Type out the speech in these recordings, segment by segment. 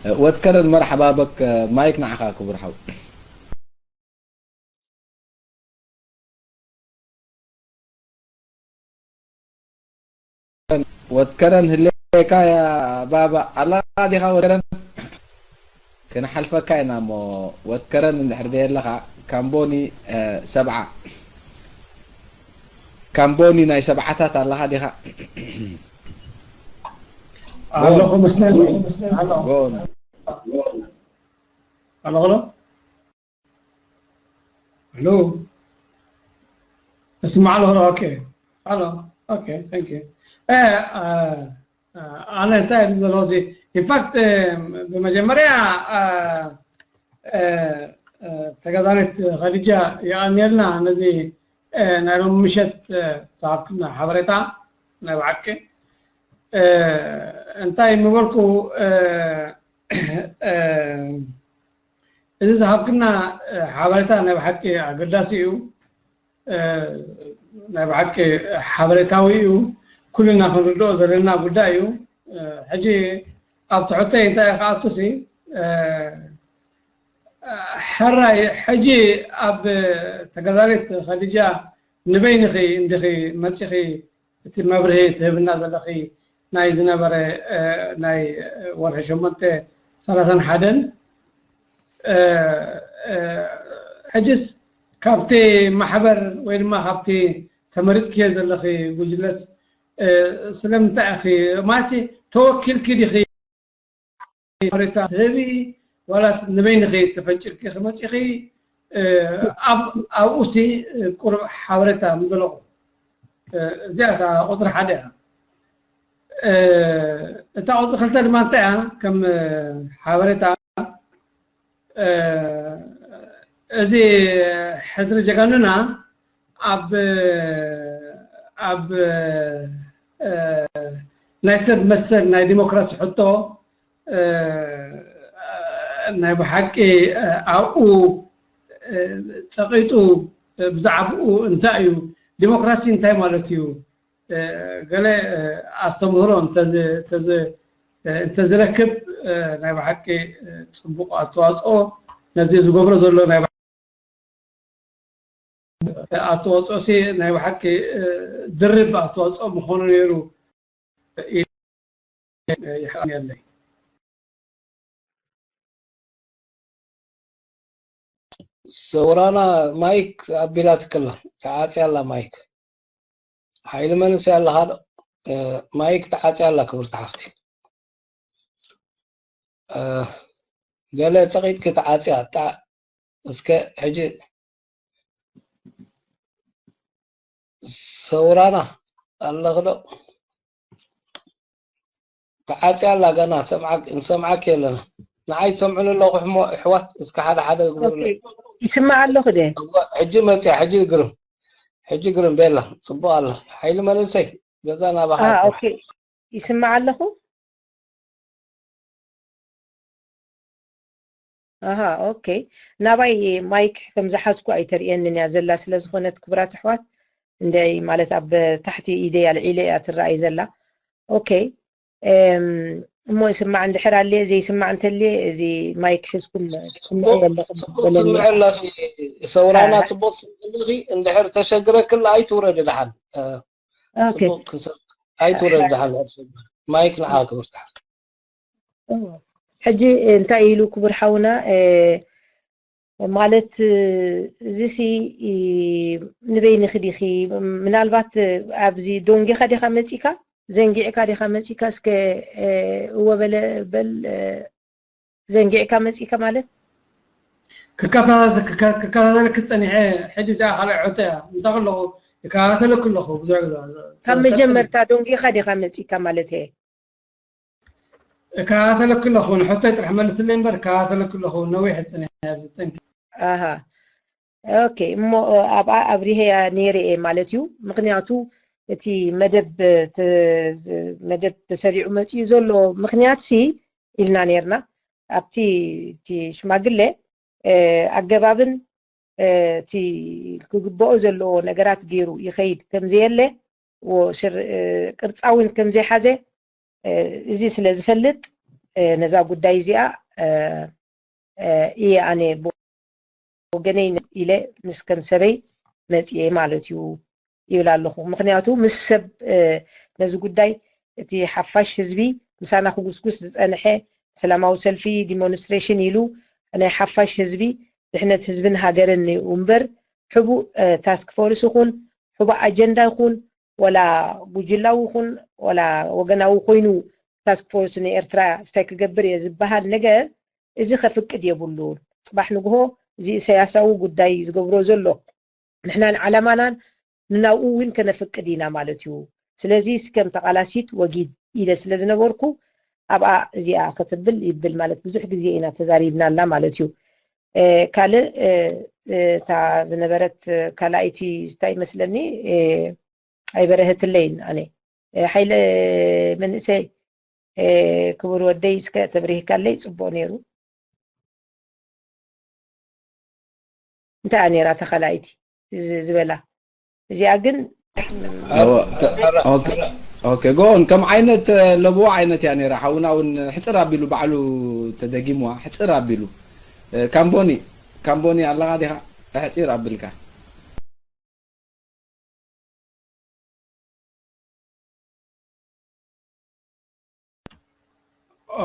ወትከረን መርሓባ በክ ማይክ ንዓኻ ክቡር ሓው። ወትከረን ህሌካ ያ ባባ ኣላ ዲኻ ወትከረን? ክንሓልፈካ ኢና እሞ ወትከረን እንድሕር ደየለኻ ካምቦኒ ሰብዓ ካምቦኒ ናይ ሰብዓታት ኣለኻ ዲኻ? ኣለኹ መስለኒ። ኣሎ ጎን ኣሎ ኣሎ ኣሎ እስማዕ ኣሎ። ኦኬ ኣሎ። ኦኬ ታንክ ዩ። ኣነ እንታይ ዘሎ እዚ ኢንፋክት ብመጀመርያ ተጋዛሪት ኸዲጃ የቐንየልና ነዚ ናይ ሎሚ ምሸት ዝሃብክና ሓበሬታ ናይ ብሓቂ እንታይ ምበልኩ እዚ ዝሃብክና ሓበሬታ ናይ ብሓቂ ኣገዳሲ እዩ። ናይ ብሓቂ ሓበሬታዊ እዩ። ኩልና ክንርድኦ ዘለና ጉዳይ እዩ። ሕጂ ኣብ ትሕተይ እንታይ ክኣቱ ሲ ሕራይ ሕጂ ኣብ ተጋዛሪት ኸዲጃ ንበይንኺ እንዲኺ መፂኺ እቲ መብርሂ ትህብና ዘለኺ ናይ ዝነበረ ናይ ወርሒ ሸሞንተ ሰላሳን ሓደን ሕጅስ ካብቲ ማሕበር ወይ ድማ ካብቲ ተመሪፅክዮ ዘለኺ ጉጅለስ ስለምንታይ ኢኺ ማሲ ተወኪልኪ ዲኺ ሓበሬታ ትህቢ ዋላስ ንበይንኺ ተፈንጭልኪ ክመፂኺ ኣብኡ ሲ ቁሩብ ሓበሬታ ምደለኹ። እዚኣ እታ ቁፅሪ ሓደ እያ። እታ ቁፅሪ ክልተ ድማ እንታይ እያ ከም ሓበሬታ እዚ ሕድሪ ጀጋኑና ኣብ ኣብ ናይ ሰብ መሰል ናይ ዲሞክራሲ ሕቶ ናይ ብሓቂ ኣብኡ ፀቂጡ ብዛዕባኡ እንታይ እዩ ዲሞክራሲ እንታይ ማለት እዩ ገለ ኣስተምህሮ እንተዝረክብ ናይ ብሓቂ ፅቡቕ ኣስተዋፅኦ ነዚ ዝገብሮ ዘሎ ናይ ኣስተዋፅኦ ሲ ናይ ብሓቂ ድርብ ኣስተዋፅኦ ምኾኑ ነይሩ ይሓኔለይ። ሰውራና ማይክ ኣቢላትክላ ተዓፅያ ኣላ ማይክ ሓይሊ መንእሰይ ኣለኻ ዶ? ማይክ ተዓፅያ ኣላ ክብርቲ ሓፍቲ። ገለ ፀቂጥኪ ተዓፅያ እስከ ሕጂ ሰውራና ኣለኺ ዶ? ተዓፅያ ኣላ ገና ንሰምዓኪ ኣለና። ንዓይ ትሰምዑኒ ኣለኹ ሕሞ ኣሕዋት እስከ ሓደ ሓደ ግበሩለይ። ይስማዕ ኣለኹ ደ? ሕጂ መፅያ ሕጂ ግርም ሕጂ ግርም ቤላ ፅቡቅ ኣላ ሓይሊ መንእሰይ ገዛ ናባኻ። ኦኬ ይስማዕ ኣለኹ። ኣሃ ኦኬ ናባይ ማይክ ከም ዝሓዝኩ ኣይተርእየንን እያ ዘላ ስለ ዝኾነት ክቡራት ኣሕዋት እንደይ ማለት ኣብ ታሕቲ ኢደይ ኣልዒለ እያ ትረኣይ ዘላ። ኦኬ እሞ ይስማዕ እንድሕር ኣለ ዘይስማዕ እንተለ እዚ ማይክ ሒዝኩም ትስምዑ ኣለኹም ጽቡቅ ስምዕ ኣለኺ ሰውራና ጽቡቅ ስምዕ ኣለኺ እንድሕር ተሸግረክላ ኣይትውረድ ደሓን ኦኬ ኣይትውረድ ደሓን ማይክ ንዓ ክብርቲ ሓፍቲ ሕጂ እንታይ ኢሉ ክቡር ሓውና ማለት እዚሲ ንበይንኺ ዲኺ ምናልባት ኣብዚ ዶንጌኻ ዲኻ መፂካ ዘንጊዕካ ዲኻ መፂካ እስከ እወ በለ በል ዘንጊዕካ መፂካ ማለት ክከታተልክ ፀኒሐ ሕጂ እዚኣ ካልኣይ ሕቶ እያ ምሳኺ ኣለኹ ይከታተለክ ኣለኹ ብዙሕ ግዜ ካብ መጀመርታ ዶንጌኻ ዲኻ መፂካ ማለት እየ እከታተለኪ ኣለኹ ንሕቶይ ጥራሕ መልስለይ እምበር እከታተለኪ ኣለኹ ነዊሕ እየ ፀኒሐ ኣብዚ ጠንኪ ኣሃ ኦኬ እሞ ኣብኣ ኣብሪሀያ ነይረ እየ ማለት እዩ ምክንያቱ እቲ መደብ መደብ ተሰሪዑ መፅኡ ዘሎ ምክንያት ሲ ኢልና ነይርና ኣብቲ እቲ ሽማግለ ኣገባብን እቲ ክግበኦ ዘለዎ ነገራት ገይሩ ይኸይድ ከምዘየለ ቅርፃ እውን ከምዘይሓዘ እዚ ስለ ዝፈልጥ ነዛ ጉዳይ እዚኣ እየ ኣነ ወገነይ ኢለ ምስ ከም ሰበይ መፅየ ማለት እዩ ይብል ኣለኹ። ምክንያቱ ምስ ሰብ ነዚ ጉዳይ እቲ ሓፋሽ ህዝቢ ምሳና ክጉስጉስ ዝፀንሐ ሰላማዊ ሰልፊ ዲሞንስትሬሽን ኢሉ ናይ ሓፋሽ ህዝቢ ድሕነት ህዝብን ሃገርን እዩ እምበር ሕቡእ ታስክ ፎርስ ይኹን ሕቡእ ኣጀንዳ ይኹን ወላ ጉጅላዊ ይኹን ወላ ወገናዊ ኮይኑ ታስክ ፎርስ ንኤርትራ ስታይ ክገብር እየ ዝበሃል ነገር እዚ ከፍቅድ የብሉን። ጽባሕ ንግሆ እዚ ኢሳያሳዊ ጉዳይ ዝገብሮ ዘሎ ንሕናን ዓላማናን ንናብኡ እውን ከነፍቅድ ኢና ማለት እዩ። ስለዚ እስከም ተቓላሲት ወጊድ ኢለ ስለ ዝነበርኩ ኣብኣ እዚኣ ክትብል ይብል ማለት ብዙሕ ግዜ ኢና ተዛሪብናላ ማለት እዩ። ካልእ እታ ዝነበረት ካልኣይቲ እንታይ ይመስለኒ ኣይበረሀትለይን ኣነ ሓይለ መንእሰይ ክቡር ወደይ እስከ ተብሪህካለይ ፅቡቅ ነይሩ። እንታይ ነይራ ተኸላይቲ ዝበላ እዚኣ ግን ኦኬ ጎን ከም ዓይነት ለብዋ ዓይነት እያ ነይራ ሓውና እውን ሕፅር ኣቢሉ ባዕሉ ተደጊምዋ ሕፅር ኣቢሉ ካምቦኒ ካምቦኒ ኣለኻ ዲኻ ሕፂር ኣቢልካ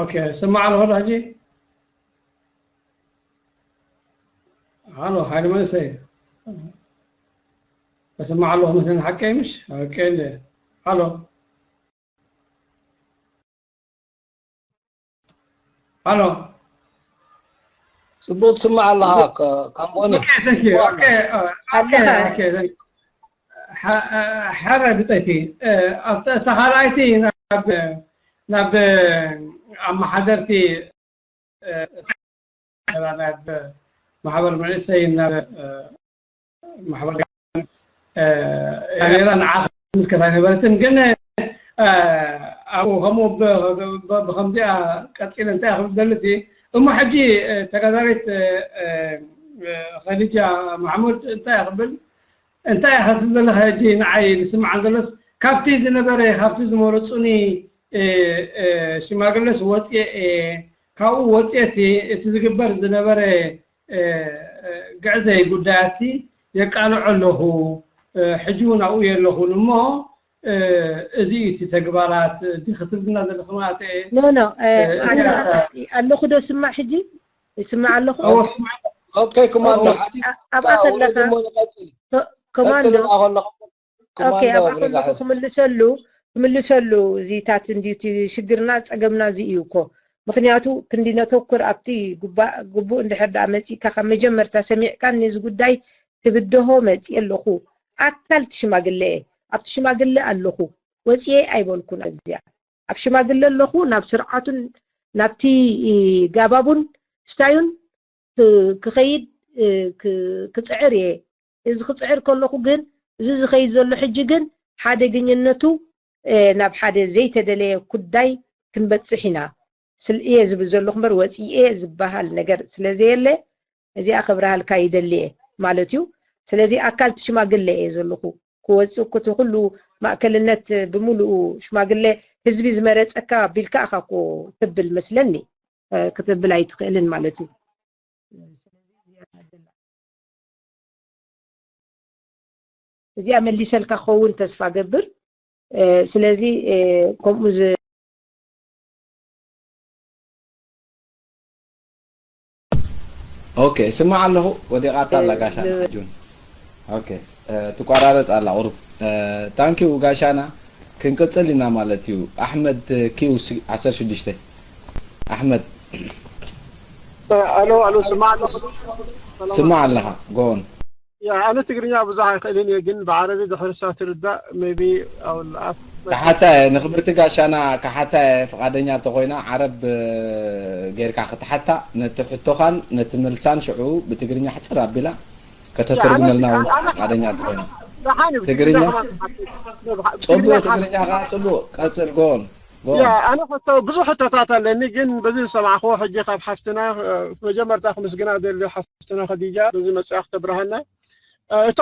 ኦኬ ስማዕ ኣለኹ ዶ ሕጂ ሃሎ ሓይሊ መንእሰይ እስማዕ ኣለኹ መስለኒ ሓቀይ ምሽ ኦኬ እንደ ሃሎ ሃሎ ጽቡቅ ትስማዕ ኣለኻ ካምቦኒ ሓረ ብፀይቲ እታ ካልኣይቲ ናብ ኣመሓደርቲ ማሕበር መንእሰይ ናብ ማሕበር ካሜራ ንዓ ምልከት ኣይነበረትን ግን ኣብኡ ከምኡ ብከምዚኣ ቀፂለ እንታይ ክብል ዘሎ እሞ ሕጂ ተጋዛሪት ከዲጃ ማሕሙድ እንታይ ክብል እንታይ ክትብል ዘለካ ሕጂ ንዓይ ዝስምዓን ዘሎስ ካብቲ ዝነበረ ካብቲ ዝመረፁኒ ሽማግለስ ወፅየ እየ ካብኡ ወፅየ እቲ ዝግበር ዝነበረ ግዕዘይ ጉዳያት የቃልዖ ኣለኹ ሕጂ እውን ኣብኡ የለኹን እሞ እዚ እዩ እቲ ተግባራት ዲ ክትብልና ዘለክ ማለት ኖ ኖ ኣለኹ ዶ ስማዕ ሕጂ ይስማዕ ኣለኹ ኦኬ ኮማንዶ ሓዚ ኣብኣ ከለካ ኮማንዶ ኦኬ ኣብኣ ከለኹ ክምልሰሉ ክምልሰሉ እዚታት እንዲዩ እቲ ሽግርና ፀገምና እዚ እዩ እኮ ምክንያቱ ክንዲ ነተኩር ኣብቲ ግቡእ እንድሕር ደኣ መፂእካ ካብ መጀመርታ ሰሚዕካ ነዚ ጉዳይ ክብደሆ መፂእ ኣለኹ ኣካል ትሽማግለ እየ ኣብቲ ሽማግለ ኣለኹ ወፂኤ ኣይበልኩን ኣብዚኣ ኣብ ሽማግለ ኣለኹ ናብ ስርዓቱን ናብቲ ጋባቡን ስታዩን ክኸይድ ክፅዕር እየ እዚ ክፅዕር ከለኹ ግን እዚ ዝኸይድ ዘሎ ሕጂ ግን ሓደገኝነቱ ናብ ሓደ ዘይተደለየ ኩዳይ ክንበፅሕ ኢና ስል እየ ዝብል ዘለኹ እምበር ወፂኤ ዝበሃል ነገር ስለዘየለ እዚኣ ከብርሃልካ ይደሊ እየ ማለት እዩ ስለዚ ኣካል ትሽማግለ እየ ዘለኹ ክወፅእ እቲ ኩሉ ማእከልነት ብምሉኡ ሽማግለ ህዝቢ ዝመረፀካ ቢልካ ኢኻ እኮ ትብል መስለኒ ክትብል ኣይትኽእልን ማለት እዩ እዚኣ መሊሰልካ ክኸውን ተስፋ ገብር ስለዚ ከምኡ ኦኬ ስማዕ ኣለኹ ወዲቓታ ኣላ ጋሻና ሕጂ እውን ኦኬ ትቋራረፅ ኣላ ቁሩብ ታንኪዩ ጋሻና ክንቅፅል ኢና ማለት እዩ ኣሕመድ ኪው ዓሰርተ ሽዱሽተ ኣሕመድ ኣሎ ኣሎ ስማዕ ኣለኹ ስማዕ ኣለኻ ጎን ኣነ ትግርኛ ብዙሕ ኣይክእልን እየ ግን ብዓረቢ ድሕርሳ ትርዳእ ሜቢ ኣውልኣስ ካሓታ እየ ንክብርቲ ጋሻና ካሓታ እየ ፍቃደኛ እንተኮይና ዓረብ ጌርካ ክትሓታ ነቲ ሕቶኻን ነቲ መልሳን ሽዑ ብትግርኛ ሕፅር ኣቢላ ከተተርጉመልና እውን ፍቃደኛ እንተኮይና ትግርኛ ፅቡቅ ትግርኛ ከዓ ፅቡቅ ቀፅል ጎን ኣነ ብዙሕ ሕቶታት ኣለኒ ግን በዚ ዝሰማዕክዎ ሕጂ ካብ ሓፍትና መጀመርታ ክምስግና ደሊ ሓፍትና ከዲጃ በዚ መፅኣ ክተብርሃና እቲ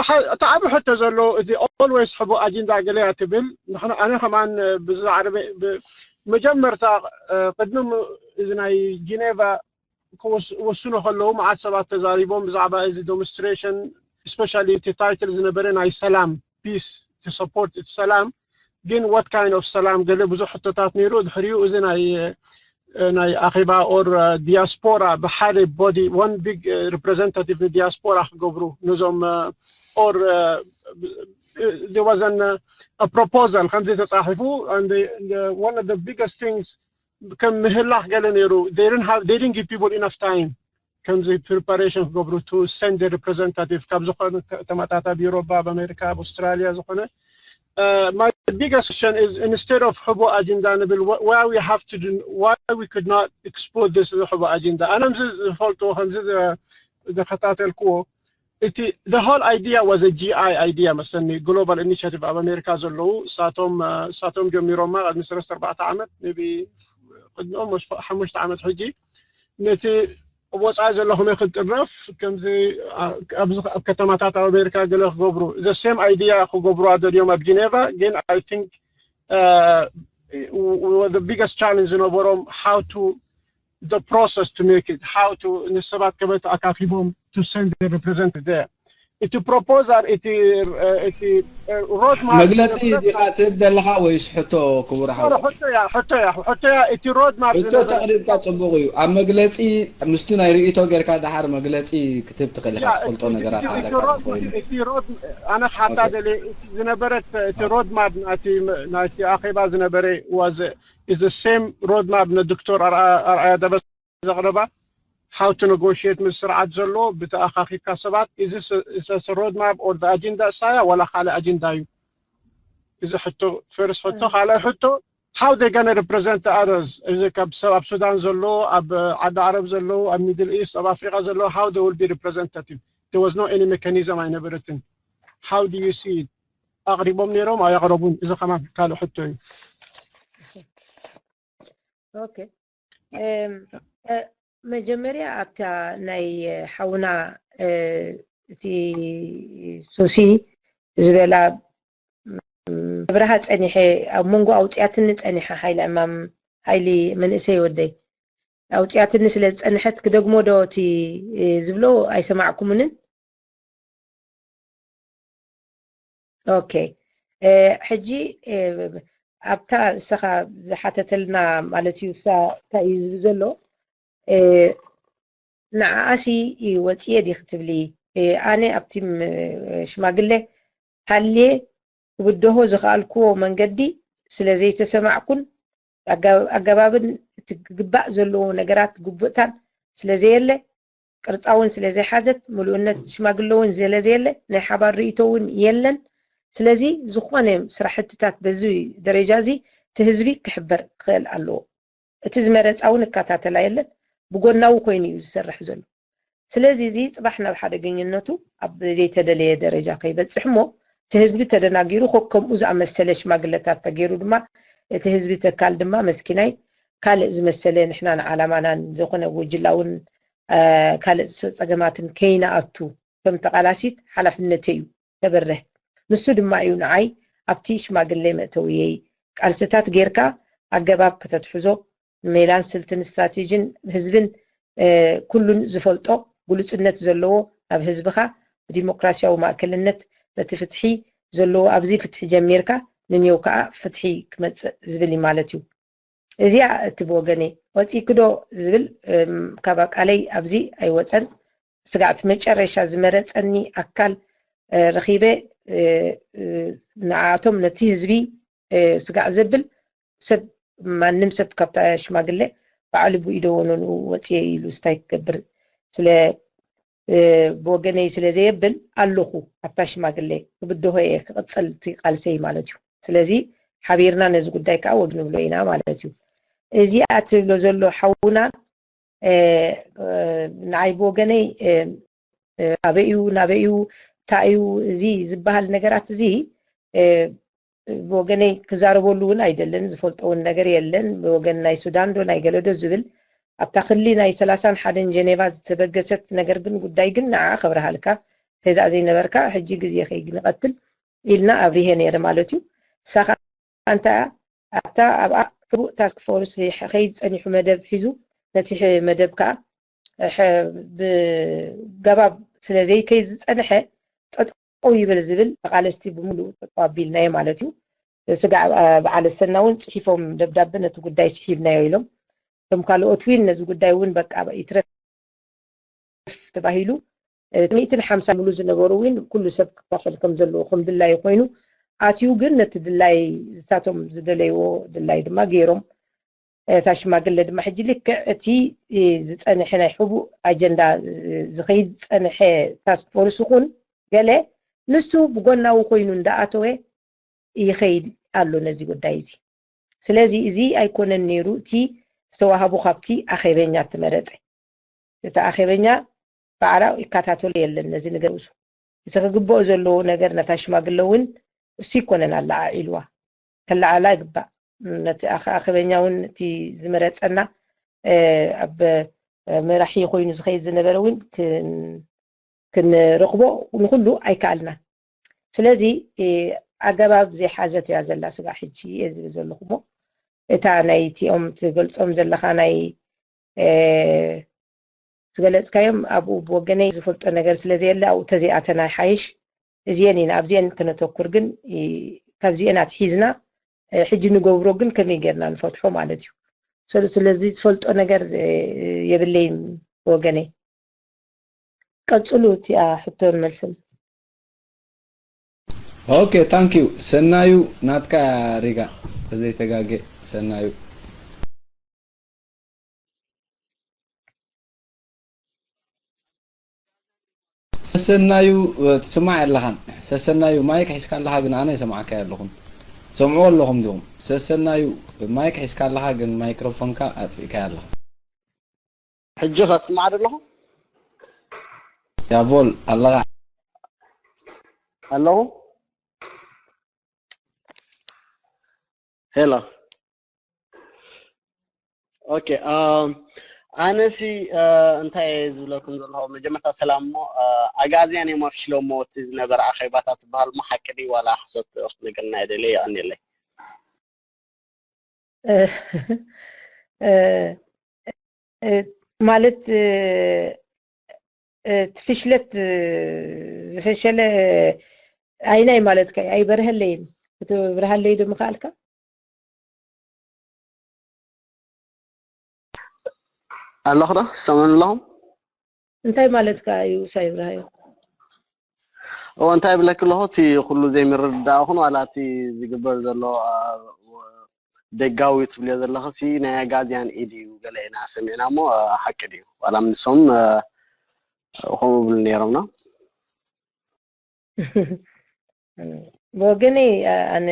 ዓብ ሕቶ ዘሎ እዚ always ሕቡእ ኣጀንዳ ገለያ ትብል ኣነ ከማን ብዛዕባ መጀመርታ ቅድሚ እዚ ናይ ጂኔቫ ክወስኑ ከለዉ መዓት ሰባት ተዛሪቦም ብዛዕባ እዚ ዶምስትሬሽን፣ ስፔሻሊ እቲ ታይትል ዝነበረ ናይ ሰላም፣ ፒስ፣ ቱ ሰፖርት እቲ ሰላም። ግን what kind of ሰላም ገለ ብዙሕ ሕቶታት ነይሩ። ድሕሪኡ እዚ ናይ ናይ ኣኼባ ኦር ዲያስፖራ ብሓደ ቦዲ፣ one big representative ንዲያስፖራ ክገብሩ ነዞም ኦር there was an a proposal ከምዚ ተጻሒፉ። And the, the, one of the biggest things ከም ምህላኽ ገለ ነይሩ። They didn't have, they didn't give people enough time ከምዚ ፕሪፓሬሽን ክገብሩ to send the representative ካብ ዝኾኑ ከተማታት ኣብ ዩሮባ፣ ኣብ ኣሜሪካ፣ ኣብ ኣውስትራሊያ ዝኾነ my biggest question is, instead of ሕቡእ ኣጀንዳ ንብል, why we have to do, why we could not explore this ሕቡእ ኣጀንዳ? ኣነ ምዚ ዝፈልጥዎ ከምዚ ዝከታተልክዎ እቲ the whole idea was a GI idea መሰኒ። ግሎባል ኢኒሽቲቭ ኣብ ኣሜሪካ ዘለዉ ሳቶም ሳቶም ጀሚሮማ ቅድሚ ሰለስተ ኣርባዕተ ዓመት ቢ ቅድሚ ሓሙሽተ ዓመት ሕጂ ነቲ ወፃኢ ዘሎ ከመይ ክጥረፍ ከምዚ ኣብ ከተማታት ኣብ ኣሜሪካ ገለ ክገብሩ the same idea ክገብሩ ኣደልዮም ኣብ ጂኔቫ። ግን I think the biggest challenge ዝነበሮም how to the process to make it how to ንሰባት ከመይ ተኣካኪቦም to send the representative there። እቲ ፕሮፖዛል እቲ እቲ ሮድማፕ መግለፂ ዲኻ ትህብ ዘለኻ ወይስ ሕቶ? ክቡር ሓው ሕቶያ ሕቶያ ሕቶያ እቲ ሮድማፕ ሕቶ ተቕሪብካ ፅቡቕ እዩ። ኣብ መግለፂ ምስቲ ናይ ርእይቶ ጌርካ ደሓር መግለፂ ክትህብ ትኽእል ኢኻ። ትፈልጦ ነገራት ኣለካ ኮይኑ ኣነ ሓታ ደለ ዝነበረት እቲ ሮድማፕ ናይቲ ኣኼባ ዝነበረ was is the same roadmap ንዶክተር ኣርኣያ ደበ ዘቕረባ how to negotiate ምስ ስርዓት ዘሎ ብተኣኻኺብካ ሰባት። Is this a roadmap or the agenda እሳያ ዋላ ካልእ ኣጀንዳ እዩ? እዚ ሕቶ ፈርስ ሕቶ ካልኣይ ሕቶ how they gonna represent others? እዚ ካብ ሰብ ኣብ ሱዳን ዘሎ ኣብ ዓዲ ዓረብ ዘሎ ኣብ ሚድል ኢስት ኣብ ኣፍሪቃ ዘሎ how they will be representative? There was no any mechanism ኣይነበረትን። How do you see it? ኣቕሪቦም ነይሮም ኣየቕረቡን? እዚ ከማን ካልእ ሕቶ እዩ። ኦኬ መጀመርያ ኣብታ ናይ ሓውና እቲ ሱሲ ዝበላ ብረሃ ፀኒሐ ኣብ መንጎ ኣውፅያትኒ ፀኒሐ ሓይሊ ዕማም ሓይሊ መንእሰይ ወደይ ኣውፅያትኒ ስለ ዝፀንሐት ክደግሞ ዶ እቲ ዝብሎ ኣይሰማዕኩምንን? ኦኬ ሕጂ ኣብታ እሰኻ ዝሓተተልና ማለት እዩ እሳ እንታይ እዩ ዝብል ዘሎ ንዓኣሲ ወፅየ ዲ ክትብሊ ኣነ ኣብቲ ሽማግሌ ሃልየ ክብደሆ ዝኸኣልክዎ መንገዲ ስለ ዘይተሰማዕኩን ኣገባብን እቲ ክግባእ ዘለዎ ነገራት ግቡእታን ስለ ዘየለ ቅርፃ እውን ስለ ዘይሓዘት ምሉእነት ሽማግለ እውን ስለ ዘየለ ናይ ሓባር ርእይቶ እውን የለን። ስለዚ ዝኾነ ስራሕትታት በዚ ደረጃ እዚ እቲ ህዝቢ ክሕበር ክኽእል ኣለዎ። እቲ ዝመረፃ እውን እከታተላ የለን ብጎናዊ ኮይኑ እዩ ዝሰርሕ ዘሎ። ስለዚ እዚ ፅባሕ ናብ ሓደገኝነቱ ኣብ ዘይተደለየ ደረጃ ከይበፅሕ እሞ እቲ ህዝቢ ተደናጊሩ ኮከምኡ ዝኣመሰለ ሽማግለታት ተገይሩ ድማ እቲ ህዝቢ ተካል ድማ መስኪናይ ካልእ ዝመሰለ ንሕና ንዓላማናን ዝኾነ ጉጅላውን ካልእ ፀገማትን ከይንኣቱ ከም ተቓላሲት ሓላፍነተይ እዩ ተበርህ። ንሱ ድማ እዩ ንዓይ ኣብቲ ሽማግሌ መእተውየይ ቃልስታት ጌርካ ኣገባብ ከተትሕዞ ሜላን ስልትን ስትራቴጂን ህዝብን ኩሉን ዝፈልጦ ግሉፅነት ዘለዎ ናብ ህዝብኻ ብዲሞክራሲያዊ ማእከልነት በቲ ፍትሒ ዘለዎ ኣብዚ ፍትሒ ጀሚርካ ንኔው ከዓ ፍትሒ ክመፅእ ዝብል እዩ ማለት እዩ። እዚኣ እቲ ብወገነይ ወፂእኪ ዶ ዝብል ካብ ቃለይ ኣብዚ ኣይወፀን። ስጋዕ እቲ መጨረሻ ዝመረፀኒ ኣካል ረኺበ ንዓኣቶም ነቲ ህዝቢ ስጋዕ ዘብል ሰብ ማንም ሰብ ካብታ ሽማግለ ባዕሉ ብኢዶ ወነኑ ወፅየ ኢሉ ስታይ ክገብር ስለ ብወገነይ ስለ ዘየብል ኣለኹ ኣብታ ሽማግለ ክብድሆ እየ ክቕፅል እቲ ቃልሰይ ማለት እዩ። ስለዚ ሓቢርና ነዚ ጉዳይ ከዓ ወግ ንብሎ ኢና ማለት እዩ። እዚኣ ትብሎ ዘሎ ሓውና ንዓይ ብወገነይ ኣበይ እዩ ናበይ እዩ እንታይ እዩ እዚ ዝበሃል ነገራት እዚ ብወገነይ ክዛረበሉ እውን ኣይደልን ዝፈልጦ እውን ነገር የለን። ብወገን ናይ ሱዳን ዶ ናይ ገለዶ ዝብል ኣብታ ክሊ ናይ ሰላሳን ሓደን ጀኔቫ ዝተበገሰት ነገር ግን ጉዳይ ግን ንዓ ከብርሃልካ ተዛ ዘይነበርካ ሕጂ ግዜ ከይንቐትል ኢልና ኣብሪሀ ነይረ ማለት እዩ። ሳኻ ኣንታ ኣብታ ኣብኣ ሕቡእ ታስክ ፎርስ ከይድ ጸኒሑ መደብ ሒዙ ነቲ መደብ ከዓ ብገባብ ስለ ዘይከይድ ዝጸንሐ ጠጠው ይበል ዝብል ተቓለስቲ ብምሉእ ጠጠው ኣቢልናዮ ማለት እዩ። ስጋዕ በዓል ኣሰና እውን ጽሒፎም ደብዳበ ነቲ ጉዳይ ስሒብናዮ ኢሎም። እቶም ካልኦት እውን ነዚ ጉዳይ እውን በቃ ይትረፍ ተባሂሉ ሚእትን ሓምሳ ሙሉ ዝነበሩ እውን ኩሉ ሰብ ክካፈል ከም ዘለዎ ከም ድላዩ ኮይኑ ኣትዩ ግን ነቲ ድላይ ዝታቶም ዝደለይዎ ድላይ ድማ ገይሮም እታ ሽማግለ ድማ ሕጂ ልክዕ እቲ ዝፀንሐ ናይ ሕቡእ ኣጀንዳ ዝኸይድ ዝፀንሐ ታስክ ፎርስ ይኹን ገለ ንሱ ብጎናዊ ኮይኑ እንዳኣተወ ይኸይድ ኣሎ ነዚ ጉዳይ እዚ። ስለዚ እዚ ኣይኮነን ነይሩ እቲ ዝተዋህቡ ካብቲ ኣኼበኛ እተመረፀ። እቲ ኣኼበኛ ባዕላ ይከታተሎ የለን ነዚ ነገር እሱ። እቲ ክግበኦ ዘለዎ ነገር ነታ ሽማግለ እውን እሱ ይኮነን ኣለዓዒልዋ። ከለዓላ ይግባእ። ነቲ ኣኸ- ኣኸበኛ እውን እቲ ዝመረፀና እ፣ ኣብ መራሒ ኮይኑ ዝኸይድ ዝነበረ እውን ክን- ክንረኽቦ ንኩሉ ኣይከኣልናን። ስለዚ እ፣ ኣገባብ ዘይሓዘት እያ ዘላ ስጋ ሕጂ እየ ዝብል ዘለኹ እሞ እታ ናይ እቲኦም ትገልፆም ዘለኻ ናይ እ፣ ዝገለፅካዮም ኣብኡ ብወገነይ ዝፈልጦ ነገር ስለ ዘየለ ኣብኡ ተዘይኣተና ይሓይሽ። እዚአን ኢና ኣብዚአን ክነተኩር ግን እ፣ ካብዚአን ኣትሒዝና እ፣ ሕጂ ንገብሮ ግን ከመይ ጌርና ንፈትሖ ማለት እዩ። ስለ- ስለዚ ዝፈልጦ ነገር እ፣ የብለይን ብወገነይ። ቀፅሉ እቲኣ ሕቶን መልስን። ኦኬ ታንክ ዩ ሰናዩ ናትካ ሪጋ ተዘይተጋገ ሰናዩ ሰሰናዩ ትስማዕ ኣለኻን ሰሰናዩ ማይክ ሒዝካ ኣለኻ ግን ኣነ ይሰማዕካ ኣለኹን ትሰምዑ ኣለኹም ዲኹም ሰሰናዩ ማይክ ሒዝካ ኣለኻ ግን ማይክሮፎንካ ኣጥፊእካ ኣለኻ ሕጂ ከስማዕ ደለኹ ያቮል ኣለኻ ኣለኹ ሄሎ ኦኬ ኣነሲ እንታይ ዝብለኩም ዘለኹ መጀመርታ ሰላም ሞ ኣጋዝያን እዮም ኣፍሽሎሞ እቲ ዝነበረ ኣኼባታት ዝበሃል ሞ ሓቂ ድዩ ዋላ ሓሶት ክትነግርና የደልየ የቐንየለይ ማለት እቲ ፍሽለት ዝፈሸለ ኣይናይ ማለትካ እዩ ኣይበርሀለይን ክትብርሃለይ ዶ ምኽኣልካ ኣለኹ ዶ ሰምዑ ኣለኹም እንታይ ማለትካ እዩ ሳይብርሃዮ እዎ እንታይ ብለክ ኣለኹ እቲ ኩሉ ዘይምርዳእኹን ዋላ እቲ ዝግበር ዘሎ ደጋዊ ትብልዮ ዘለኽሲ ናይ ኣጋዝያን ኢድ እዩ ገለ ኢና ሰሚዕና እሞ ሓቂ ድዩ ዋላ ንሶም ከምኡ ብሉ ነይሮምና ብወገነይ ኣነ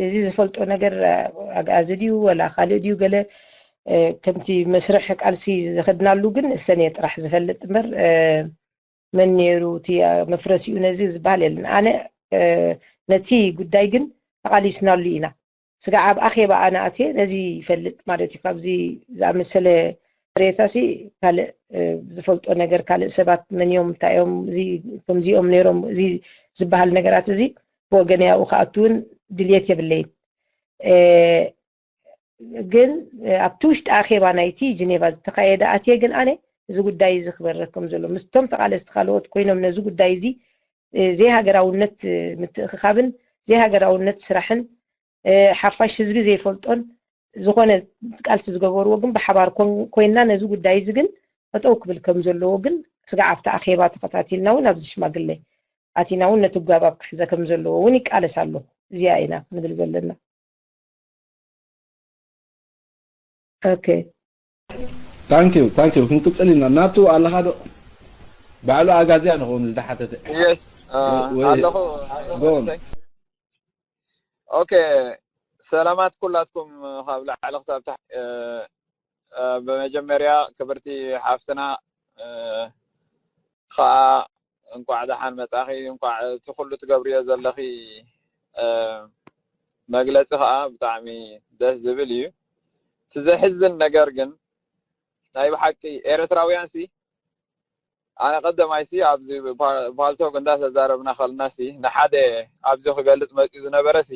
እዚ ዝፈልጦ ነገር ኣግኣዚ ድዩ ወላ ካልእ ድዩ ገለ ከምቲ መስርሕ ቃልሲ ዝኸድናሉ ግን እሰን እየ ጥራሕ ዝፈልጥ እምበር መን ነይሩ እቲ መፍረሲኡ ነዚ ዝበሃል የለን ኣነ ነቲ ጉዳይ ግን ተቓሊስናሉ ኢና ስጋዕ ኣብ ኣኼባ ኣነ ኣትየ ነዚ ይፈልጥ ማለት እዩ። ካብዚ ዝኣመሰለ ቅሬታ ሲ ካልእ ዝፈልጦ ነገር ካልእ ሰባት መን እዮም እንታይ እዮም እዚ ከምዚኦም ነይሮም እዚ ዝበሃል ነገራት እዚ ብወገነይ ኣብኡ ክኣቱ እውን ድልየት የብለይን። ግን ኣብቲ ውሽጢ ኣኼባ ናይቲ ጅኔቫ ዝተኻየደ ኣትየ ግን ኣነ እዚ ጉዳይ እዚ ክበረር ከም ዘሎ ምስቶም ተቓለስቲ ካልኦት ኮይኖም ነዚ ጉዳይ እዚ ዘይሃገራውነት ምትእኽኻብን ዘይሃገራውነት ስራሕን ሓፋሽ ህዝቢ ዘይፈልጦን ዝኾነ ቃልሲ ዝገበርዎ ግን ብሓባር ኮይንና ነዚ ጉዳይ እዚ ግን ጠጠው ክብል ከም ዘለዎ ግን ስጋዕ ኣብቲ ኣኼባ ተኸታቲልና እውን ኣብዚ ሽማግለ ኣቲና እውን ነቲ ጓባብ ክሕዘ ከም ዘለዎ እውን ይቃለስ ኣለኹ። እዚኣ ኢና ክንብል ዘለና። ኦኬ ታንኪዩ ታንኪዩ ክንቅፅል ኢና ናቱ ኣለኻ ዶ ባዕሉ ኣጋዝያ ንኸውን ዝደሓተተ የስ ኣለኹ ኣለኹ ንሰይ ኦኬ ሰላማት ኩላትኩም ካብ ላዕሊ ክሳብ ታሕቲ ብመጀመርያ ክብርቲ ሓፍትና ከዓ እንኳዕ ደሓን መፃኺ እንኳዕ እቲ ኩሉ ትገብርዮ ዘለኺ መግለፂ ከዓ ብጣዕሚ ደስ ዝብል እዩ እቲ ዘሕዝን ነገር ግን ናይ ብሓቂ ኤርትራውያን ሲ ኣነ ቀደማይ ሲ ኣብዚ ፓልቶክ እንዳተዛረብና ከልና ሲ ንሓደ ኣብዚ ክገልፅ መፅኡ ዝነበረ ሲ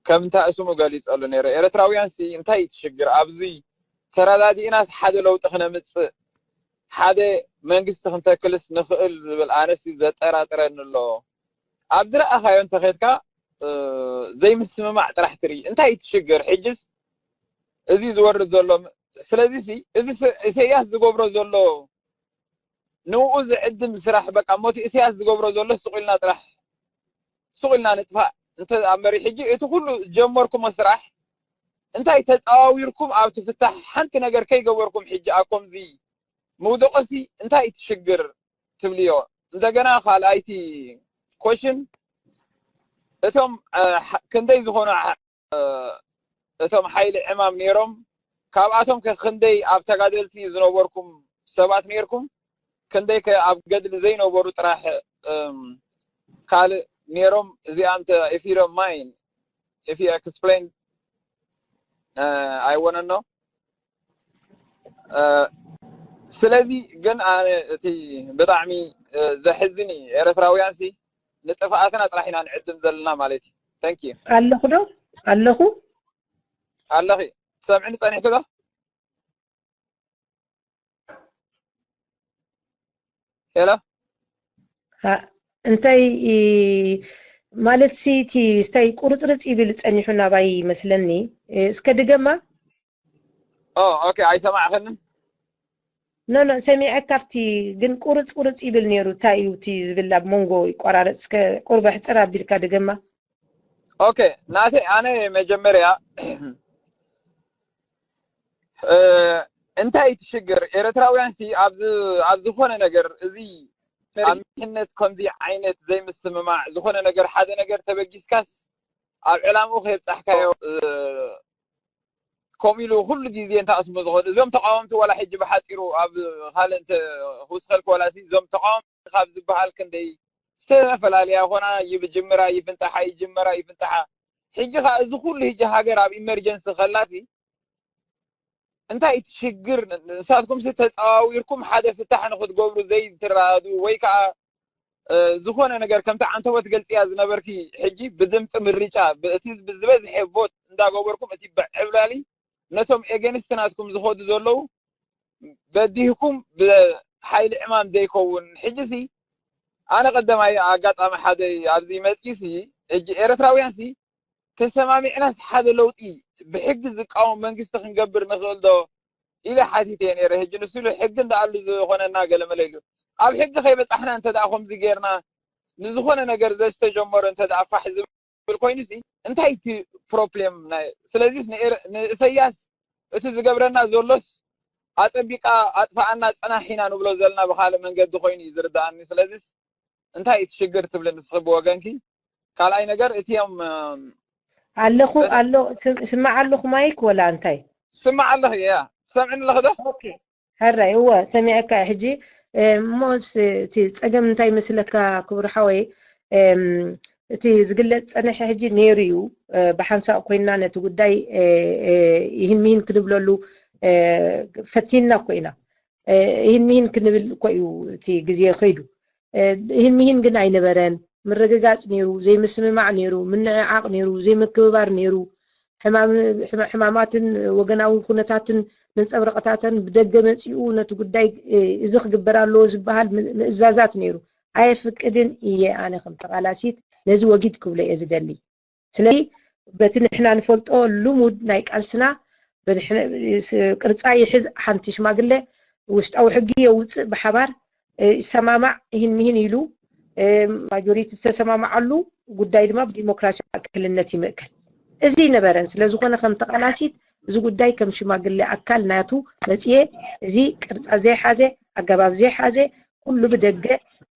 ከም እንታይ ስሙ ገሊጸሉ ነይረ። ኤርትራውያን ሲ እንታይ ትሽግር ኣብዚ ተረዳዲእናስ ሓደ ለውጢ ክነምጽእ ሓደ መንግስቲ ክንተክልስ ንኽእል ዝብል ኣነስ ዘጠራጥረኒ ኣሎ። ኣብ ዝረኣኻዮ እንተኸድካ ዘይምስምማዕ ጥራሕ ትርኢ። እንታይ ትሽግር? ሕጅስ እዚ ዝወርድ ዘሎ ስለዚ ሲ እዚ ኢሳያስ ዝገብሮ ዘሎ ንኡ ዝዕድም ስራሕ በቃ ሞቲ ኢሳያስ ዝገብሮ ዘሎ ስቕ ኢልና ጥራሕ ስቕ ኢልና ንጥፋእ እንተ ኣመሪ ሕጂ እቲ ኩሉ ጀመርኩሞ ስራሕ እንታይ ተጻዋዊርኩም ኣብቲ ፍታሕ ሓንቲ ነገር ከይገበርኩም ሕጂ ኣብ ከምዚ ምውደቆሲ እንታይ ትሽግር ትብልዮ? እንደገና ካልኣይቲ ኮሽን እቶም ክንደይ ዝኾኑ እቶም ሓይሊ ዕማም ነይሮም ካብኣቶም ከ ክንደይ ኣብ ተጋደልቲ ዝነበርኩም ሰባት ነይርኩም? ክንደይ ከ ኣብ ገድሊ ዘይነበሩ ጥራሕ ካልእ ነይሮም? እዚኣ እንተ if you don't mind if you explain I wanna know ስለዚ ግን ኣነ እቲ ብጣዕሚ ዘሕዝን እዩ ኤርትራውያን ሲ ንጥፍኣትና ጥራሕ ኢና ንዕድም ዘለና ማለት እዩ። Thank you። ኣለኹ ዶ ኣለኹ ኣለኺ ትሰምዕኒ ጸኒሕኪ ዶ? ሄሎ እንታይ ማለት ሲ እቲ ስታይ ቁርፅርፅ ይብል ፀኒሑ ናባይ ይመስለኒ። እስከ ድገማ። ኦኬ ኣይሰማዕኽንን። ኖ ኖ ሰሚዐ ካብቲ ግን ቁርፅ ቁርፅ ይብል ነይሩ። እንታይ እዩ እቲ ዝብል ኣብ መንጎ ይቆራረፅ። እስከ ቁርበ ሕፅር ኣቢልካ ድገማ። ኦኬ ናተይ ኣነ መጀመርያ እንታይ ትሽግር ኤርትራውያን ሲ ኣብ ዝኾነ ነገር እዚ ኣብ ምሕነት ከምዚ ዓይነት ዘይምስምማዕ ዝኾነ ነገር ሓደ ነገር ተበጊስካስ ኣብ ዕላምኡ ከየብጻሕካዮ ከምኡ ኢሉ ኩሉ ግዜ እንተ ኣስሙ ዝኸዱ እዞም ተቃወምቲ ዋላ ሕጂ ብሓፂሩ ኣብ ካልእ እንተ ክውስኸልክ ዋላ ሲ እዞም ተቃወምቲ ካብ ዝበሃል ክንደይ ዝተፈላለያ ኾና ይብጅምራ ይፍንጣሓ ይጅመራ ይፍንጣሓ ሕጂ ኸዓ እዚ ኩሉ ሕጂ ሃገር ኣብ ኢመርጀንሲ ኸላሲ እንታይ እቲ ሽግር ንሳትኩም ሲ ተፀዋዊርኩም ሓደ ፍታሕ ንክትገብሩ ዘይትረዳድኡ ወይ ከዓ ዝኾነ ነገር ከምቲ ዓንተቦ ትገልፅያ ዝነበርኪ ሕጂ ብድምፂ ምርጫ እቲ ብዝበዝሐ ቮት እንዳገበርኩም እቲ ብዕብላሊ ነቶም ኤገንስት ናትኩም ዝኸዱ ዘለዉ በዲህኩም ብሓይሊ ዕማም ዘይከውን ሕጂ ሲ ኣነ ቀደማይ ኣጋጣሚ ሓደ ኣብዚ መፅኢ ሲ ሕጂ ኤርትራውያን ሲ ተሰማሚዕናስ ሓደ ለውጢ ብሕጊ ዝቃወም መንግስቲ ክንገብር ንኽእል ዶ ኢለ ሓቲተ ነይረ። ሕጂ ንሱ ኢሉ ሕጊ እንዳኣሉ ዝኾነና ገለመለ ኢሉ ኣብ ሕጊ ከይበፃሕና እንተ ደኣ ከምዚ ጌርና ንዝኾነ ነገር ዘዝተጀመረ እንተ ደኣ ፋሕ ዝብል ኮይኑ ሲ እንታይ እቲ ፕሮብሌም ናይ ስለዚስ ንእሰያስ እቲ ዝገብረና ዘሎስ ኣፀቢቃ ኣጥፋኣና ፅናሕ ኢና ንብሎ ዘለና ብካልእ መንገዲ ኮይኑ እዩ ዝርዳኣኒ። ስለዚስ እንታይ እቲ ሽግር ትብሊ ንስኺ ብወገንኪ? ካልኣይ ነገር እቲዮም ኣለኹ ኣሎ ስማዕ ኣለኹ ማይክ ወላ እንታይ ስማዕ ኣለኺ እያ ትሰምዕኒ ኣለኺ ዶ? ሕራይ እወ ሰሚዐካ ሕጂ እሞስ እቲ ፀገም እንታይ መስለካ ክቡር ሓወይ እቲ ዝግለፅ ፀነሐ ሕጂ ነይሩ እዩ ብሓንሳእ ኮይና ነቲ ጉዳይ ይህን ሚሂን ክንብለሉ ፈቲንና እኮ ኢና ይህን ሚሂን ክንብል እኮ እዩ እቲ ግዜ ከይዱ ይህን ሚሂን ግን ኣይነበረን ምርግጋፅ ነይሩ ዘይምስምማዕ ነይሩ ምንዕዓቕ ነይሩ ዘይምክብባር ነይሩ ሕማማትን ወገናዊ ኩነታትን መንፀብረቕታተን ብደገ መፂኡ ነቲ ጉዳይ እዚ ክግበር ኣለዎ ዝበሃል ምእዛዛት ነይሩ። ኣየፍቅድን እየ ኣነ ከም ተቓላሲት ነዚ ወጊድ ክብሎ እየ ዝደሊ። ስለዚ በቲ ንሕና ንፈልጦ ልሙድ ናይ ቃልስና ቅርፃ ይሕዝ ሓንቲ ሽማግለ ውሽጣዊ ሕጊ የውፅእ ብሓባር ይሰማማዕ ይህን ሚህን ኢሉ ማጆሪቲ ዝተሰማማዓሉ ጉዳይ ድማ ብዲሞክራሲያዊ ክልነት ይምእከል። እዚ ይነበረን ስለ ዝኾነ ከም ተቓላሲት እዚ ጉዳይ ከም ሽማግሌ ኣካል ናቱ መፅየ እዚ ቅርፃ ዘይሓዘ ኣገባብ ዘይሓዘ ኩሉ ብደገ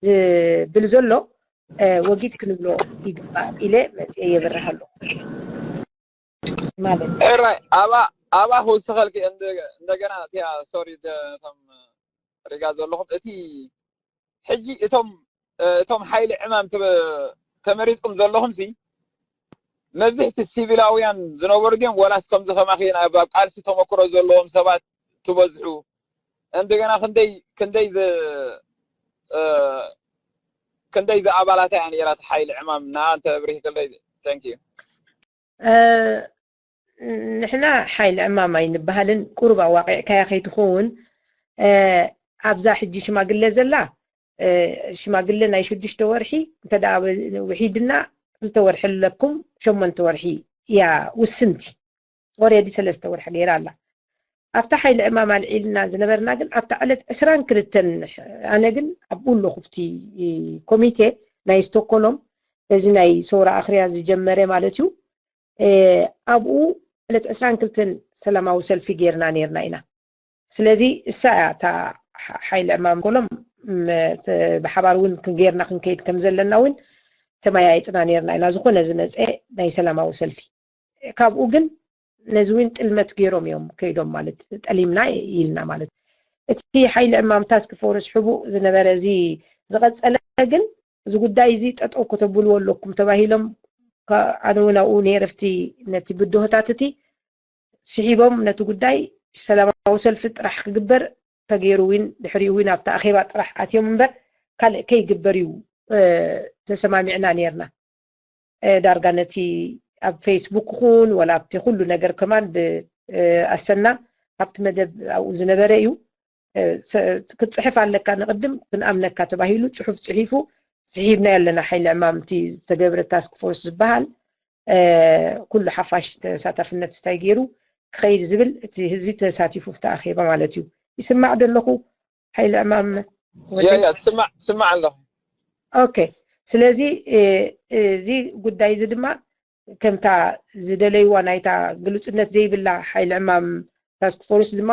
ዝብል ዘሎ ወጊድ ክንብሎ ይግባእ ኢለ መፅየ የብርህ ኣለኹ ማለት እዩ። ሕራይ ኣባ ኣባ ክውስኸልኪ እንደገና እቲያ ሶሪ እቶም ሪጋ ዘለኹም እቲ ሕጂ እቶም እቶም ሓይሊ ዕማም ተመሪፅኩም ዘለኹም ሲ መብዝሕቲ ሲቪላውያን ዝነበሩ ድዮም ወላስ ከምዚ ከማኺ ኣብ ቃልሲ ተመክሮ ዘለዎም ሰባት ትበዝሑ እንደገና ክንደይ ክንደይ ክንደይ ዝኣባላት እያ ነይራ ሓይሊ ዕማም ንኣ እንተ ብሪህክለይ thank you ንሕና ሓይሊ ዕማም ኣይንበሃልን። ቁሩብ ኣዋቒዕካያ ከይትኸውን፣ ኣብዛ ሕጂ ሽማግለ ዘላ፣ ሽማግለ ናይ ሽዱሽተ ወርሒ እንተ ደኣ ውሒድና፣ ክልተ ወርሒ ኣለኩም፣ ሸሞንተ ወርሒ እያ ውስንቲ። ኦሬዲ ሰለስተ ወርሒ ገይራ ኣላ። ኣብታ ሓይሊ ዕማም ኣልዒልና ዝነበርና ግን ኣብታ ዕለት ዕስራን ክልተን፣ ኣነ ግን ኣብኡ ኣለኹ፣ ኣብቲ ኮሚቴ ናይ ስቶኮሎም፣ በዚ ናይ ሰውራ ኣኽርያ ዝጀመረ ማለት እዩ። ኣብኡ ዕለት ዕስራን ክልተን ሰላማዊ ሰልፊ ጌርና ኔርና ኢና። ስለዚ እሳ እያ እታ ሓይሊ ዕማም ኮሎም፣ ብሓባር እውን ክንጌርና ክንከይድ ከም ዘለና እውን ተመያይጥና ኔርና ኢና። ዝኾነ ዝመፀ ናይ ሰላማዊ ሰልፊ ካብኡ ግን ነዚ እውን ጥልመት ገይሮም እዮም ከይዶም፣ ማለት ጠሊምና ኢልና ማለት። እቲ ሓይሊ ዕማም ታስክ ፎርስ ሕቡእ ዝነበረ እዚ ዝቐጸለ ግን፣ እዚ ጉዳይ እዚ ጠጠው ከተብልዎ ኣለኩም ተባሂሎም፣ ኣነ እውን ኣብኡ ነይረ፣ ኣብቲ ነቲ ብድሆታት እቲ ስሒቦም ነቲ ጉዳይ ሰላማዊ ሰልፊ ጥራሕ ክግበር ተገይሩ እውን ድሕሪኡ እውን ኣብቲ ኣኼባ ጥራሕ ኣትዮም እምበር ካልእ ከይግበር እዩ ተሰማሚዕና ነይርና። ዳርጋ ነቲ ኣብ ፌስቡክ ይኹን ወላ ኣብቲ ኩሉ ነገር ከማን ብኣሰና ኣብቲ መደብ ኣብኡ ዝነበረ እዩ። ክትፅሕፍ ኣለካ ንቕድም ክንኣምነካ ተባሂሉ ፅሑፍ ፅሒፉ ስሒብናዮ ኣለና። ሓይሊ ዕማም እቲ ዝተገብረ ታስክ ፎርስ ዝበሃል ኩሉ ሓፋሽ ተሳታፍነት ስታይ ገይሩ ክኸይድ ዝብል እቲ ህዝቢ ተሳቲፉ ኣብቲ ኣኼባ ማለት እዩ። ይስማዕ ደለኹ ሓይሊ ዕማም ወደይ? ትስማዕ ትስማዕ ኣለኹ። ኦኬ። ስለዚ እዚ ጉዳይ እዚ ድማ ከምታ ዝደለይዋ ናይታ ግሉጽነት ዘይብላ ሓይሊ ዕማም ታስክ ፎርስ ድማ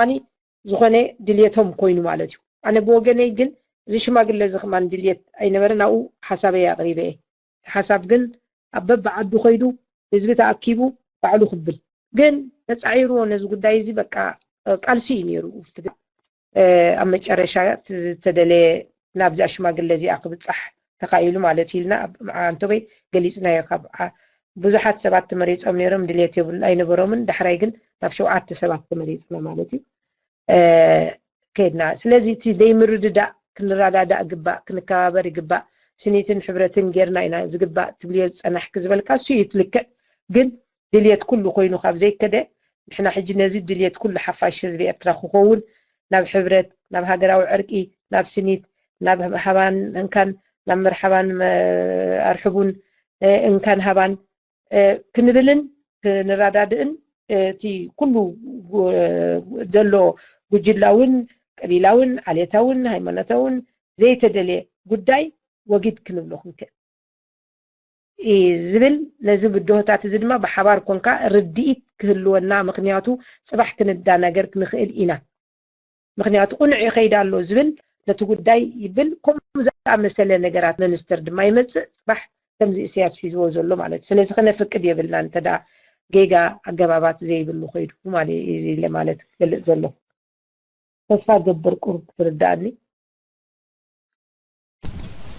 ዝኾነ ድልየቶም ኮይኑ ማለት እዩ። ኣነ ብወገነይ ግን እዚ ሽማግለ እዚ ከማን ድልየት ኣይነበረን፣ ኣብኡ ሓሳበይ ኣቕሪበ እየ። እቲ ሓሳብ ግን ኣብ በብዓዱ ከይዱ ህዝቢ ተኣኪቡ ባዕሉ ክብል ግን ተጻዒርዎ ነዚ ጉዳይ እዚ በቃ ቃልሲ እዩ ነይሩ። ኣብ መጨረሻ ዝተደለየ ናብዚኣ ሽማግለ እዚኣ ክብጻሕ ተኻኢሉ ማለት እዩ ኢልና ኣብ መዓንቶበይ ገሊጽናዮ። ካብ ብዙሓት ሰባት ተመሪጾም ነይሮም ድሌት የብሉ ኣይነበሮምን። ዳሕራይ ግን ናብ ሸውዓተ ሰባት ተመሪጽና ማለት እዩ። ከድና ስለዚ እቲ ዘይምርድዳእ ክንረዳዳእ ግባእ፣ ክንከባበር ይግባእ። ስኒትን ሕብረትን ጌርና ኢና ዝግባእ ትብልዮ ዝጸናሕኪ ዝበልካ እሱ እዩ ትልክዕ። ግን ድልየት ኩሉ ኮይኑ ካብ ዘይከደ ንሕና ሕጂ ነዚ ድልየት ኩሉ ሓፋሽ ህዝቢ ኤርትራ ክኸውን ናብ ሕብረት፣ ናብ ሃገራዊ ዕርቂ፣ ናብ ስኒት፣ ናብ ሃባን እንካን፣ ናብ መርሓባን ኣርሕቡን እንካን ሃባን ክንብልን ክንረዳድእን እቲ ኩሉ ዘሎ ጉጅላውን ቀቢላውን ዓሌታውን ሃይማኖታውን ዘይተደልየ ጉዳይ ወጊድ ክንብሎ ክንክእል ዝብል ነዚ ብድሆታት እዚ ድማ ብሓባር ኮንካ ርድኢት ክህልወና፣ ምክንያቱ ፅባሕ ክንዳናገር ክንኽእል ኢና። ምክንያቱ ቅኑዕ ይኸይድ ኣሎ ዝብል ነቲ ጉዳይ ይብል። ከምኡ ዝኣመሰለ ነገራት መንስተር ድማ ይመፅእ። ፅባሕ ከምዚ እሰያስ ሒዝዎ ዘሎ ማለት እዩ። ስለዚ ከነፍቅድ የብልና እንተ ደኣ ጌጋ ኣገባባት ዘይብሉ ከይዱ ማለት እዩ ኢለ ማለት ክገልፅ ዘለኹ። ተስፋ ገብር ቁሩብ ክትርዳእኒ።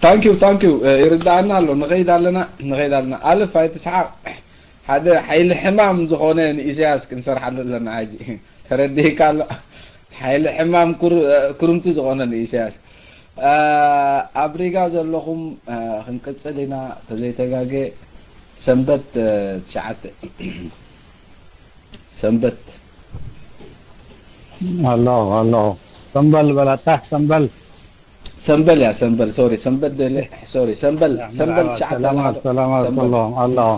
ታንኪዩ ታንኪዩ ይርዳእና ኣሎ። ንኸይድ ኣለና ንኸይድ ኣለና። ኣልፍ ኣይትስሓቕ። ሓደ ሓይሊ ሕማም ዝኾነ ንኢሳያስ ክንሰርሓሉ ኣለና። ሕጂ ተረዲእካ ኣሎ። ሓይሊ ሕማም ኩርምቲ ዝኾነ ንኢሳያስ። ኣብ ሪጋ ዘለኹም ክንቅፅል ኢና ተዘይተጋገ። ሰንበት ትሽዓተ ሰንበት ኣለኹ ኣለኹ። ሰንበል በላታ ሰንበል ሰንበል እያ ሰንበል ሶሪ ሰንበት ደለ ሶሪ ሰንበል ሰንበል ትሽዓተ ሰላማት ሰላማት ኩሎም ኣለኹ።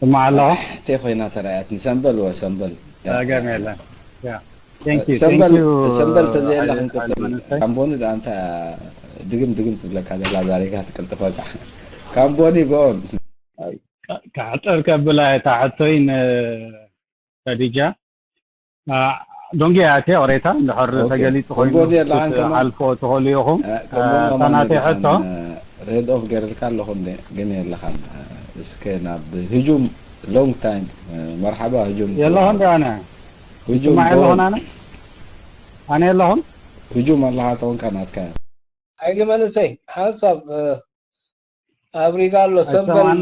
ስማዕ ኣለኹ። ቴ ኮይና ተራእያትኒ ሰንበል ወ ሰንበል ጸገም የለን። ሰንበል ሰንበል ተዘየላ ክንቅጽል ካምቦኒ ዳንታ ድግም ድግም ትብለካ ዘላ ዛሬጋ ትቅልጥፈካ ካምቦኒ ጎን ካሕጠር ከብላ እታ ሕቶይ ንከዲጃ ዶንጌ ኣቴ ኦሬታ እንድሕር ተገሊጹ ኮይኑ ኣልፎ ትኸሉ ኢኹም። ታናተይ ሕቶ ሬድ ኦፍ ገይረልካ ኣለኹ ግን የለኻን። እስከ ናብ ህጁም ሎንግ ታይም መርሓባ ህጁም የለኹን ዶ ኣነ ህጁም የለኹን ኣነ ኣነ የለኹን ህጁም ኣለኻ ተኾንካ ናትካ ኣይሊ መንእሰይ ሓንሳብ ኣብ ሪጋ ኣሎ ሰንበል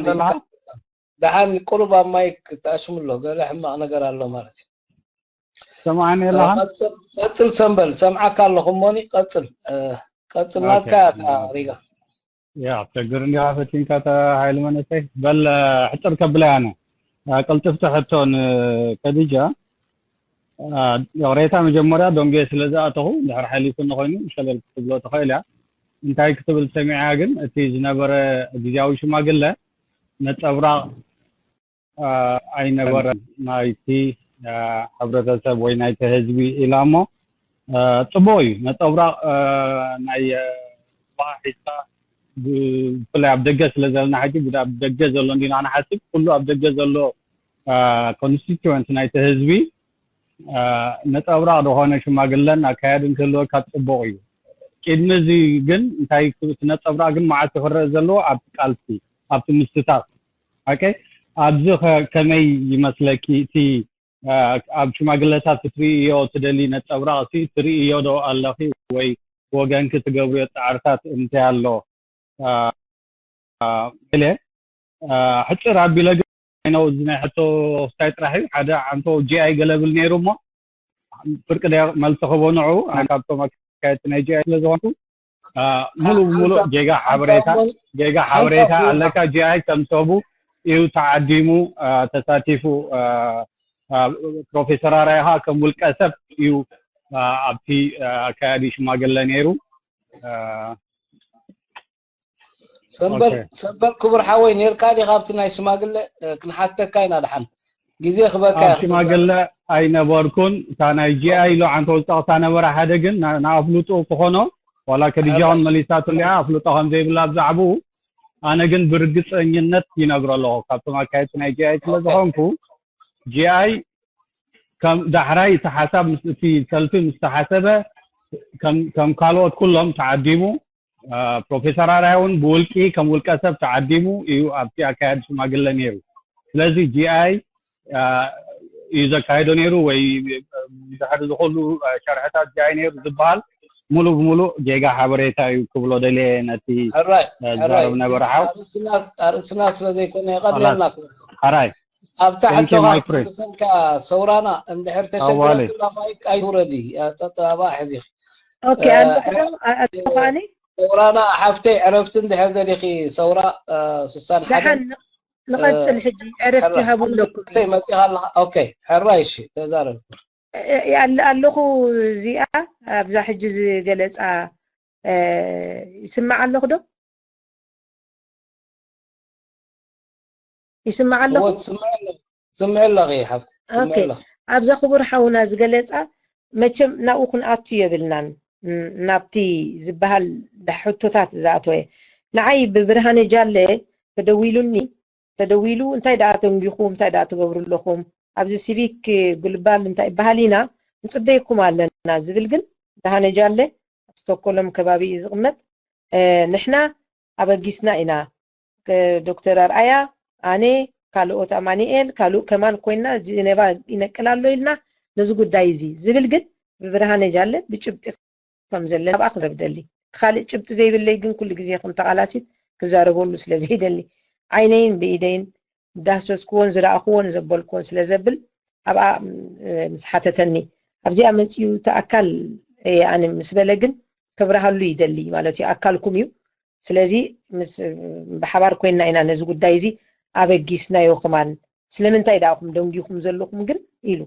ደሓን ቁሩብ ኣብ ማይክ ተኣሽሙ ኣሎ ገለ ሕማቕ ነገር ኣሎ ማለት እዩ። ሰማዕኒ ኣለኻ ቀጽል ሰንበል ሰምዓካ ኣለኹ እሞኒ ቀጽል ቀጽል ናትካ እያ እታ ሪጋ። ያ ኣፍተግር እንዲኻ ፈቲንካ እታ ሓይሊ መንእሰይ በል ሕጽር ከብላ ኣነ አ፣ ቅልጥፍቲ ሕቶ ንከዲጃ። አ፣ ይቕሬታ መጀመርያ ደንጉየ ስለ ዝኣተኹ፣ ድሕሪ ሓሊፉኒ ኮይኑ ሸለል ክትብሎ ትኽእል እያ። እንታይ ክትብል ሰሚዐያ ግን፣ እቲ ዝነበረ ግዝያዊ ሽማግለ ነጸብራቕ፣ አ፣ ኣይነበረን ናይቲ፣ አ፣ ሕብረተሰብ ወይ ናይቲ ህዝቢ ኢላ እሞ፣ አ፣ ጽቡቕ እዩ። ነጸብራቕ፣ አ፣ ናይ፣ አ፣ ባህሪ ሒዝካ ብ-፣ ብፍላይ ኣብ ደገ ስለ ዘለና ሕጂ፣ ብዳ-፣ ኣብ ደገ ዘሎ እንዲና ንሓስብ፣ ኩሉ ኣብ ደገ ዘሎ፣ አ፣ ኮንስቲትዌንት ናይቲ ህዝቢ፣ አ፣ ነጸብራቕ ዝኾነ ሽማግለን ኣካያድን ክህልወካ ጽቡቕ እዩ። ቅድሚ እዚ ግን እንታይ ክብል፣ እቲ ነጸብራቕ ግን መዓት ክረአ ዘለዎ ኣብቲ ቃልሲ፣ ኣብቲ ምስታፍ። ኦኬ፣ ኣብዚ ኸ ከመይ ይመስለኪ? እቲ፣ አ፣ ኣብ ሽማግለታት ክትርእዮ ትደሊ ነጸብራቕ፣ እቲ ትርእዮ ዶ ኣለኺ ወይ ወገንኪ ትገብርዮ ጻዕርታት እንታይ ኣሎ? አ፣ አ፣ ኢለ፣ አ፣ ሕጽር ኣቢለ ግን ነው፣ እዚ ናይ ሕቶ ስታይ ጥራሕ እዩ። ሓደ ዓንቶ ጂ ኣይ ገለ ብል ነይሩ እሞ፣ ፍርቂ ደ መልሲ ክህቦ ንዑ። ኣነ ካብቶም ኣካየድቲ ናይ ጂ ኣይ ስለ ዝኾንኩ፣ አ፣ ሙሉእ ብሙሉእ ሓንሳብ፣ ጌጋ ሓንሳብ ሓበሬታ፣ ሞን-፣ ጌጋ ሓንሳብ ሓበሬታ ሞን-፣ ኣለካ። ጂ ኣይ ከም ሰቡ እዩ ተዓዲሙ፣ አ፣ ተሳቲፉ። አ፣ አ፣ ፕሮፌሰር ኣርኣያ ኸኣ ከም ውልቀ ሰብ እዩ፣ አ፣ ኣብቲ፣ አ፣ ኣካያዲ ሽማግለ ነይሩ። አ፣ ሰምበል፣ ኦኬ። ሰምበል ክቡር ሓወይ፣ ኔርካ ዲኻ ኣብቲ ናይ ሽማግለ? እ፣ ክንሓተካ ኢና ድሓን። ግዜ ክበካ ኣብ ኢኻ ሽማግለ ኣይነበርኩን። እታ ናይ ጂ ኣይ ኦኬ። ኢሉ ዓንቶ ዝጠቕሳ ነበረ ሓደ ግን ና-፣ ንኣፍልጦ ክኾኖ፣ ዋላ ከዲጃ እውን ኣባይ። መሊሳትሉ እያ፣ ኣፍልጦ ከም ዘይብላ ኣብ ዛዕባኡ። ኣነ ግን ብርግጸኝነት ይነግሮ ኣለኹ፣ ካብቶም ኣካየድቲ ናይ ጂ ኣይ ስለ ኦኬ። ዝኾንኩ፣ ጂ ኣይ ከም ዳሕራይ እቲ ሓሳብ ምስ፣ እቲ ሰልፊ ምስ ተሓሰበ፣ ከም፣ ከም ካልኦት ኩሎም ተዓዲሙ። አ፣ ፕሮፌሰር ኣርኣያ እውን ብውልቂ፣ ከም ውልቀ ሰብ ተዓዲሙ እዩ ኣብቲ ኣካያዲ ሽማግለ ነይሩ። ስለዚ ጂ ኣይ፣ አ፣ እዩ ዘካይዶ ነይሩ ወይ፣ አ፣ ድሕሪ ዝኹሉ፣ አ፣ ሸርሕታት ጂ ኣይ ነይሩ ዝበሃል ሙሉእ ብሙሉእ ጌጋ ሓበሬታ እዩ ክብሎ ደልየ ነቲ፣ ሕራይ፣ አ፣ ሕራይ። ዝዛረብ ነበረ ሓው። ኣርእስና፣ ኣርእስና ስለ ዘይኮነ የቐድለልና ኸላስ። ክብል። ሕራይ። ኣብታ Thank you, ሕቶኻ my friend. ክትምልሰልካ ሰውራና፣ እንድሕር ኣዋለይ። ተሸግረክላ ማይክ ኣይትውረዲ። ያ፣ ጠ-፣ ጠ-፣ ኣብኣ ሕዚኺ። ኦኬ፣ እ፣ ኣለኹ ዶ? እ፣ ኣ-፣ ኣለኹ ኣነ? ሰውራና ሓፍተይ፣ ዕረፍቲ እንድሕር ደሊኺ፣ ሰውራ፣ እ፣ ስሳን ሓደን፣ ደሓን ን-፣ ንቐጽል እ፣ ሕጂ፣ ዕረፍቲ ሕራይ። ሃቡ ኣለኩም። ሰይ መጺኻ ኣለኻ? ኦኬ፣ ሕራይ፣ እሺ፣ ተዛረብ። እ፣ እ፣ ኣለ-፣ ኣለኹ እዚኣ፣ ኣብዛ ሕጂ ዝገለጻ፣ እ፣ ይስማዕ ኣለኹ ዶ? ይስማዕ ኣለኹ? እወ፣ ትስምዒ ኣለኺ፣ ትስምዒ ኣለኺ ሓፍቲ፣ ትስምዒ ኦኬ። ኣለኺ። ኣብዛ ክቡር ሓውና ዝገለጻ፣ መቸም ናብኡ ክንኣቱ የብልናን፣ ን-፣ ናብቲ ዝበሃል ሕቶታት ዝኣተወ። ንዓይ ብብርሃነ ጃለ ተደዊሉኒ፣ ተደዊሉ፣ "እንታይ ደኣ ተንጊኹም፣ እንታይ ደኣ ትገብሩ ኣለኹም? ኣብዚ ሲቪክ ግልባል እንታይ ይበሃል ኢና፣ ንጽበየኩም ኣለና" ዝብል ግን፣ ብርሃነ ጃለ ኣብ ስቶኮሎም ከባቢ እዩ ዝቕመጥ። እ፣ ንሕና ኣበጊስና ኢና። ከ-፣ ዶክተር ኣርኣያ፣ ኣነ፣ ካልኦት ኣማኑኤል፣ ካልእ ከማን ኮይንና ጀኔቫ ይነቅል ኣሎ ኢልና ነዚ ጉዳይ እዚ ዝብል ግን ብብርሃነ ጃለ ብጭብጢ ከም ዘለና ኣብኣ ክዛረብ ደሊ። ካልእ ጭብጢ ዘይብለይ ግን ኩሉ ግዜ ከም ተቓላሲት ክዛረበሉ ስለ ዘይደሊ ዓይነይን ብኢደይን እንዳሃሰስክዎን ዝረኣኽዎን ዘበልክዎን ስለ ዘብል ኣብኣ፣ እ፣ ምስ ሓተተኒ ኣብዚኣ መጺኡ እቲ ኣካል፣ እ፣ ኣነ ምስ በለ ግን ከብርሃሉ ይደሊ ማለት እዩ። ኣካልኩም እዩ። ስለዚ ምስ፣ ብሓባር ኮይንና ኢና ነዚ ጉዳይ እዚ ኣበጊስናዮ ከማን። ስለምንታይ ደኣኹም ደንጊኹም ዘለኹም ግን ኢሉ።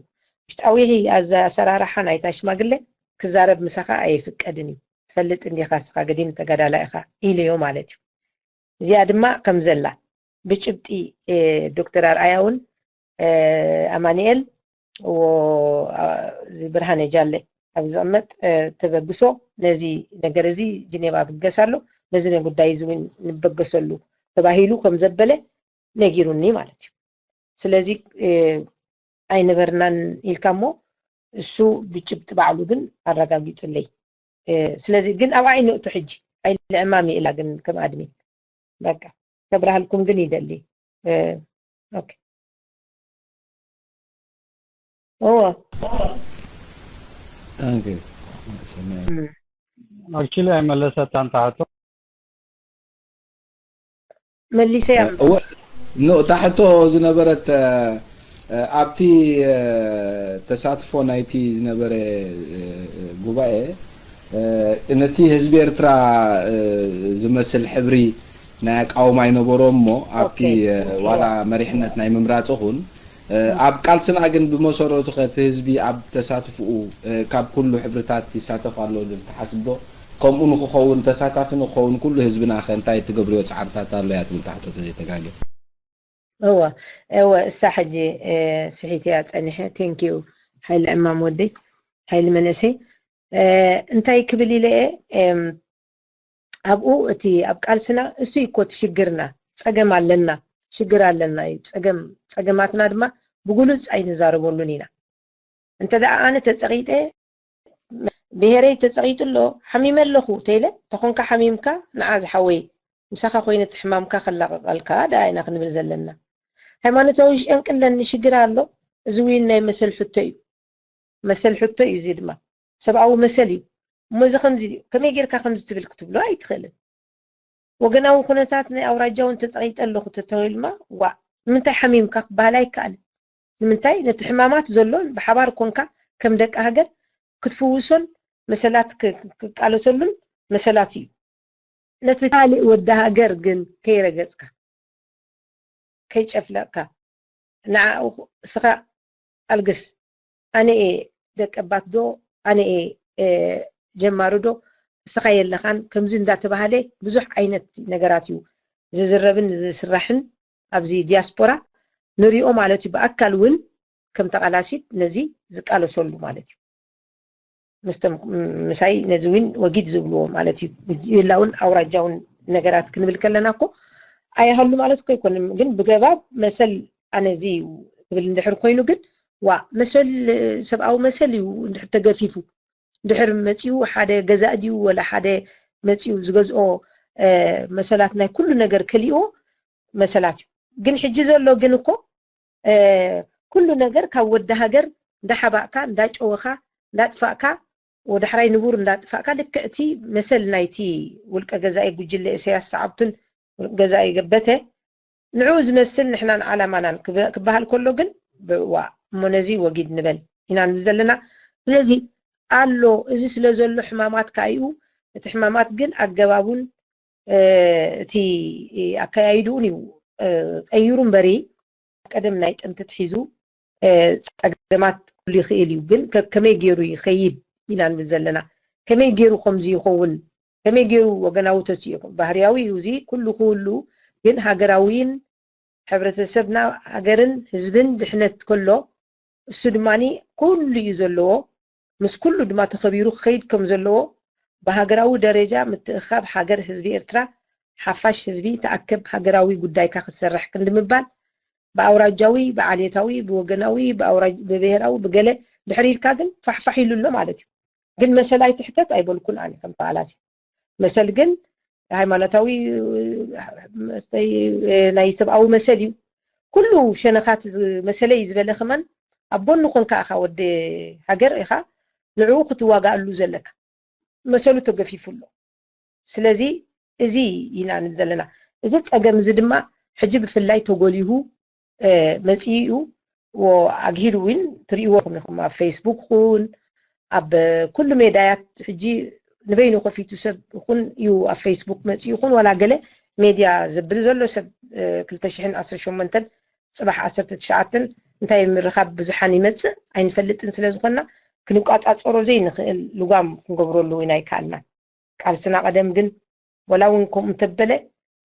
ውሽጣዊ ኣዘ-፣ ኣሰራርሓ ናይታ ሽማግለ ክዛረብ ምሳኻ ኣይፍቀድን እዩ። ትፈልጥ እንዲኻ እስኻ ገዲም ተጋዳላይ ኢኻ ኢሉዮ ማለት እዩ። እዚኣ ድማ ከም ዘላ ብጭብጢ፣ እ፣ ዶክተር ኣርኣያ እውን፣ እ፣ ኣማኑኤል፣ ዎ-፣ አ-፣ እዚ ብርሃነ ጃለ ኣብ ዝቕመጥ፣ እ፣ ተበግሶ ነዚ ነገር እዚ ጅኔቫ ብገስ ኣሎ፣ ነዚ ጉዳይ እዚ እውን ንበገሰሉ ተባሂሉ ከም ዘበለ ነጊሩኒ ማለት እዩ። ስለዚ፣ እ፣ ኣይነበርናን ኢልካ እሞ እሱ ብጭብጢ ባዕሉ ግን ኣረጋጊጹለይ። እ፣ ስለዚ ግን ኣብኣ ኣይንእቱ ሕጂ፣ ኣይልዕማም ኢላ ግን ከም ኣድሚን። በቃ፣ ከብርሃልኩም ግን ይደሊ። እ፣ ኦኬ። እዎ። ታንክ ዩ። ሰማይ። እም። ኣክቹሊ ኣይመለሰታን እታ ሕቶ። መሊሰያ። እወ፣ ኖ፣ እታ ሕቶ ዝነበረት፣ እ፣ እ፣ ኣብቲ፣ እ፣ ተሳትፎ ናይቲ ዝነበረ፣ እ፣ እ፣ ጉባኤ፣ እ፣ ነቲ ህዝቢ ኤርትራ፣ እ፣ ዝመስል ሕብሪ፣ ናይ ኣቃውማ ኣይነበሮም እሞ ኣብቲ ዋላ መሪሕነት ናይ ምምራጽ ኹን ኣብ ቃልስና ግን ብመሰረቱ ከቲ ህዝቢ ኣብ ተሳትፍኡ ካብ ኩሉ ሕብርታት ይሳተፍ ኣሎ ድብል ትሓስብ ዶ? ከምኡ ንክኸውን ተሳታፊ ንክኸውን ኩሉ ህዝብና ከ እንታይ ትገብርዮ ጻዕርታት ኣሎ እያ ትብል ታሕቶ ተዘይተጋገ። እወ እወ እሳ ሕጂ ስሒት እያ ጸኒሐ። Thank you ሓይለ ዕማም ወደይ ሓይሊ መንእሰይ እንታይ ክብል ኢለ እየ ኣብኡ እቲ ኣብ ቃልስና እሱ እኮ እቲ ሽግርና ጸገም ኣለና ሽግር ኣለና እዩ ጸገም ጸገማትና ድማ ብጉሉጽ ኣይንዛረበሉን ኢና እንተ ደኣ ኣነ ተጸቂጠ ብሄረይ ተጸቂጡ ኣሎ ሓሚመ ኣለኹ ተይለ ተኾንካ ሓሚምካ ንዓ ዝሓወይ ምሳኻ ኮይነ እቲ ሕማምካ ከላቀቀልካ ደኣ ኢና ክንብል ዘለና ሃይማኖታዊ ጨንቂ ኣለኒ ሽግር ኣሎ እዚ እውን ናይ መሰል ሕቶ እዩ መሰል ሕቶ እዩ እዚ ድማ ሰብኣዊ መሰል እዩ እሞ እዚ ከምዚ እዩ ከመይ ጌርካ ከምዚ ትብል ክትብሎ ኣይትኽእልን ወገናዊ ኩነታት ናይ ኣውራጃ እውን ተፀቒጠ ኣለኹ ተተባሂሉማ ዋእ ንምንታይ ሓሚምካ ክበሃል ኣይከኣልን ንምንታይ ነቲ ሕማማት ዘሎን ብሓባር ኮንካ ከም ደቂ ሃገር ክትፍውሶን መሰላት ክቃለሰሉን መሰላት እዩ ነቲ ካልእ ወዲ ሃገር ግን ከይረገፅካ ከይጨፍለቕካ ንዓኡ እስኻ ኣልግስ ኣነ እየ ደቀባት ዶ ኣነ እየ ጀማሪ ዶ እስኻ የለኻን ከምዚ እንዳተባሃለ ብዙሕ ዓይነት ነገራት እዩ ዝዝረብን ዝስራሕን ኣብዚ ዲያስፖራ ንሪኦ ማለት እዩ ብኣካል እውን ከም ተቓላሲት ነዚ ዝቃለሰሉ ማለት እዩ ምስቶም ምሳይ ነዚ እውን ወጊድ ዝብልዎ ማለት እዩ ይላ እውን ኣውራጃውን ነገራት ክንብል ከለና እኮ ኣይሃሉ ማለት እኮ ኣይኮንም ግን ብገባብ መሰል ኣነ እዚ እዩ ክብል እንድሕር ኮይኑ ግን ዋ መሰል ሰብኣዊ መሰል እዩ እንድሕር ተገፊፉ እንድሕር መፂኡ ሓደ ገዛእ ድዩ ወላ ሓደ መፂኡ ዝገዝኦ መሰላት ናይ ኩሉ ነገር ከሊእዎ መሰላት እዩ ግን ሕጂ ዘሎ ግን እኮ ኩሉ ነገር ካብ ወዲ ሃገር እንዳሓባእካ እንዳጨወኻ እንዳጥፋእካ ወዳሕራይ ንቡር እንዳጥፋእካ ልክዕ እቲ መሰል ናይቲ ውልቀ ገዛኢ ጉጅለ ኢሳያስ ሰዓብቱን ገዛኢ ገበተ ንዕኡ ዝመስል ንሕናን ዓላማናን ክበሃል ከሎ ግን ብዋ እሞ ነዚ ወጊድ ንበል ኢና ንብል ዘለና ስለዚ ኣሎ እዚ ስለ ዘሎ ሕማማት ከኣ እዩ እቲ ሕማማት ግን ኣገባቡን እቲ ኣከያይድኡን እዩ ቀይሩ እምበሪ ቀደም ናይ ጥንቲ ትሒዙ ፀገማት ኩሉ ይኽእል እዩ ግን ከመይ ገይሩ ይኸይድ ኢና ንብል ዘለና ከመይ ገይሩ ከምዚ ይኸውን ከመይ ገይሩ ወገናዊ ተሲኡ ባህርያዊ እዩ እዚ ኩሉ ክህሉ ግን ሃገራዊን ሕብረተሰብና ሃገርን ህዝብን ድሕነት ከሎ እሱ ድማ ኩሉ እዩ ዘለዎ ምስ ኩሉ ድማ ተኸቢሩ ክኸይድ ከም ዘለዎ ብሃገራዊ ደረጃ ምትእኻብ ሃገር ህዝቢ ኤርትራ ሓፋሽ ህዝቢ ተኣከብ ሃገራዊ ጉዳይካ ክትሰርሕ ክንዲ ምባል ብኣውራጃዊ ብዓሌታዊ ብወገናዊ ብብሄራዊ ብገለ ድሕር ኢልካ ግን ፋሕፋሕ ኢሉ ኣሎ ማለት እዩ ግን መሰል ኣይትሕተት ኣይበልኩን ኣነ ከም ተቓላሲ መሰል ግን ሃይማኖታዊ ናይ ሰብኣዊ መሰል እዩ ኩሉ ሸነኻት መሰለይ ዝበለ ከማን ኣብ ጎኑ ኮንካ ኢኻ ወዲ ሃገር ኢኻ ንዕኡ ክትዋጋኣሉ ዘለካ መሰሉ ተገፊፉ ኣሎ ስለዚ እዚ ኢና ንብ ዘለና እዚ ፀገም እዚ ድማ ሕጂ ብፍላይ ተጎሊሁ መፅኡ እዩ ኣግሂዱ እውን ትርእይዎ ኹም ኢኹም ኣብ ፌስቡክ ኹን ኣብ ኩሉ ሜዳያት ሕጂ ንበይኑ ከፊቱ ሰብ ይኹን እዩ ኣብ ፌስቡክ መፅኡ ይኹን ዋላ ገለ ሜድያ ዘብል ዘሎ ሰብ ክልተ ሽሕን ዓሰርተ ሸሞንተን ፅባሕ ዓሰርተ ትሽዓተን እንታይ ምርኻብ ብዙሓን ይመፅእ ኣይንፈልጥን ስለ ዝኾንና ክንቋፃፀሮ ዘይንኽእል ልጓም ክንገብረሉ ኢና ይከኣልና ቃልስና ቀደም ግን ወላ እውን ከምኡ እንተበለ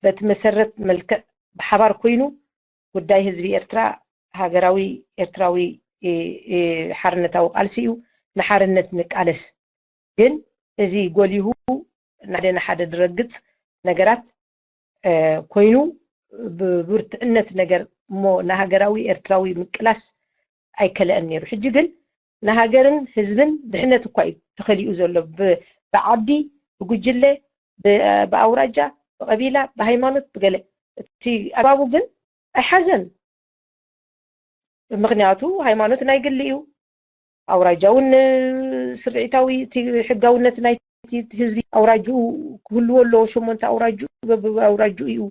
በቲ መሰረት መልክዕ ብሓባር ኮይኑ ጉዳይ ህዝቢ ኤርትራ ሃገራዊ ኤርትራዊ ሓርነታዊ ቃልሲ እዩ ንሓርነት ንቃለስ ግን እዚ ጎሊሁ ሓደ ንሓደ ድረግፅ ነገራት ኮይኑ ብብርትዕነት ነገር እሞ ንሃገራዊ ኤርትራዊ ምቅላስ ኣይከለአን ነይሩ ሕጂ ግን ንሃገርን ህዝብን ድሕነት እኳ እዩ ተኸሊኡ ዘሎ ብዓዲ ብጉጅለ ብኣውራጃ ብቐቢላ ብሃይማኖት ብገለ እቲ ኣግባቡ ግን ኣይሓዘን ምክንያቱ ሃይማኖት ናይ ግሊ እዩ ኣውራጃውን ስርዒታዊ እቲ ሕጋውነት ናይ ህዝቢ ኣውራጅኡ ክህልዎ ኣለዎ ሸሞንተ ኣውራጅኡ በብኣውራጅኡ እዩ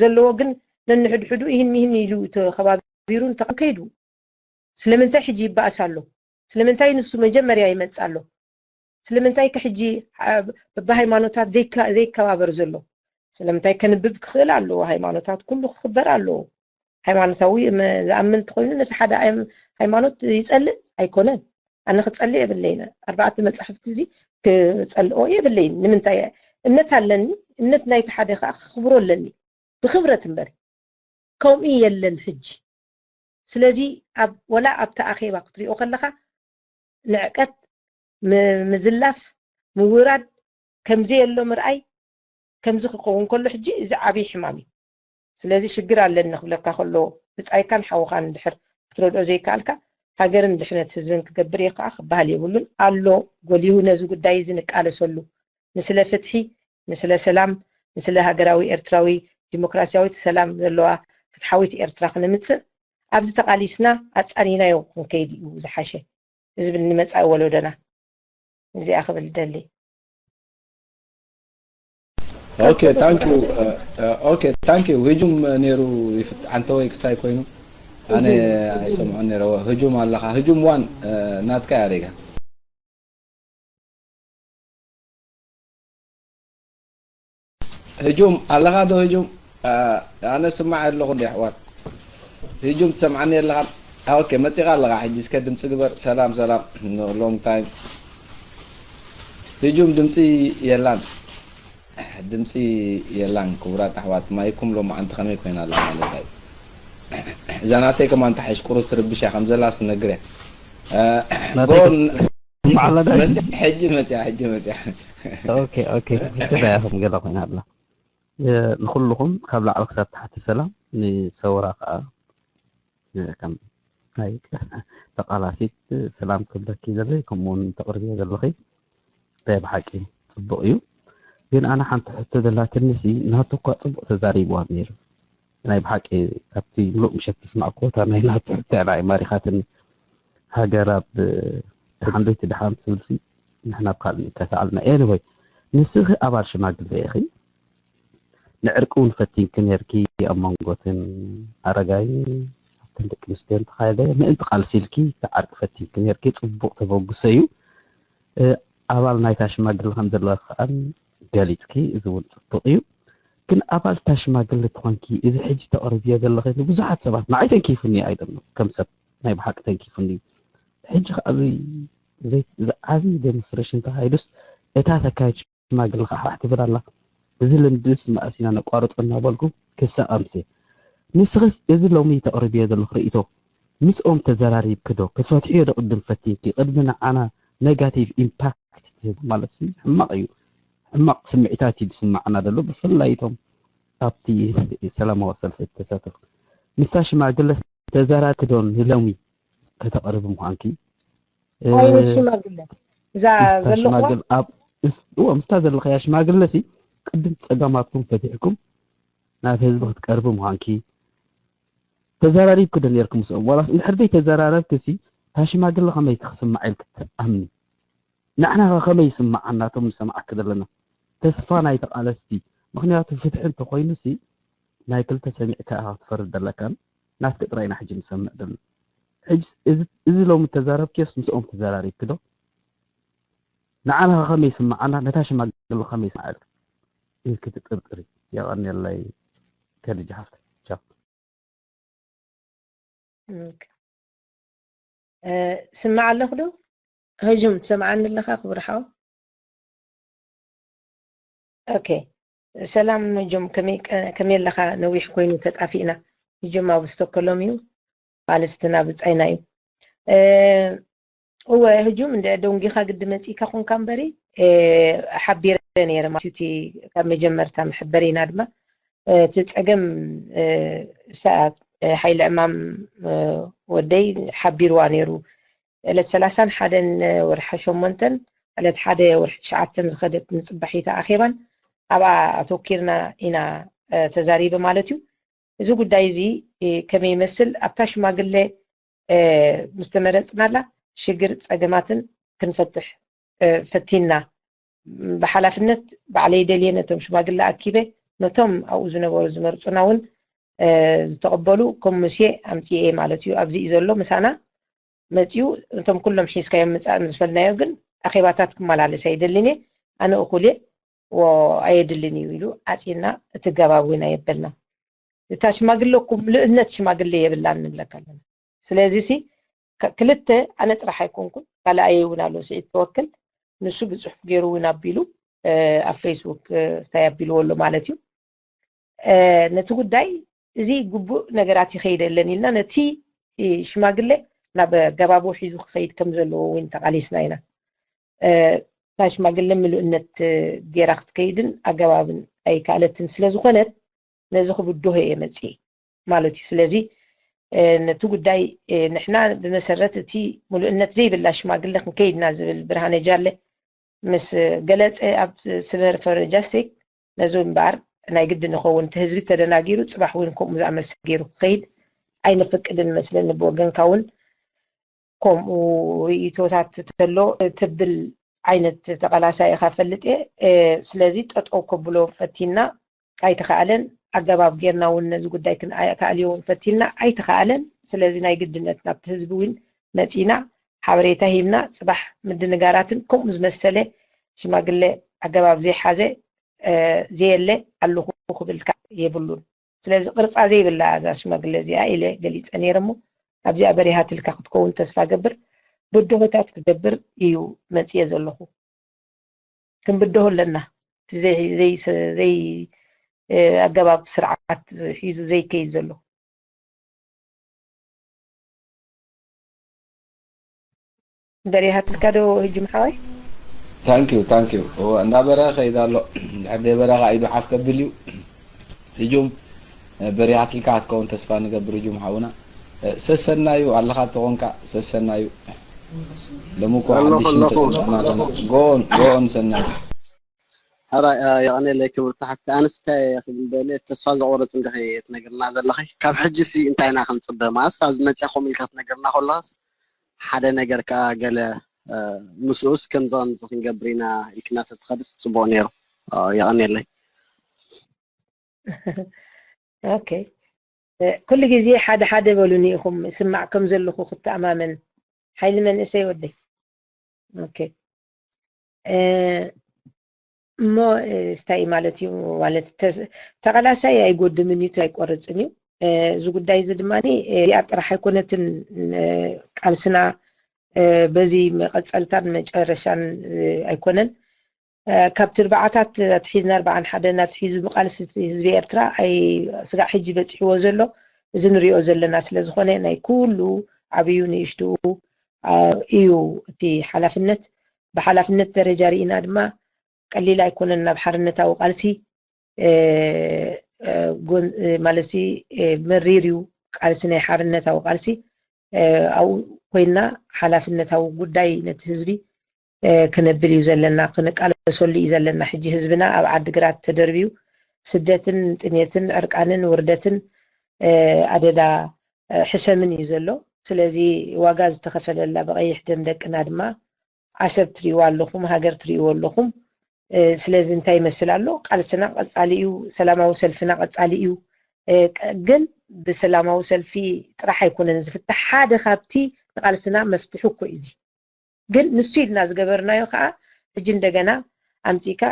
ዘለዎ ግን ነንሕድሕዱ ይህን ሚህን ኢሉ ተኸባቢሩን ተኸይዱ ስለምንታይ ሕጂ ይበኣስ ኣሎ ስለምንታይ ንሱ መጀመርያ ይመጽእ ኣሎ ስለምንታይ ከ ሕጂ በብሃይማኖታት ዘይከባበር ዘሎ ስለምንታይ ከንብብ ክኽእል ኣለዎ። ሃይማኖታት ኩሉ ክኽበር ኣለዎ። ሃይማኖታዊ ዝኣምን እንተኮይኑ ነቲ ሓደ ሃይማኖት ይፀልእ ኣይኮነን። ኣነ ክፀልእ የብለይን። ኣርባዕተ መፃሕፍቲ እዚ ክፀልኦ የብለይን። ንምንታይ? እምነት ኣለኒ። እምነት ናይቲ ሓደ ከዓ ክኽብሮ ኣለኒ። ብክብረት እምበር ከምኡ የለን ሕጂ። ስለዚ ኣብ ወላ ኣብቲ ኣኼባ ክትሪኦ ከለካ ንዕቀት፣ ምዝላፍ፣ ምውራድ፣ ከምዚ የሎ ምርኣይ፣ ከምዚ ክኸውን ከሎ ሕጂ እዚ ዓብዪ ሕማም እዩ። ስለዚ ሽግር ኣለኒ ክብለካ ከሎ ብፃይካን ሓውኻን እንድሕር ክትረድኦ ዘይከኣልካ ሃገርን ድሕነት ህዝብን ክገብር እየ ከዓ ክበሃል የብሉን። ኣሎ ጎሊሁ ነዚ ጉዳይ እዚ ንቃለሰሉ። ንስለ ፍትሒ፣ ንስለ ሰላም፣ ንስለ ሃገራዊ ኤርትራዊ ዲሞክራሲያዊት ሰላም ዘለዋ ፍትሓዊት ኤርትራ ክነምፅእ ኣብዚ ተቓሊስና ኣፃኒናዮ ክንከይድ እዩ ዝሓሸ። እዚ ብል ንመፃኢ ወለዶና እዚኣ ክብል ደሊ። ኦኬ ታንክ ዩ። ኦኬ ታንክ ዩ። ህጁም ነይሩ ይፍት ኣንተ ወይ ክስታይ ኮይኑ ኣነ ኣይሰምዖን ነይረ። ህጁም ኣለኻ። ህጁም ዋን ናትካ ያሬጋ ህጁም ኣለኻ ዶ? ህጁም ኣነ ስማዕ ኣለኹ እንዲ ኣሕዋት። ህጁም ትሰምዓኒ ኣለኻ? ኦኬ መፂኻ ኣለኻ ሕጂ እስከ ድምፂ ግበር። ሰላም ሰላም long time። ህጁም ድምፂ የላን። ድምፂ የላን ክቡራት ኣሕዋት። ማይኩም ሎማዓንቲ ከመይ ኮይና ኣላ ማለት እዩ። እዛ ናተይ ከማን ተሓሽ ቁሩብ ትርብሽ እያ ከም ዘላ ስነግር እያ። ሕጂ መፅያ ሕጂ መፅያ። ኦኬ ኦኬ። እንታይ ኢኹም ገለ ኮይና ኣላ። ንኩልኹም ካብ ላዕሊ ክሳብ ታሕቲ ሰላም፣ ንሰውራ ከዓ ከም ናይ ተቃላሲት ሰላም ክብለኪ ዘለይ ከምኡ እውን ተቅርብዮ ዘለኺ ናይ ብሓቂ ፅቡቅ እዩ። ግን ኣነ ሓንቲ ሕቶ ዘላትኒ ሲ ናቱ እኳ ፅቡቅ ተዛሪብዋ ነይሩ። ናይ ብሓቂ ካብቲ ምሉእ ምሸት ዝስማዕክዎ እታ ናይ ናቱ ሕቶ እያ ንዓይ ማሪኻትኒ። ሃገር ኣብ ተሓንዶይቲ ድሓን ትብል ሲ ንሕና ኣብ ካልእ ንከታተል ኢና። Anyway ንስኺ ኣባል ሽማግለ ኢኺ። ንዕርቂ እውን ፈቲንኪ ነይርኪ ኣብ መንጎትን ኣረጋይን ኣብተን ደቂ ኣንስትዮን ተኻየደ ምእንቲ ቃልሲ ኢልኪ እቲ ዓርቂ ፈቲንኪ ነይርኪ። ፅቡቕ ተበግሶ እዩ። ኣባል ናይታ ሽማግለ ከም ዘለኺ ከዓ ገሊፅኪ፣ እዚ እውን ፅቡቕ እዩ። ግን ኣባል እታ ሽማግለ ተኾንኪ እዚ ሕጂ ተቕርብዮ ዘለኺ ንብዙሓት ሰባት ንዓይ ተንኪፉኒ ኣይደሎ ከም ሰብ ናይ ብሓቂ ተንኪፉኒ እዩ። ሕጂ ከዓ እዚ ዓብዪ ዴሞንስትሬሽን ተኻይዱስ እታ ተካይድ ሽማግለ ከዓ ሓሕ ትብል ኣላ። እዚ ልምድስ መኣስ ኢና ነቋርፆ እናበልኩ ክሳቐ ኣምስየ። ንስኽስ እዚ ሎሚ ተቕርብዮ ዘለኺ ርእይቶ ምስኦም ተዘራሪብኪ ዶ? ክትፈትሕዮ ዶ ቅድም ፈቲንኪ? ቅድሚ ንዓና ኔጋቲቭ ኢምፓክት ትህብ ማለት ሕማቕ እዩ። ሕማቕ ስምዒታት እዩ ዝስማዓና ዘሎ። ብፍላይ እቶም ኣብቲ ሰላማዊ ሰልፊ እተሳተፉ። ምስታ ሽማግለስ ተዘራርብኪ ዶ ንሎሚ ከተቕርቢ ምዃንኪ? ዓይነት ሽማግለ እዛ ዘለኹዋ እዎ ምስታ ዘለኸያ ሽማግለ ሲ ቅድም ፀገማትኩም ፈቲሕኩም ናብ ህዝቢ ክትቀርቢ ምዃንኪ ተዘራሪብኪ ዶ ነርኪ ምስኦም? ዋላስ እንድሕር ደይ ተዘራረብኪ ሲ እታ ሽማግለ ከመይ ክስምዓ ኢልኪ ትኣምኒ? ንሕና ከ ከመይ ይስምዓና እቶም ንሰምዓኪ ዘለና ተስፋ ናይ ተቓለስቲ? ምኽንያቱ ፍትሒ እንተኾይኑ ሲ ናይ ክልተ ሰሚዕካ ኢኻ ክትፈርድ ዘለካን ናትኪ ጥራይ ኢና ሕጂ ንሰምዕ ዘለና። ሕጂ እዚ ሎሚ ተዛረብክዮስ ምስኦም ተዘራሪብኪ ዶ? ንዓና ከ ከመይ ይስምዓና ነታ ሽማግለ ከመይ ይስምዓ ኢልኪ ኢልኪ ትጥርጥሪ? የቐንየለይ ከድጂ ሓፍተይ። ቻው። ስማዕ ኣለኹ ዶ? ህጁም ትሰምዓኒ ኣለኻ ክቡር ሓው? ኦኬ ሰላም ህጁም ከመይ ኣለኻ? ነዊሕ ኮይኑ ተጣፊእና። ህጁም ኣብ ስቶኮሎም እዩ። ቃልስትና ብጻይና እዩ። እወ ህጁም እንደ ደንጊኻ ግዲ መጺእካ ኮንካ እምበሪ ሓቢረ ነይረ ማለት እቲ ካብ መጀመርታ መሐበሪና ድማ እቲ ጸገም ሓይሊ ዕማም ወደይ ሓቢርዋ ነይሩ። ዕለት ሰላሳን ሓደን ወርሒ ሸሞንተን ዕለት ሓደ ወርሒ ትሽዓተን ዝኸደት ንጽባሒታ ኣኼባን ኣብኣ ኣተኪርና ኢና ተዛሪበ ማለት እዩ። እዚ ጉዳይ እዚ ከመይ ይመስል ኣብታ ሽማግለ ምስ ተመረጽናላ ሽግር ጸገማትን ክንፈትሕ ፈቲንና። ብሓላፍነት ባዕለይ ደልየ ነቶም ሽማግለ ኣኪበ ነቶም ኣብኡ ዝነበሩ ዝመርጹና እውን ዝተቐበሉ ከም ሙሴ ኣምጺኤ ማለት እዩ። ኣብዚ እዩ ዘሎ ምሳና መጺኡ እቶም ኩሎም ሒዝካዮም ምጻእ ምስ በልናዮ ግን ኣኼባታት ክመላለስ ኣይደልን እየ። ኣነ እኹል እየ። ኣየድልን እዩ ኢሉ ዓፂና፣ እቲ ገባብ እውን ኣየበልና። እታ ሽማግለ እኮ ምልእነት ሽማግለ የብላን ንብለካ ኣለና። ስለዚ ሲ ክልተ ኣነ ጥራሕ ኣይኮንኩን፣ ካልኣየ እውን ኣሎ ስዒድ ተወክል፣ ንሱ ብፅሑፍ ገይሩ እውን ኣቢሉ ኣብ ፌስቡክ እንታይ ኣቢልዎ ኣሎ ማለት እዩ። ነቲ ጉዳይ እዚ ግቡእ ነገራት ይኸይድ የለን ኢልና ነቲ ሽማግሌ ናብ ኣገባቡ ሒዙ ክኸይድ ከም ዘለዎ እውን ተቓሊስና ኢና። እታ ሽማግሌ ምሉእነት ገይራ ክትከይድን ኣገባብን ኣይከኣለትን ስለ ዝኾነት ነዚ ክብድሆ እየ መፅየ ማለት እዩ። ስለዚ ነቲ ጉዳይ ንሕና ብመሰረት እቲ ምሉእነት ዘይብላ ሽማግሌ ክንከይድና ዝብል ብርሃነ ጃለ ምስ ገለፀ ኣብ ስበር ፈረጃስቴክ ነዚ እምበኣር ናይ ግዲ ንኸውን እቲ ህዝቢ ተደናጊሩ ፅባሕ እውን ከምኡ ዝኣመሰል ገይሩ ክኸይድ ኣይንፍቅድን መስለኒ። ብወገንካ እውን ከምኡ ርእይቶታት ተሎ ትብል ዓይነት ተቐላሳይ ኢኻ ፈልጥ እየ። ስለዚ ጠጠው ከብሎ ፈቲና ኣይተኻእለን። ኣገባብ ጌርና እውን ነዚ ጉዳይ ክንኣካእልዮ እውን ፈቲና ኣይተኻእለን። ስለዚ ናይ ግድነት ናብቲ ህዝቢ እውን መፂና ሓበሬታ ሂብና ፅባሕ ምድንጋራትን ከምኡ ዝመሰለ ሽማግለ ኣገባብ ዘይሓዘ ዘየለ ኣለኹ ክብልካ የብሉን። ስለዚ ቅርፃ ዘይብላ እዛ ሽማግለ እዚኣ ኢለ ገሊፀ ነይረ እሞ ኣብዚኣ በሪሃትልካ ክትከውን ተስፋ ገብር። ብድሆታት ክገብር እዩ መፅየ ዘለኹ። ክንብድሆ ኣለና። እቲ ዘይ ኣገባብ ስርዓት ሒዙ ዘይከይድ ዘሎ በሪሃትልካ ዶ ህጅም ሓወይ? ታንኪዩ ታንኪዩ። እወ እንዳበረ ከይድ ኣሎ። ድሕር ዘይበረ ከዓ ኢዱ ሓፍ ከብል እዩ። ህጁም በሪሃትልካ ክትከውን ተስፋ ንገብር። ህጁም ሓውና ሰሰናዩ ኣለኻ ተኾንካ ሰሰናዩ። ለሙኮ ሓድሽ ጎን ጎን ሰናዩ። ሕራይ የቐኔለይ ክብርቲ ሓፍቲ ኣንስታይ ክብል ደልየ ተስፋ ዘቑርፅ እንዲኺ ትነግርና ዘለኺ። ካብ ሕጂ ሲ እንታይ ኢና ክንፅበ? ማለት ኣብዚ መፅያ ከምኡ ኢልካ ትነግርና ከለኻስ ሓደ ነገር ከዓ ገለ ምስኡስ ከምዚ ከምዚ ክንገብር ኢና ኢልክና ተትኸድስ ፅቡቕ ነይሩ። የቐኔለይ። ኦኬ ኩሉ ግዜ ሓደ ሓደ በሉኒ ኢኹም። ስማዕ ከም ዘለኹ ክተኣማመን ሓይሊ መንእሰይ ወደይ። ኦኬ እሞ ስታይ ማለት እዩ ማለት ተቐላሳይ ኣይጎድምን እዩ ኣይቆርፅን እዩ። እዚ ጉዳይ እዚ ድማ እዚኣ ጥራሕ ኣይኮነትን ቃልስና በዚ መቐፀልታን መጨረሻን ኣይኮነን። ካብቲ ኣርባዓታት ኣትሒዝና ኣርባዓን ሓደን ኣትሒዙ ብቃልሲ ህዝቢ ኤርትራ ኣይ ስጋዕ ሕጂ በፂሕዎ ዘሎ እዚ ንሪኦ ዘለና ስለ ዝኾነ ናይ ኩሉ ዓብዩ ንእሽትኡ እዩ እቲ ሓላፍነት። ብሓላፍነት ደረጃ ርኢና ድማ ቀሊል ኣይኮነን ናብ ሓርነታዊ ቃልሲ ማለትሲ መሪር እዩ ቃልሲ ናይ ሓርነታዊ ቃልሲ ኣብኡ ኮይና ሓላፍነታዊ ጉዳይ ነቲ ህዝቢ ክነብል እዩ ዘለና፣ ክንቃለሰሉ እዩ ዘለና። ሕጂ ህዝብና ኣብ ዓዲ ግራት ተደርብዩ ስደትን ጥሜትን ዕርቃንን ውርደትን ኣደዳ ሕሰምን እዩ ዘሎ። ስለዚ ዋጋ ዝተኸፈለላ ብቐይሕ ደም ደቅና ድማ ዓሰብ ትሪእዋ ኣለኹም፣ ሃገር ትሪእዎ ኣለኹም። ስለዚ እንታይ ይመስል ኣሎ? ቃልስና ቀፃሊ እዩ፣ ሰላማዊ ሰልፍና ቀፃሊ እዩ። ግን ብሰላማዊ ሰልፊ ጥራሕ ኣይኮነን ዝፍታሕ። ሓደ ካብቲ ንቃልስና መፍትሒ እኮ እዩ እዚ። ግን ንሱ ኢልና ዝገበርናዮ ከዓ ሕጂ እንደገና ኣምፂእካ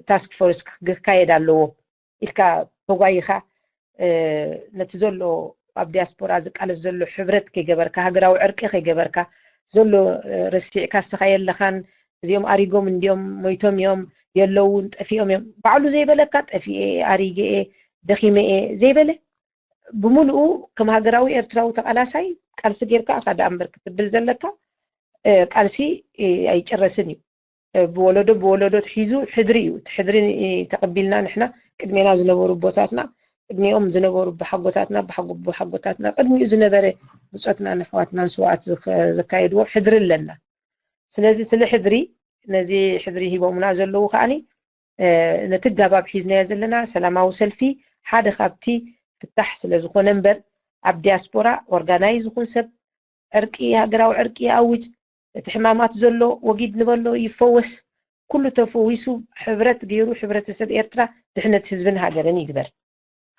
ታስክ ፎርስ ክካየድ ኣለዎ ኢልካ ተጓይኻ ነቲ ዘሎ ኣብ ዲያስፖራ ዝቃለስ ዘሎ ሕብረት ከይገበርካ ሃገራዊ ዕርቂ ከይገበርካ ዘሎ ረሲዕካ ስኻ የለኻን። እዚኦም ኣሪጎም እንዲዮም ሞይቶም እዮም የለውን ጠፊኦም እዮም ባዕሉ ዘይበለካ ጠፊኤ ኣሪገኤ ደኺመኤ ዘይበለ ብምሉኡ ከም ሃገራዊ ኤርትራዊ ተቓላሳይ ቃልሲ ጌርካ ኢኻ ደኣ እምበር ክትብል ዘለካ ቃልሲ ኣይጨረስን እዩ። ብወለዶ ብወለዶ ትሒዙ ሕድሪ እዩ። እቲ ሕድሪ ተቐቢልና ንሕና ቅድሜና ዝነበሩ ኣቦታትና ቅድሚኦም ዝነበሩ ብሓጎታትና ብሓጎታትና ቅድሚኡ ዝነበረ ብፆትናን ኣሕዋትናን ስውኣት ዘካየድዎ ሕድሪ ኣለና። ስለዚ ስለ ሕድሪ ነዚ ሕድሪ ሂቦምና ዘለዉ ከዓኒ ነቲ ጋባብ ሒዝናዮ ዘለና ሰላማዊ ሰልፊ ሓደ ካብቲ ፍታሕ ስለ ዝኾነ እምበር ኣብ ዲያስፖራ ኦርጋናይዝ ይኹን ሰብ ዕርቂ ሃገራዊ ዕርቂ ይኣውጅ፣ እቲ ሕማማት ዘሎ ወጊድ ንበሎ ይፈወስ፣ ኩሉ ተፈዊሱ ሕብረት ገይሩ ሕብረተሰብ ኤርትራ ድሕነት ህዝብን ሃገርን ይግበር።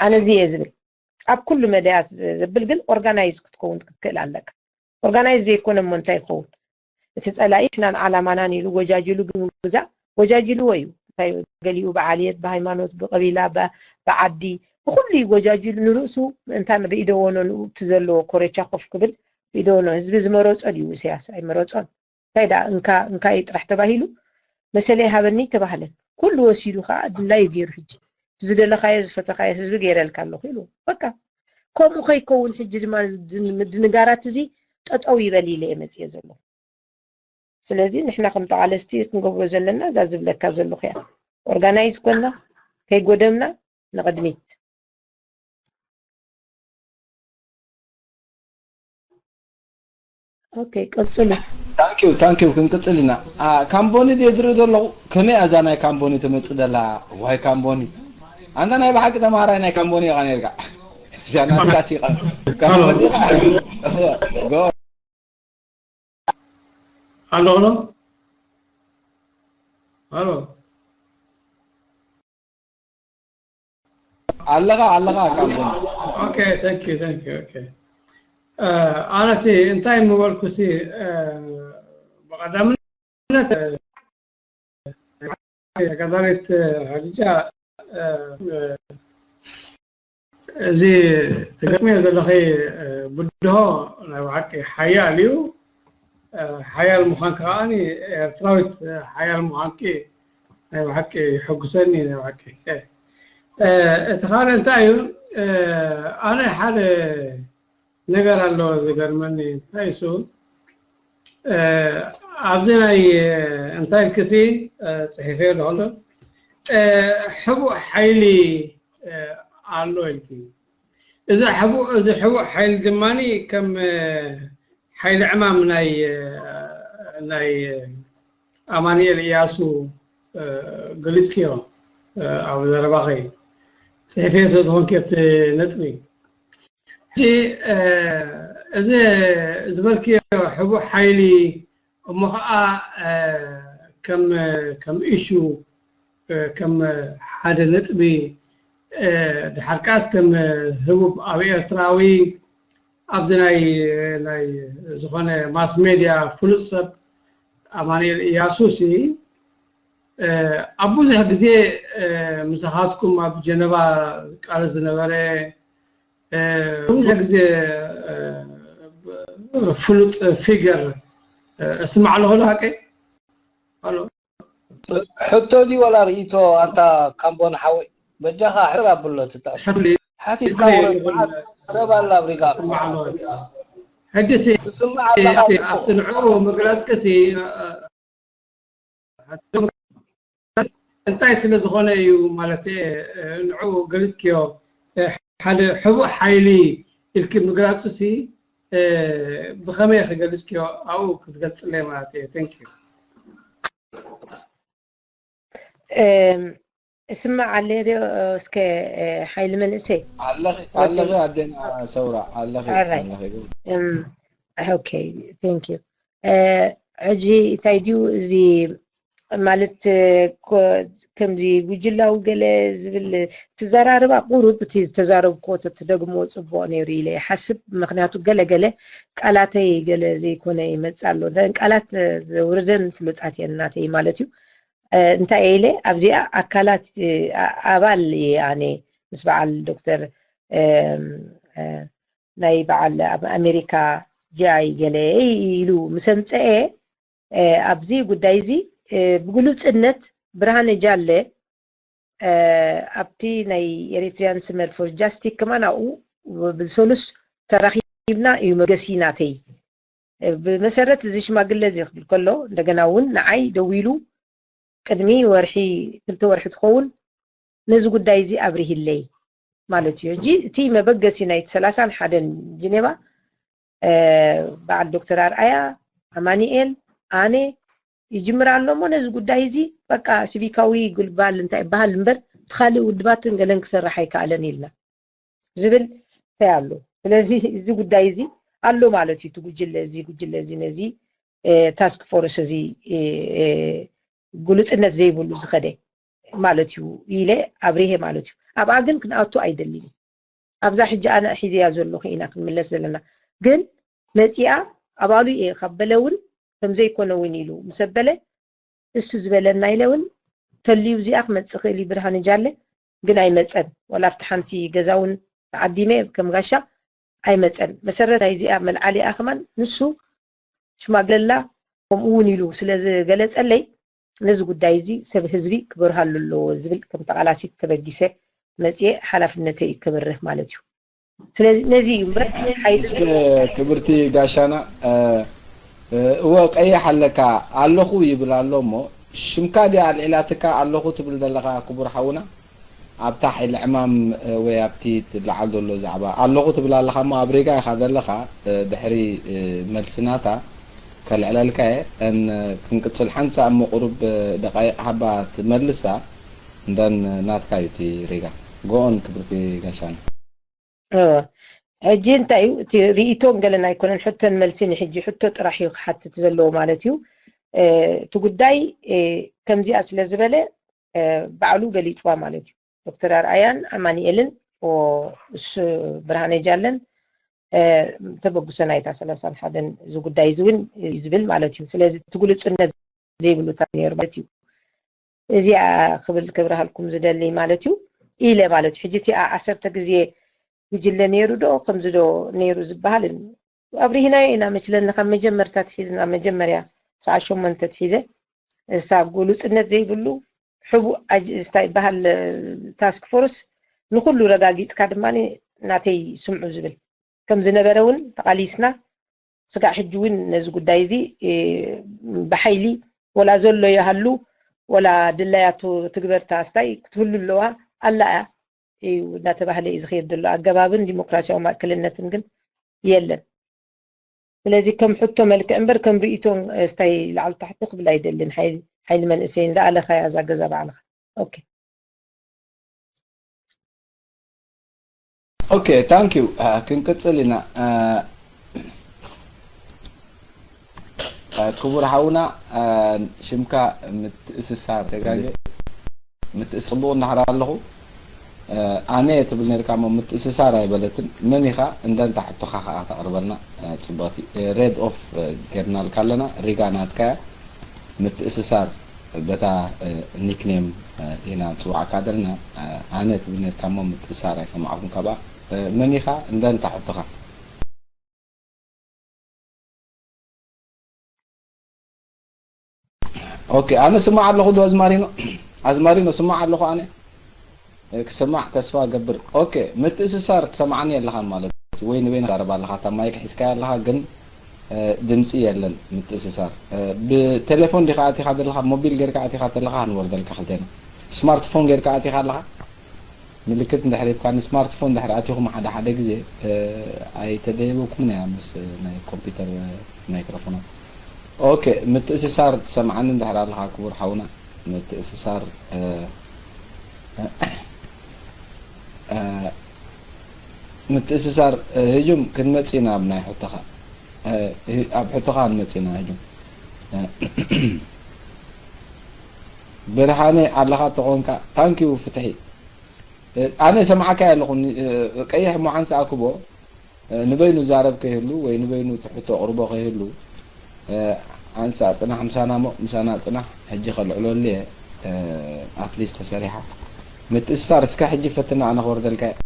ኣነ እዚ እየ ዝብል። ኣብ ኩሉ መዳያት ዘብል ግን ኦርጋናይዝ ክትከውን ክትክእል ኣለካ። ኦርጋናይዝ ዘይኮነ እሞ እንታይ ይኸውን? እቲ ጸላኢ ንሕናን ዓላማናን ኢሉ ወጃጅሉ ግን ግዛእ ወጃጅልዎ እዩ። እንታይ ገሊኡ ብዓልየት፣ ብሃይማኖት፣ ብቐቢላ፣ ብ- ብዓዲ፣ ብኹሉ ይጎጃጅሉ ንርእሱ። ምእንታን ብኢደወኖ ንኡ እቲ ዘለዎ ኮረቻ ኮፍ ክብል ብኢደወኖ ህዝቢ ዝመረጾ ድዩ ኢሳያስ? ኣይመረጾን። እንታይ ደኣ እንካ እንካ እዩ ጥራሕ ተባሂሉ መሰለይ ሃበኒ ተባህለ። ኩሉ ወሲዱ ከዓ ድላዩ ገይሩ ሕጂ እቲ ዝደለኻዮ ዝፈተኻዮ ህዝቢ ገይረልካ ኣለኹ ኢሉ። በቃ ከምኡ ከይከውን ሕጂ ድማ ምድንጋራት እዚ ጠጠው ይበል ኢለ እየ መፅየ ዘለኹ። ስለዚ ንሕና ከም ተቓለስቲ ክንገብሮ ዘለና እዛ ዝብለካ ዘለኹ እያ። ኦርጋናይዝ ኮና ከይጎደምና ንቕድሚት። ኦኬ ቀጽሉ። ታንኪዩ ታንኪዩ። ክንቅጽል ኢና። ካምቦኒ ድየ ዝርኢ ዘለኹ? ከመይ እያ እዛ ናይ ካምቦኒ ትመጽእ ዘላ? ዋይ ካምቦኒ፣ ኣንታ ናይ ብሓቂ ተማሃራይ ናይ ካምቦኒ ኢኻ ነርካ። እዚኣ ናትካ ሲቓ። ካምቦኒ ኢኻ። ጎ ኣሎ ኣሎ ኣሎ ኣለኻ ኣለኻ ካምቦኒ። Okay, thank you, thank you. Okay. ኣነሲ እንታይ ምበልኩ ሲ ብቐዳምነት ተጋዛሪት ሓዲጃ እዚ ትገጥምዮ ዘለኺ ብድሆ ናይ ብሓቂ ሓያል እዩ። ሓያል ምዃንኪ ከዓኒ ኤርትራዊት ሓያል ምዃንኪ ናይ ብሓቂ ይሕጉሰኒ ናይ ብሓቂ። እቲ ካልእ እንታይ እዩ፣ ኣነ ሓደ ነገር ኣሎ ዝገርመኒ። እንታይ እሱ፣ ኣብዚ ናይ እንታይ ኢልክሲ ጽሒፈ ኣለኹ ኣሎ፣ ሕቡእ ሓይሊ ኣሎ ኢልኪ። እዚ ሕቡእ እዚ ሕቡእ ሓይሊ ድማ ከም ሓይሊ ዕማም ናይ ናይ ኣማኑኤል እያሱ ገሊፅክዮ ኣብ ዘረባኸይ፣ ፅሒፈዮ ስለ ዝኾንኪ ኣብቲ ነጥቢ። ሕጂ እዚ ዝበልክዮ ሕቡእ ሓይሊ እሞ ከዓ ከም ከም ኢሹ ከም ሓደ ነጥቢ ድሓር ከዓስ ከም ህቡብ ኣብ ኤርትራዊ ኣብዚ ናይ ናይ ዝኾነ ማስ ሜድያ ፍሉጥ ሰብ ኣማኑኤል እያሱ ሲ ኣብ ብዙሕ ግዜ ምሳኻትኩም ኣብ ጀነቫ ዝቃለስ ዝነበረ ብዙሕ ግዜ ፍሉጥ ፊገር እስማዕ ኣለኹ ዶ ሓቀይ? ኣሎ ሕቶ ድዩ ዋላ ርእይቶ? ኣንታ ካምቦን ሓወይ በጃኻ ሕር ኣብሎ ትጣሽ ሓቲትካ ወረድ መዓት ሰብ ኣላ ኣብ ሪጋ ሕጊ ሲ ትስማዕ ኣለኻ ጽቡቕ ኣብቲ ንዕኡ ምግላጽ ክሲ እንታይ ስለ ዝኾነ እዩ ማለት ንዕኡ ገሊጽክዮ ሓደ ሕቡእ ሓይሊ ኢልኪ ምግላጹ ሲ ብኸመይ ክገልጽክዮ ኣብኡ ክትገልጽለይ ማለት እዩ። Thank you። እስማዕ ኣለ ዶ እስከ ሓይሊ መንእሰይ ኣለኺ ኣለኺ ኣደና ሰውራ ኣለኺ ኣለኺ okay thank you ሕጂ እንታይ ድዩ እዚ ማለት ከምዚ ጉጅላዊ ገለ ዝብል ትዘራርባ ቁሩብ እቲ ዝተዛረብክዎ ተትደግምዎ ፅቡቅ ነይሩ ኢለ ይሓስብ። ምክንያቱ ገለ ገለ ቃላተይ ገለ ዘይኮነ ይመፅእ ኣሎ። እተን ቃላት ዘውርደን ፍሉጣት እየን ናተይ ማለት እዩ። እንታይ እየ ኢለ ኣብዚኣ ኣካላት ኣባል እየ ኣነ ምስ በዓል ዶክተር ናይ በዓል ኣብ ኣሜሪካ ጂኣይ ገለ ኢሉ ምስ ኣምፀአ ኣብዚ ጉዳይ እዚ ብግሉፅነት ብርሃነ ጃለ ኣብቲ ናይ ኤሪትሪያን ስመር ፎር ጃስቲስ ከማን ኣብኡ ብሰሉስ ተራኺብና እዩ መገሲ ናተይ ብመሰረት እዚ ሽማግለ እዚ ክብል ከሎ እንደገና እውን ንዓይ ደዊሉ ቅድሚ ወርሒ ክልተ ወርሒ ትኸውን ነዚ ጉዳይ እዚ ኣብርሂለይ ማለት እዩ። ሕጂ እቲ መበገሲ ናይቲ ሰላሳን ሓደን ጅኔቫ በዓል ዶክተር ኣርኣያ ኣማኒኤል ኣነ ይጅምር ኣሎ እሞ ነዚ ጉዳይ እዚ በቃ ሲቪካዊ ግልባል እንታይ ይበሃል እምበር እቲ ካልእ ውድባትን ገለን ክሰርሕ ኣይከኣለን ኢልና ዝብል እንታይ ኣሎ። ስለዚ እዚ ጉዳይ እዚ ኣሎ ማለት እዩ። እቲ ጉጅለ እዚ ጉጅለ እዚ ነዚ ታስክ ፎርስ እዚ ግሉፅነት ዘይብሉ ዝኸደ ማለት እዩ ኢለ ኣብሪሄ ማለት እዩ። ኣብኣ ግን ክንኣቱ ኣይደልን። ኣብዛ ሕጂ ኣነ ሒዘያ ዘለኹ ኢና ክንምለስ ዘለና። ግን መፂኣ ኣባሉ እየ ካብ በለ እውን ከምዘይኮነ እውን ኢሉ ምስ ኣበለ እሱ ዝበለና ኢለ እውን ተልዩ እዚኣ ክመጽእ ክእል እዩ ብርሃነ ጃለ፣ ግን ኣይመጸን። ዋላ ኣብቲ ሓንቲ ገዛ እውን ተዓዲመ ከም ጋሻ ኣይመጸን። መሰረት ናይዚኣ መልዓሊኣ ከማን ንሱ ሽማግለላ ከምኡ እውን ኢሉ ስለ ዝገለጸለይ፣ ነዚ ጉዳይ እዚ ሰብ ህዝቢ ክበርሃሉ ኣለዎ ዝብል ከም ተቓላሲት ተበጊሰ መጽየ ሓላፍነተይ ከበርህ ማለት እዩ። ስለዚ ነዚ እዩ እምበር ሓይሊ እስከ ክብርቲ ጋሻና፣ እ፣ እ፣ እወ ቀይሕ ኣለካ ኣለኹ ይብል ኣሎ እሞ ሽምካ ድያ ኣልዒላትካ ኣለኹ ትብል ዘለኻ ክቡር ሓውና? ኣብታ ሓይሊ ዕማም፣ እ፣ ወይ ኣብቲ ትለዓል ዘሎ ዛዕባ ኣለኹ ትብል ኣለኻ እሞ ኣብ ሬጋ ኢኻ ዘለኻ። እ፣ ድሕሪ፣ እ፣ መልሲ ናታ ከልዕለልካ እየ። እን ክንቅጽል ሓንሳእ እሞ ቁሩብ፣ እ፣ ደቃይቕ ሃባ ትመልሳ እንደን ናትካ እዩ እቲ ሬጋ። ጎኦን ክብርቲ ጋሻና። እወ። ሕጂ እንታይ እዩ እቲ ርእይቶን ገለን ኣይኮነን፣ ሕቶን መልስን እዩ። ሕጂ ሕቶ ጥራሕ እዩ ክሓትት ዘለዎ ማለት እዩ። እ፣ እቲ ጉዳይ፣ እ፣ ከምዚኣ ስለ ዝበለ፣ እ፣ ባዕሉ ገሊጽዋ ማለት እዩ። ዶክተር ኣርኣያን ኣማኒኤልን፣ ኦ፣ እሱ ብርሃነ ጃለን፣ እ፣ ተበግሶ ናይታ ሰላሳን ሓደን እዚ ጉዳይ እዚ እውን እዩ ዝብል ማለት እዩ። ስለዚ እቲ ግሉጽነት ዘይብሉ እንታይ ነይሩ ማለት እዩ። እዚኣ ክብል ክብርሃልኩም ዝደሊ ማለት እዩ ኢለ ማለት እዩ። ሕጂ እቲኣ ዓሰርተ ግዜ ጉጅለ ነይሩ ዶ ከምዚ ዶ ነይሩ ዝበሃል ኣብሪህናዮ ኢና። መችለኒ ካብ መጀመርታ ትሒዝና መጀመርያ ሰዓት ሸሞንተ ትሒዘ እሳ ግሉጽነት ዘይብሉ ሕቡእ ኣጅ-፣ እንታይ ይበሃል፣ ታስክ ፎርስ ንኹሉ ረጋጊጽካ ድማ ናተይ ስምዑ ዝብል ከም ዝነበረ እውን ተቓሊስና። ስጋዕ ሕጂ እውን ነዚ ጉዳይ እዚ፣ እ፣ ብሓይሊ ወላ ዘሎ ይሃሉ ወላ ድላያቱ ትግበር ታስታይ ክትህሉ ኣለዋ ኣላ እያ እዩ እናተባህለ እዩ ዝኸይድ ዘሎ። ኣገባብን ዲሞክራሲያዊ ማእከልነትን ግን የለን። ስለዚ ከም ሕቶ መልክዕ እምበር ከም ርእይቶ፣ እ፣ ስታይ ላዕሊ ታሕቲ ክብል ኣይደልን። ሓይሊ፣ ሓይሊ መንእሰይን ዝኣለኻያ እዛ ገዛ ባዕልኻ። ኦኬ። ኦኬ፣ ታንክ ዩ። አ፣ ክንቅጽል ኢና። አ፣ አ፣ ክቡር ሓውና፣ አ፣ ሽምካ ምትእስሳር ተጋገ። ምትእስ-፣ ጽቡቕ እንዳሕር ኣለኹ። አ፣ ኣነ ትብል ነርካ እሞ ምትእስሳር ኣይበለትን። መን ኢኻ? እንደንታ ሕቶኻ ከኣ ተቕርበልና። አ፣ ጽቡቕቲ። አ፣ ሬድ ኦፍ፣ አ፣ ጌርናልካ ኣለና። ሪጋ ናትካ እያ። ምትእስሳር በታ፣ እ፣ ኒክኔም፣ እ፣ ኢና ንጽዋዕካ ዘለና። እ፣ ኣነ ትብል ነርካ እሞ ምትእስሳር ኣይሰማዕኩን ካብኣ። እ፣ መን ኢኻ? እንደ እንታይ ሕቶኻ? ኦኬ፣ ኣነ ስማዕ ኣለኹ ዶ ኣዝማሪኖ? ኣዝማሪኖ ስማዕ ኣለኹ ኣነ። እ፣ ክስማዕ ተስፋ ገብር። ኦኬ፣ ምትእስሳር ትሰምዓኒ ኣለኻን ማለት እዩ። ወይ ንበይንኻ ትዛረብ ኣለኻ፣ እታ ማይክ ሒዝካያ ኣለኻ፣ ግን፣ እ፣ ድምጺ የለን ምትእስሳር። እ፣ ብቴሌፎን ዲኻ ኣቲኻ ዘለኻ፣ ሞቢል ጌርካ ኣቲኻ ተለኻ ክንወርደልካ ክልቴና። ስማርትፎን ጌርካ ኣቲኻ ኣለኻ? ምልክት እንድሕር ሂብካኒ፣ ስማርትፎን እንድሕር ኣቲኹም ሓደ ሓደ ግዜ፣ እ፣ ኣይተደየበኩምን እያ ምስ ናይ ኮምፒውተር፣ እ፣ ማይክሮፎናት። ኦኬ፣ ምትእስሳር ትሰምዓኒ እንድሕር ኣለኻ ክቡር ሓውና፣ ምትእስሳር፣ እ፣ እ፣ ምትእስሳር፣ እ፣ ህጁም ክንመጽእ ኢና ኣብ ናይ ሕቶኻ። እ፣ ህ-፣ ኣብ ሕቶኻ ክንመጽእ ኢና ህጁም። እ፣ ብርሃነ ኣለኻ ተኾንካ፣ ታንኪዩ ፍትሒ። እ፣ ኣነ ሰምዓካ ኣለኹ፣ እ፣ ቀይሕ እሞ ሓንሳእ ኣክቦ፣ እ፣ ንበይኑ ዛረብ ከይህሉ ወይ ንበይኑ ትሕቶ ኣቕርቦ ከይህሉ፣ እ፣ ሓንሳእ ጽናሕ ምሳና እሞ፣ ምሳና ጽናሕ፣ ሕጂ ከልዕለሉ እየ፣ እ፣ ኣትሊስት ተሰሪሓ። ምትእስሳር እስከ ሕጂ ፈትና ኣነ ክወርደልካ እየ።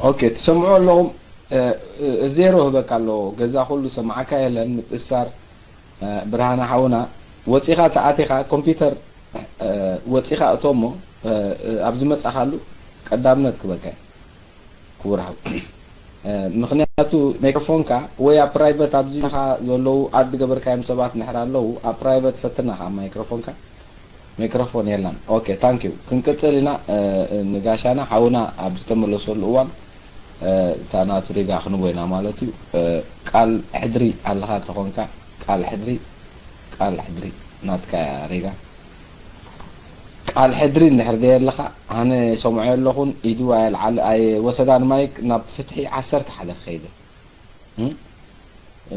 ኦኬ፣ ትሰምዑ ኣለኹም? እ፣ እ፣ ዜሮ ህበካ ኣለዎ። ገዛ ኩሉ ሰማዕካ የለን፣ ምትእስሳር፣ እ፣ ብርሃነ ሓውና፣ ወጺኻ ተኣቲኻ፣ ኮምፒውተር፣ እ፣ ወጺኻ እቶ እሞ፣ እ፣ እ፣ ኣብ ዝመጻኻሉ ቀዳምነት ክበካ እዩ። ክቡር ሓው። እ፣ ምኽንያቱ ማይክሮፎንካ ወይ ኣብ ፕራይቨት ኣብዚ ዘለዉ ኣድ ገበርካዮም ሰባት እንድሕር ኣለዉ፣ ኣብ ፕራይቨት ፈትና ከኣ ማይክሮፎንካ። ማይክሮፎን የላን። ኦኬ፣ ታንክ ዩ። ክንቅጽል ኢና። እ፣ ንጋሻና ሓውና ኣብ ዝተመለሰሉ እዋን፣ እ፣ እታ ናቱ ሪጋ ክንቦ ኢና ማለት እዩ። እ፣ ቃል ሕድሪ ኣለኻ ተኾንካ፣ ቃል ሕድሪ፣ ቃል ሕድሪ ናትካ እያ ሪጋ። ቃል ሕድሪ እንድሕር ደየለኻ፣ ኣነ ሰምዖ ኣለኹን፣ ኢዱ ኣየልዓል-፣ ኣይወሰዳን ማይክ፣ ናብ ፍትሒ ዓሰርተ ሓደ ክኸይድ። እም? እ፣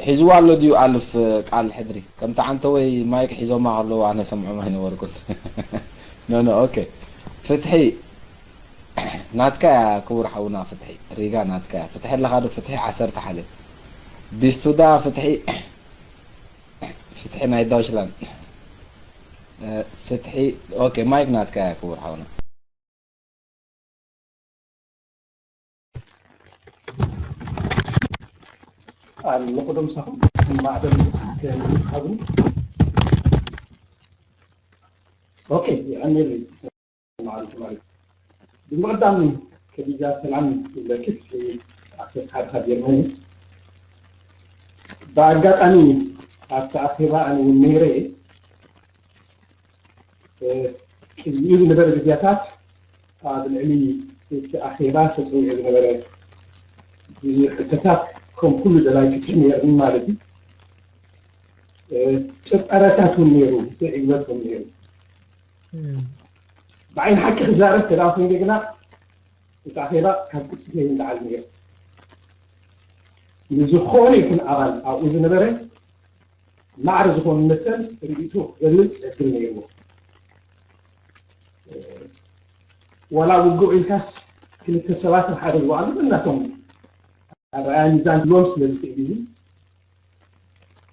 ሒዝዋ ኣሎ ድዩ ኣልፍ ቃል ሕድሪ? ከምቲ ዓንተወይ ማይክ ሒዞማ ከለዉ ኣነ ሰምዖም ኣይነበርኩን። ኖ፣ ኖ፣ ኦኬ። ፍትሒ ናትካ እያ ክቡር ሓውና፣ ፍትሒ ሪጋ ናትካ እያ። ፍትሒ ኣለኻ ዶ? ፍትሒ ዓሰርተ ሓደ። ቢስቱዳ ፍትሒ ናይ ዶችላንድ ፍትሒ። ኦኬ፣ ማይክ ናትካ እያ ክቡር ሓውና። ኣለኹ ዶ ምሳኹም? ስማዕ ዶ ምስ ከሚካሉ? ኦኬ፣ የቐንየለይ። ማዕሪቱ ማለት እዩ። ብምቕዳም ከዲጃ ሰላም ይብለኪ። ኣሰብካ ጀርመኒ። ብኣጋጣሚ ኣብቲ ኣኼባ ኣነ እውን ነይረ። ቅድሚኡ ዝነበረ ግዜያታት ኣብ ልዕሊ እቲ ኣኼባ ተፀዊዑ ዝነበረ ብዙሕ ሕቶታት ከም ኩሉ ደላይ ፍትሒ ነይርኒ ማለት እዩ። ጭርጠረታት እውን ነይሩ፣ ዘይዕግበት እውን ነይሩ። ብዓይኒ ሓቂ ክዛረብ ተዳ ኮይኑ ግና እቲ ኣኼባ ካብ ቅፅበት ይንዳዓል ነይሩ። ንዝኾነ ይኹን ኣባል ኣብኡ ዝነበረ ማዕረ ዝኾነ መሰል ርእይቶ ክገልፅ ዕድል ነይርዎ። ዋላ ውግእ ኢልካስ ክልተ ሰባት ንሓደ ዝበዓሉ እናቶም ኣርኣያ ሚዛን ክህልዎም ስለ ዝኽእል እዚ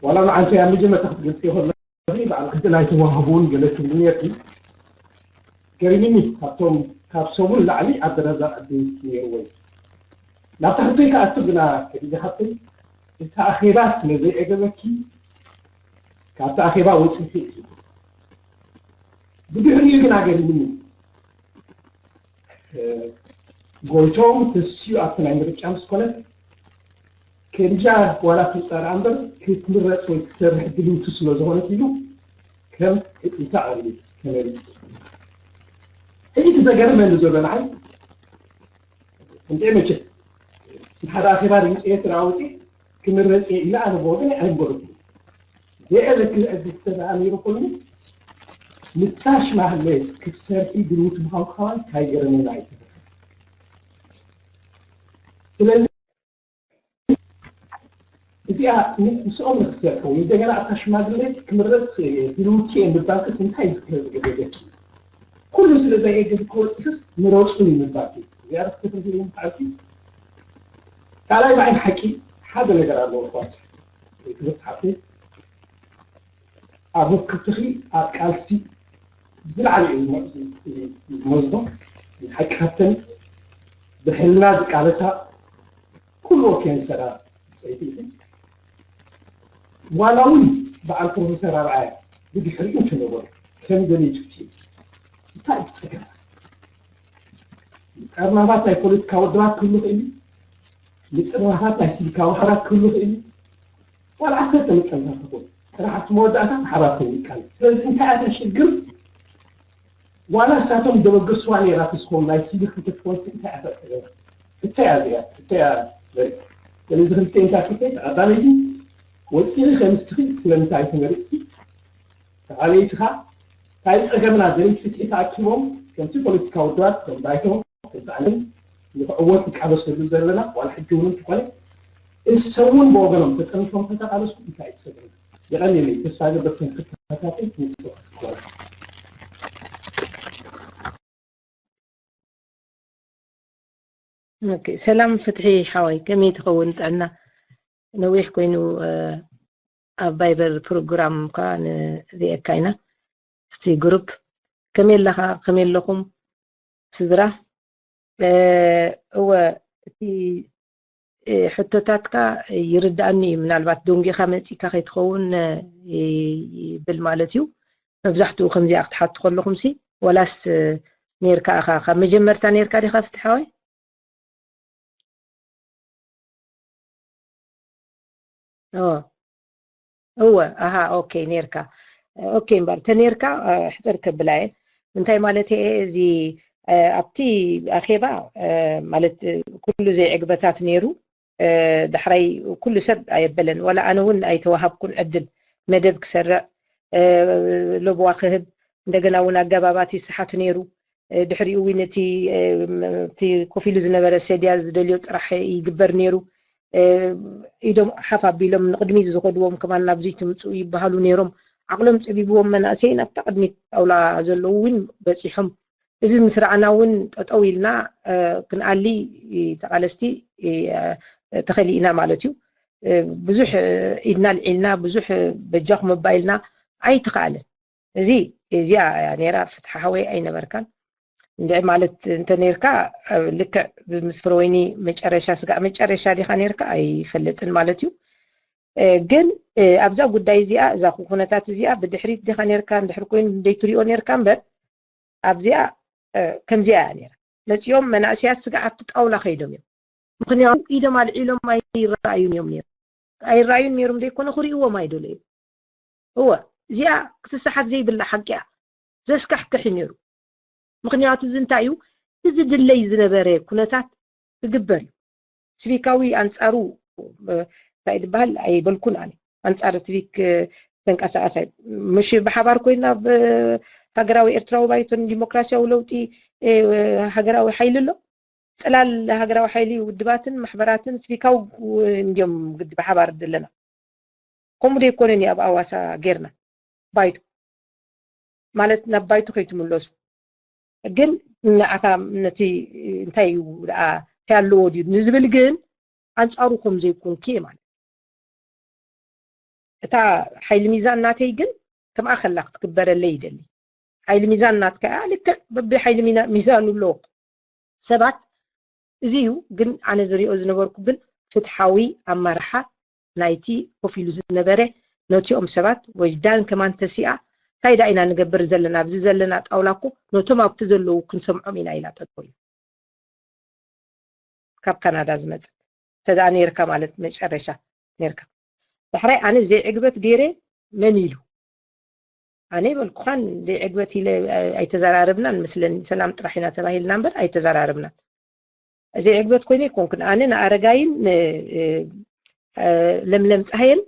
ዋላ ንዓንተ ኣብ መጀመርታ ክትገልፅ ይኸሎ በዓል ዕድል ኣይተዋህቡን ገለ ትብሉ ነርኪ። ገሪምኒ ካብቶም ካብ ሰሙን ላዕሊ ኣብ ደረጃ ዕድል ነይርዎ እዩ። ናብታ ሕቶይ ክኣቱ ግና ከዲጃ ሓፍተይ እቲ ኣኼባ ስለ ዘይዕገበኪ ካብቲ ኣኼባ ወፂኺ ኢኺ። ብድሕሪኡ ግና ገሪምኒ ጎይቶም ተስዩ ኣብቲ ናይ ምርጫ ምስ ኮነ ከዲጃ ዋላ ትውፃእ ደኣ እምበር ክትምረፅ ወይ ክትሰርሕ ድልውቲ ስለ ዝኾነት ኢሉ ከም ሕፅይታ ኣቕሪቡ ተመሪፂ። ሕጂ እቲ ዘገርመኒ ዘሎ ንዓይ እንተ መቸት እንተ ሓደ ኣኼባ ርእሰ ኤርትራ ወፂ ክምረፅ እየ ኢለ ኣነ ብወገን ኣይምበረፅኩ። ዘይዕለክል ዕድል ተደኣ ነይሩ ኮይኑ ንሳ ሽማግለ ክትሰርሒ ድልውቲ ምዃንካ ከማን ካይገረመና ኣይተረፈን። ስለዚ እዚኣ ምስኦም ንክሰርሑ እንደገና እታ ሽማግለ ክምረፅ ክእል እየ ድልውቲ እየ ምባልክስ እንታይ ዝክረ ዝገደደኪ? ኩሉ ስለ ዘየገድ ክወፅክስ ምረፁ እዩ ምባልኪ እዚኣ ክትፍርድ እዩ ምባልኪ። ካልኣይ ብዓይኒ ሓቂ ሓደ ነገር ኣለዎ ኣሕዋት ክብርቲ ሓፍተይ ኣብ ውክልትኺ ኣብ ቃልሲ ብዝለዓለ እዩ ዝመ- ዝመዝዶ ሓቂ ሓፍተን ብሕልና ዝቃለሳ ኩሉ ወፍየን ዝኸዳ ሰይቲ ኢኺ። ዋላ እውን በዓል ፕሮፌሰር ኣርኣያ ብድሕሪኡ እንትነበሩ ከም ደለይቲ ፍትሒ እንታይ እዩ ፀገም? ምጥርናፋት ናይ ፖለቲካ ውድባት ክህሉ ይኽእል እዩ። ምጥርናፋት ናይ ሲቪካዊ ማሕበራት ክህሉ ይኽእል እዩ። ዋላ ዓሰርተ ምጥርናፋት ይኹን ጥራሕ ኣብቲ መወዳእታ ብሓባር ኮይኑ ይቃለስ። ስለዚ እንታይ እያ እታ ሽግር? ዋላ እሳቶም ደበገስዋ ነይራ ትስኮም ናይ ሲቪክ እንተትኮንሲ እንታይ እያ እታ ፀገም? እንታይ እያ እዚኣ? እንታይ እያ ዘርኢ? ስለዚ ክልተ እንታይ ክልተ ተቐዳመይቲ ወፂኺ ከምስኺ ስለምንታይ ተመሪፅኪ? ተኻለይቲ ኸዓ እንታይ ፀገምና ደለይቲ ፍትሒ ተኣኪቦም ከምቲ ፖለቲካ ውድባት ከም ባይቶ ከም ብኣንን ንክዕወት ንቃለሰሉ ዘለና ዋላ ሕጂ እውን እንተኾነ እሰውን ብወገኖም ተጠርኒፎም ተተቃለሱ እንታይ እዩ ፀገምና? የቐንየለይ ተስፋ ገበርኩም ክትከታተል ንፅወት ክኾነ ኦኬ ሰላም ፍትሒ ሓወይ ከመይ ትኸውን ጥዕና ነዊሕ ኮይኑ ኣብ ቫይበር ፕሮግራም ካ ንሪኤካ ኢና እቲ ግሩፕ ከመይ ኣለኻ ከመይ ኣለኹም ስድራ እወ እቲ ሕቶታትካ ይርዳእኒ እዩ ምናልባት ደንጊኻ መፂእካ ከይትኸውን ይብል ማለት እዩ መብዛሕትኡ ከምዚኣ ክትሓቱ ከለኹም ሲ ወላስ ኔርካ ኢኻ ካብ መጀመርታ ኔርካ ዲኻ ፍትሓወይ እወ ኣሃ ኦኬ ኔርካ ኦኬ እምበር ተኔርካ ሕፅር ከብላ እየ እንታይ ማለት እየ እዚ ኣብቲ ኣኼባ ማለት ኩሉ ዘይዕግበታት ነይሩ ዳሕራይ ኩሉ ሰብ ኣየበለን ዋላ ኣነ እውን ኣይተዋሃብኩን ዕድል መደብ ክሰርዕ ለብዋ ክህብ እንደገና እውን ኣገባባት ይስሓት ነይሩ ድሕሪኡ እውን እቲ እቲ ኮፍ ኢሉ ዝነበረ ሰድያ ዝደልዮ ጥራሕ ይግበር ነይሩ ኢዶም ሓፍ ኣቢሎም ንቅድሚት ዝኸድዎም ከማን ናብዚ ትምፅኡ ይበሃሉ ነይሮም ዓቅሎም ፀቢብዎም መናእሰይ ናብታ ቅድሚት ጣውላ ዘለዉ እውን በፂሖም እዚ ምስ ረኣና እውን ጠጠው ኢልና ክንኣሊ ተቃለስቲ ተኸሊእና ማለት እዩ ብዙሕ ኢድና ልዒልና፣ ብዙሕ በጃኹም እባ ኢልና ኣይተኻእለን። እዚ እዚኣ እያ ነይራ። ፍትሓ ሓወይ ኣይነበርካን። እንድዒ ማለት እንተ ነርካ፣ ልክዕ ምስ ፍረወይኒ መጨረሻ ስጋዕ መጨረሻ ዲኻ ነርካ ኣይፈልጥን ማለት እዩ። ግን ኣብዛ ጉዳይ እዚኣ፣ እዛ ኩነታት እዚኣ ብድሕሪት ዲኻ ነርካ፣ እንድሕር ኮይኑ ደይትሪኦ ነርካ እምበር ኣብዚኣ ከምዚኣ እያ ነይራ። መፂኦም መናእሰያት ስጋዕ ኣብቲ ጣውላ ከይዶም እዮም። ምክንያቱ ኢዶም ኣልዒሎም ኣይረኣዩን እዮም ነይሮም። ኣይረኣዩን ነይሮም ዘይኮነ ክርእይዎም ኣይደለዩ። እወ፣ እዚኣ ክትሰሓት ዘይብላ ሓቂ እያ። ዘስካሕክሕ እዩ ነይሩ። ምክንያቱ እዚ እንታይ እዩ? እቲ ዝድለይ ዝነበረ ኩነታት ክግበር እዩ። ስቪካዊ ኣንጻሩ እንታይ ዝበሃል ኣይበልኩን ኣነ። ኣንጻር ስቪክ ተንቀሳቐሳይ ምሽ ብሓባር ኮይና ብሃገራዊ ኤርትራዊ ባይቶን ዲሞክራሲያዊ ለውጢ ሃገራዊ ሓይሊ ኣሎ። ጽላል ሃገራዊ ሓይሊ ውድባትን ማሕበራትን ስቪካዊ እንዲዮም ግዲ ብሓባር ዘለና። ከምኡ ደይኮነን እዩ ኣብ ኣዋሳ ጌርና ባይቶ ማለት ናብ ባይቶ ከይትምለሱ ግን ንዓኻ ነቲ እንታይ እዩ ደኣ እንታይ ኣለዎ ድዩ ንዝብል ግን ኣንጻሩ ከም ዘይኮንኩ እየ ማለት። እታ ሓይሊ ሚዛን ናተይ ግን ከምኣ ከላ ክትግበረለይ ይደሊ። ሓይሊ ሚዛን ናትካ እያ። ልክዕ በቢ ሓይሊ ሚዛኑ ኣለዎ። ሰባት እዚ እዩ ግን ኣነ ዝሪኦ ዝነበርኩ ግን ፍትሓዊ ኣመራርሓ ናይቲ ኮፍ ኢሉ ዝነበረ ነቲኦም ሰባት ወጅዳን ከማን ተሲኣ እንታይ ዳ ኢና ንገብር ዘለና ኣብዚ ዘለና ጣውላ እኮ ነቶም ኣብቲ ዘለዉ ክንሰምዖም ኢና ኢላ ጠጠው ኢሉ ካብ ካናዳ ዝመፅእ ተዳ ነርካ ማለት መጨረሻ ነርካ ዳሕራይ ኣነ ዘይዕግበት ገይረ መን ኢሉ ኣነ በልኩኻን ዘይዕግበት ኢለ ኣይተዘራረብናን መስለኒ ሰላም ጥራሕ ኢና ተባሂልና እምበር ኣይተዘራረብናን ዘይዕግበት ኮይነ ኣይኮንኩን ኣነ ንኣረጋይን ለምለም ፀሃየን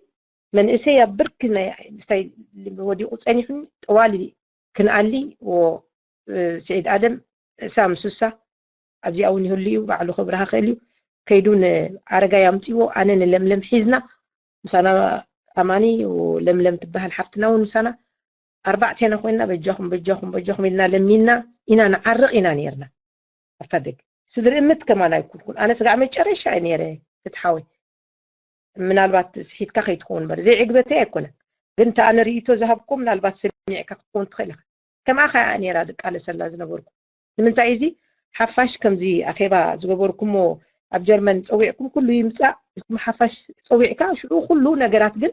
መንእሰይ ኣብ ብርኪ ስታይ ወዲቁ ፀኒሑኒ ጠዋሊ ክንኣሊ ስዒድ ኣደም ሳም ሱሳ ኣብዚኣ እውን ይህሉ እዩ ባዕሉ ክብርሃ ክእል እዩ ከይዱ ንኣረጋይ ኣምፅዎ ኣነ ንለምለም ሒዝና ምሳና ኣማኒ ለምለም ትበሃል ሓፍትና እውን ምሳና ኣርባዕቴና ኮይና በጃኹም በጃኹም በጃኹም ኢልና ለሚና ኢና ንዓርቕ ኢና ነርና ኣብታ ደግ ስድሪ እምት ከማን ኣይኩልኩን ኣነ ስጋዕ መጨረሻ እየ ነረ ፍትሓወይ ምናልባት ስሒትካ ከይትኸውን በር ዘይዕግበተይ ኣይኮነን ግን እታ ኣነ ርእቶ ዝሃብኮ ምናልባት ሰሚዕካ ክትኮን ትኽእል ኢኻ ከምኣ ከኣ ነራ ድቃለሰላ ዝነበርኩ ንምንታይ እዚ ሓፋሽ ከምዚ ኣኼባ ዝገበርኩሞ ኣብ ጀርመን ጸዊዕኩም ኩሉ ይምጻእ ኢልኩም ሓፋሽ ጸዊዕካ ሽዑ ኩሉ ነገራት ግን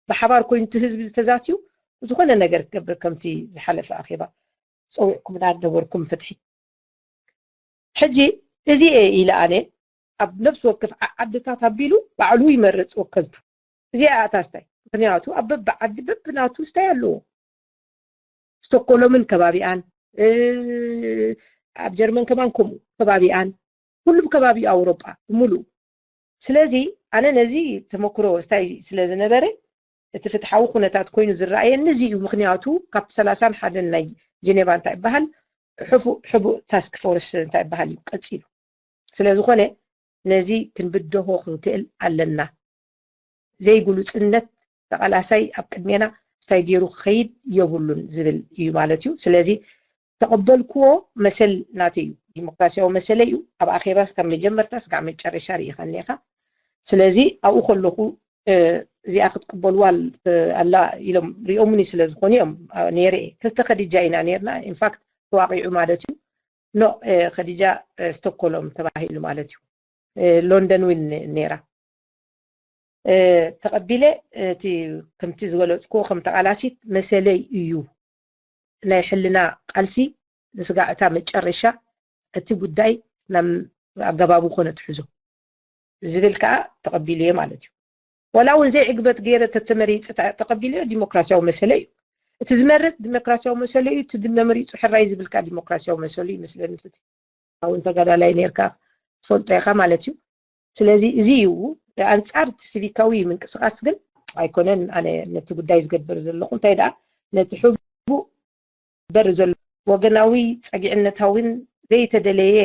ብሓባር ኮይኑ እቲ ህዝቢ ዝተዛትዩ ዝኾነ ነገር ክገብር ከምቲ ዝሓለፈ ኣኼባ ጸዊዕኩምና ነበርኩም ፍትሒ ሕጂ እዚ እየ ኢለ ኣነ ኣብ ነፍሲ ወከፍ ዓድታት ኣቢሉ ባዕሉ ይመርፅ ወከልቱ እዚኣ ኣታ ስታይ ምክንያቱ ኣብ በቢ ዓዲ በቢ ናቱ ስታይ ኣለዎ ስቶኮሎምን ከባቢኣን ኣብ ጀርመን ከማን ከምኡ ከባቢኣን ኩሉ ብከባቢ ኣውሮጳ ብምሉኡ ስለዚ ኣነ ነዚ ተመክሮ ስታይ ስለ ዝነበረ እቲ ፍትሓዊ ኩነታት ኮይኑ ዝረኣየኒ እዚ እዩ ምክንያቱ ካብቲ ሰላሳን ሓደን ናይ ጀኔቫ እንታይ ይበሃል ሕቡእ ታስክ ፎርስ እንታይ ይበሃል እዩ ቀፂሉ ስለዝኾነ ነዚ ክንብደሆ ክንክእል ኣለና ዘይግሉፅነት ተቓላሳይ ኣብ ቅድሜና እንታይ ገይሩ ክኸይድ የብሉን ዝብል እዩ ማለት እዩ ስለዚ ተቐበልክዎ መሰል ናተይ እዩ ዲሞክራሲያዊ መሰለ እዩ ኣብ ኣኼባ ካብ መጀመርታ ስጋዕ መጨረሻ ርኢኻኒ ኢኻ ስለዚ ኣብኡ ከለኹ እዚኣ ክትቅበልዋ ኣላ ኢሎም ሪኦምኒ ስለ ዝኾኑ እዮም ነይረ ክልተ ከዲጃ ኢና ነርና ኢንፋክት ተዋቂዑ ማለት እዩ ኖ ከዲጃ ስቶኮሎም ተባሂሉ ማለት እዩ ሎንደን ዊን ነራ ተቐቢለ እቲ ከምቲ ዝገለፅክዎ ከም ተቓላሲት መሰለይ እዩ ናይ ሕልና ቃልሲ ንስጋዕ እታ መጨረሻ እቲ ጉዳይ ናብ ኣገባቡ ኮነ ትሕዞ ዝብል ከዓ ተቐቢሉ እየ ማለት እዩ ወላ እውን ዘይዕግበት ገይረ ተተመሪፅ ተቐቢሉ እየ ዲሞክራሲያዊ መሰለ እዩ እቲ ዝመርፅ ዲሞክራሲያዊ መሰለ እዩ እቲ መመሪፁ ሕራይ ዝብል ከዓ ዲሞክራሲያዊ መሰሉ ይመስለኒ ፍትሒ እውን ተጋዳላይ ነርካ ትፈልጦ ኢኻ ማለት እዩ ስለዚ እዚ እዩ ኣንጻር ሲቪካዊ ምንቅስቃስ ግን ኣይኮነን ኣነ ነቲ ጉዳይ ዝገብር ዘለኹ እንታይ ደኣ ነቲ ሕቡእ በር ዘሎ ወገናዊ ጸጊዕነታዊን ዘይተደለየ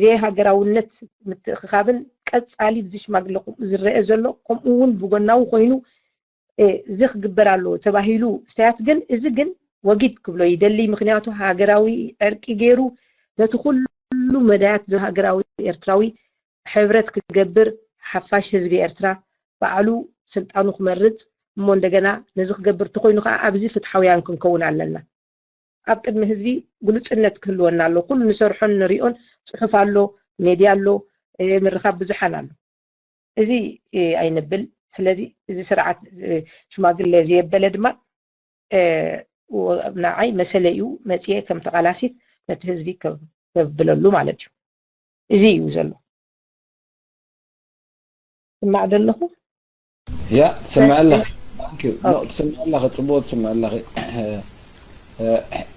ዘይሃገራውነት ምትእኽኻብን ቀጻሊ ብዚ ሽማግለ ከምኡ ዝረአ ዘሎ ከምኡ እውን ብጎናዊ ኮይኑ እዚ ክግበር ኣለዎ ተባሂሉ ስታያት ግን እዚ ግን ወጊድ ክብሎ ይደሊ ምክንያቱ ሃገራዊ ዕርቂ ገይሩ ነቲ ኩሉ መዳያት ሃገራዊ ኤርትራዊ ሕብረት ክገብር ሓፋሽ ህዝቢ ኤርትራ ባዕሉ ስልጣኑ ክመርፅ እሞ እንደገና ነዚ ክገብር እንተኮይኑ ከዓ ኣብዚ ፍትሓውያን ክንከውን ኣለና። ኣብ ቅድሚ ህዝቢ ግሉፅነት ክህልወና ኣሎ። ኩሉ ንሰርሖን ንሪኦን ፅሑፍ ኣሎ፣ ሜድያ ኣሎ፣ ምርኻብ ብዙሓን ኣሎ። እዚ ኣይንብል። ስለዚ እዚ ስርዓት ሽማግለ ዘየበለ ድማ ንዓይ መሰለ እዩ፣ መፅየ ከም ተቓላሲት ነቲ ህዝቢ ከብለሉ ማለት እዩ። እዚ እዩ ዘሎ። ስማዕ ዘለኹ። ያ ትሰምዕ ኣለኺ። ትሰምዕ ኣለኺ፣ ፅቡቅ ትሰምዕ ኣለኺ።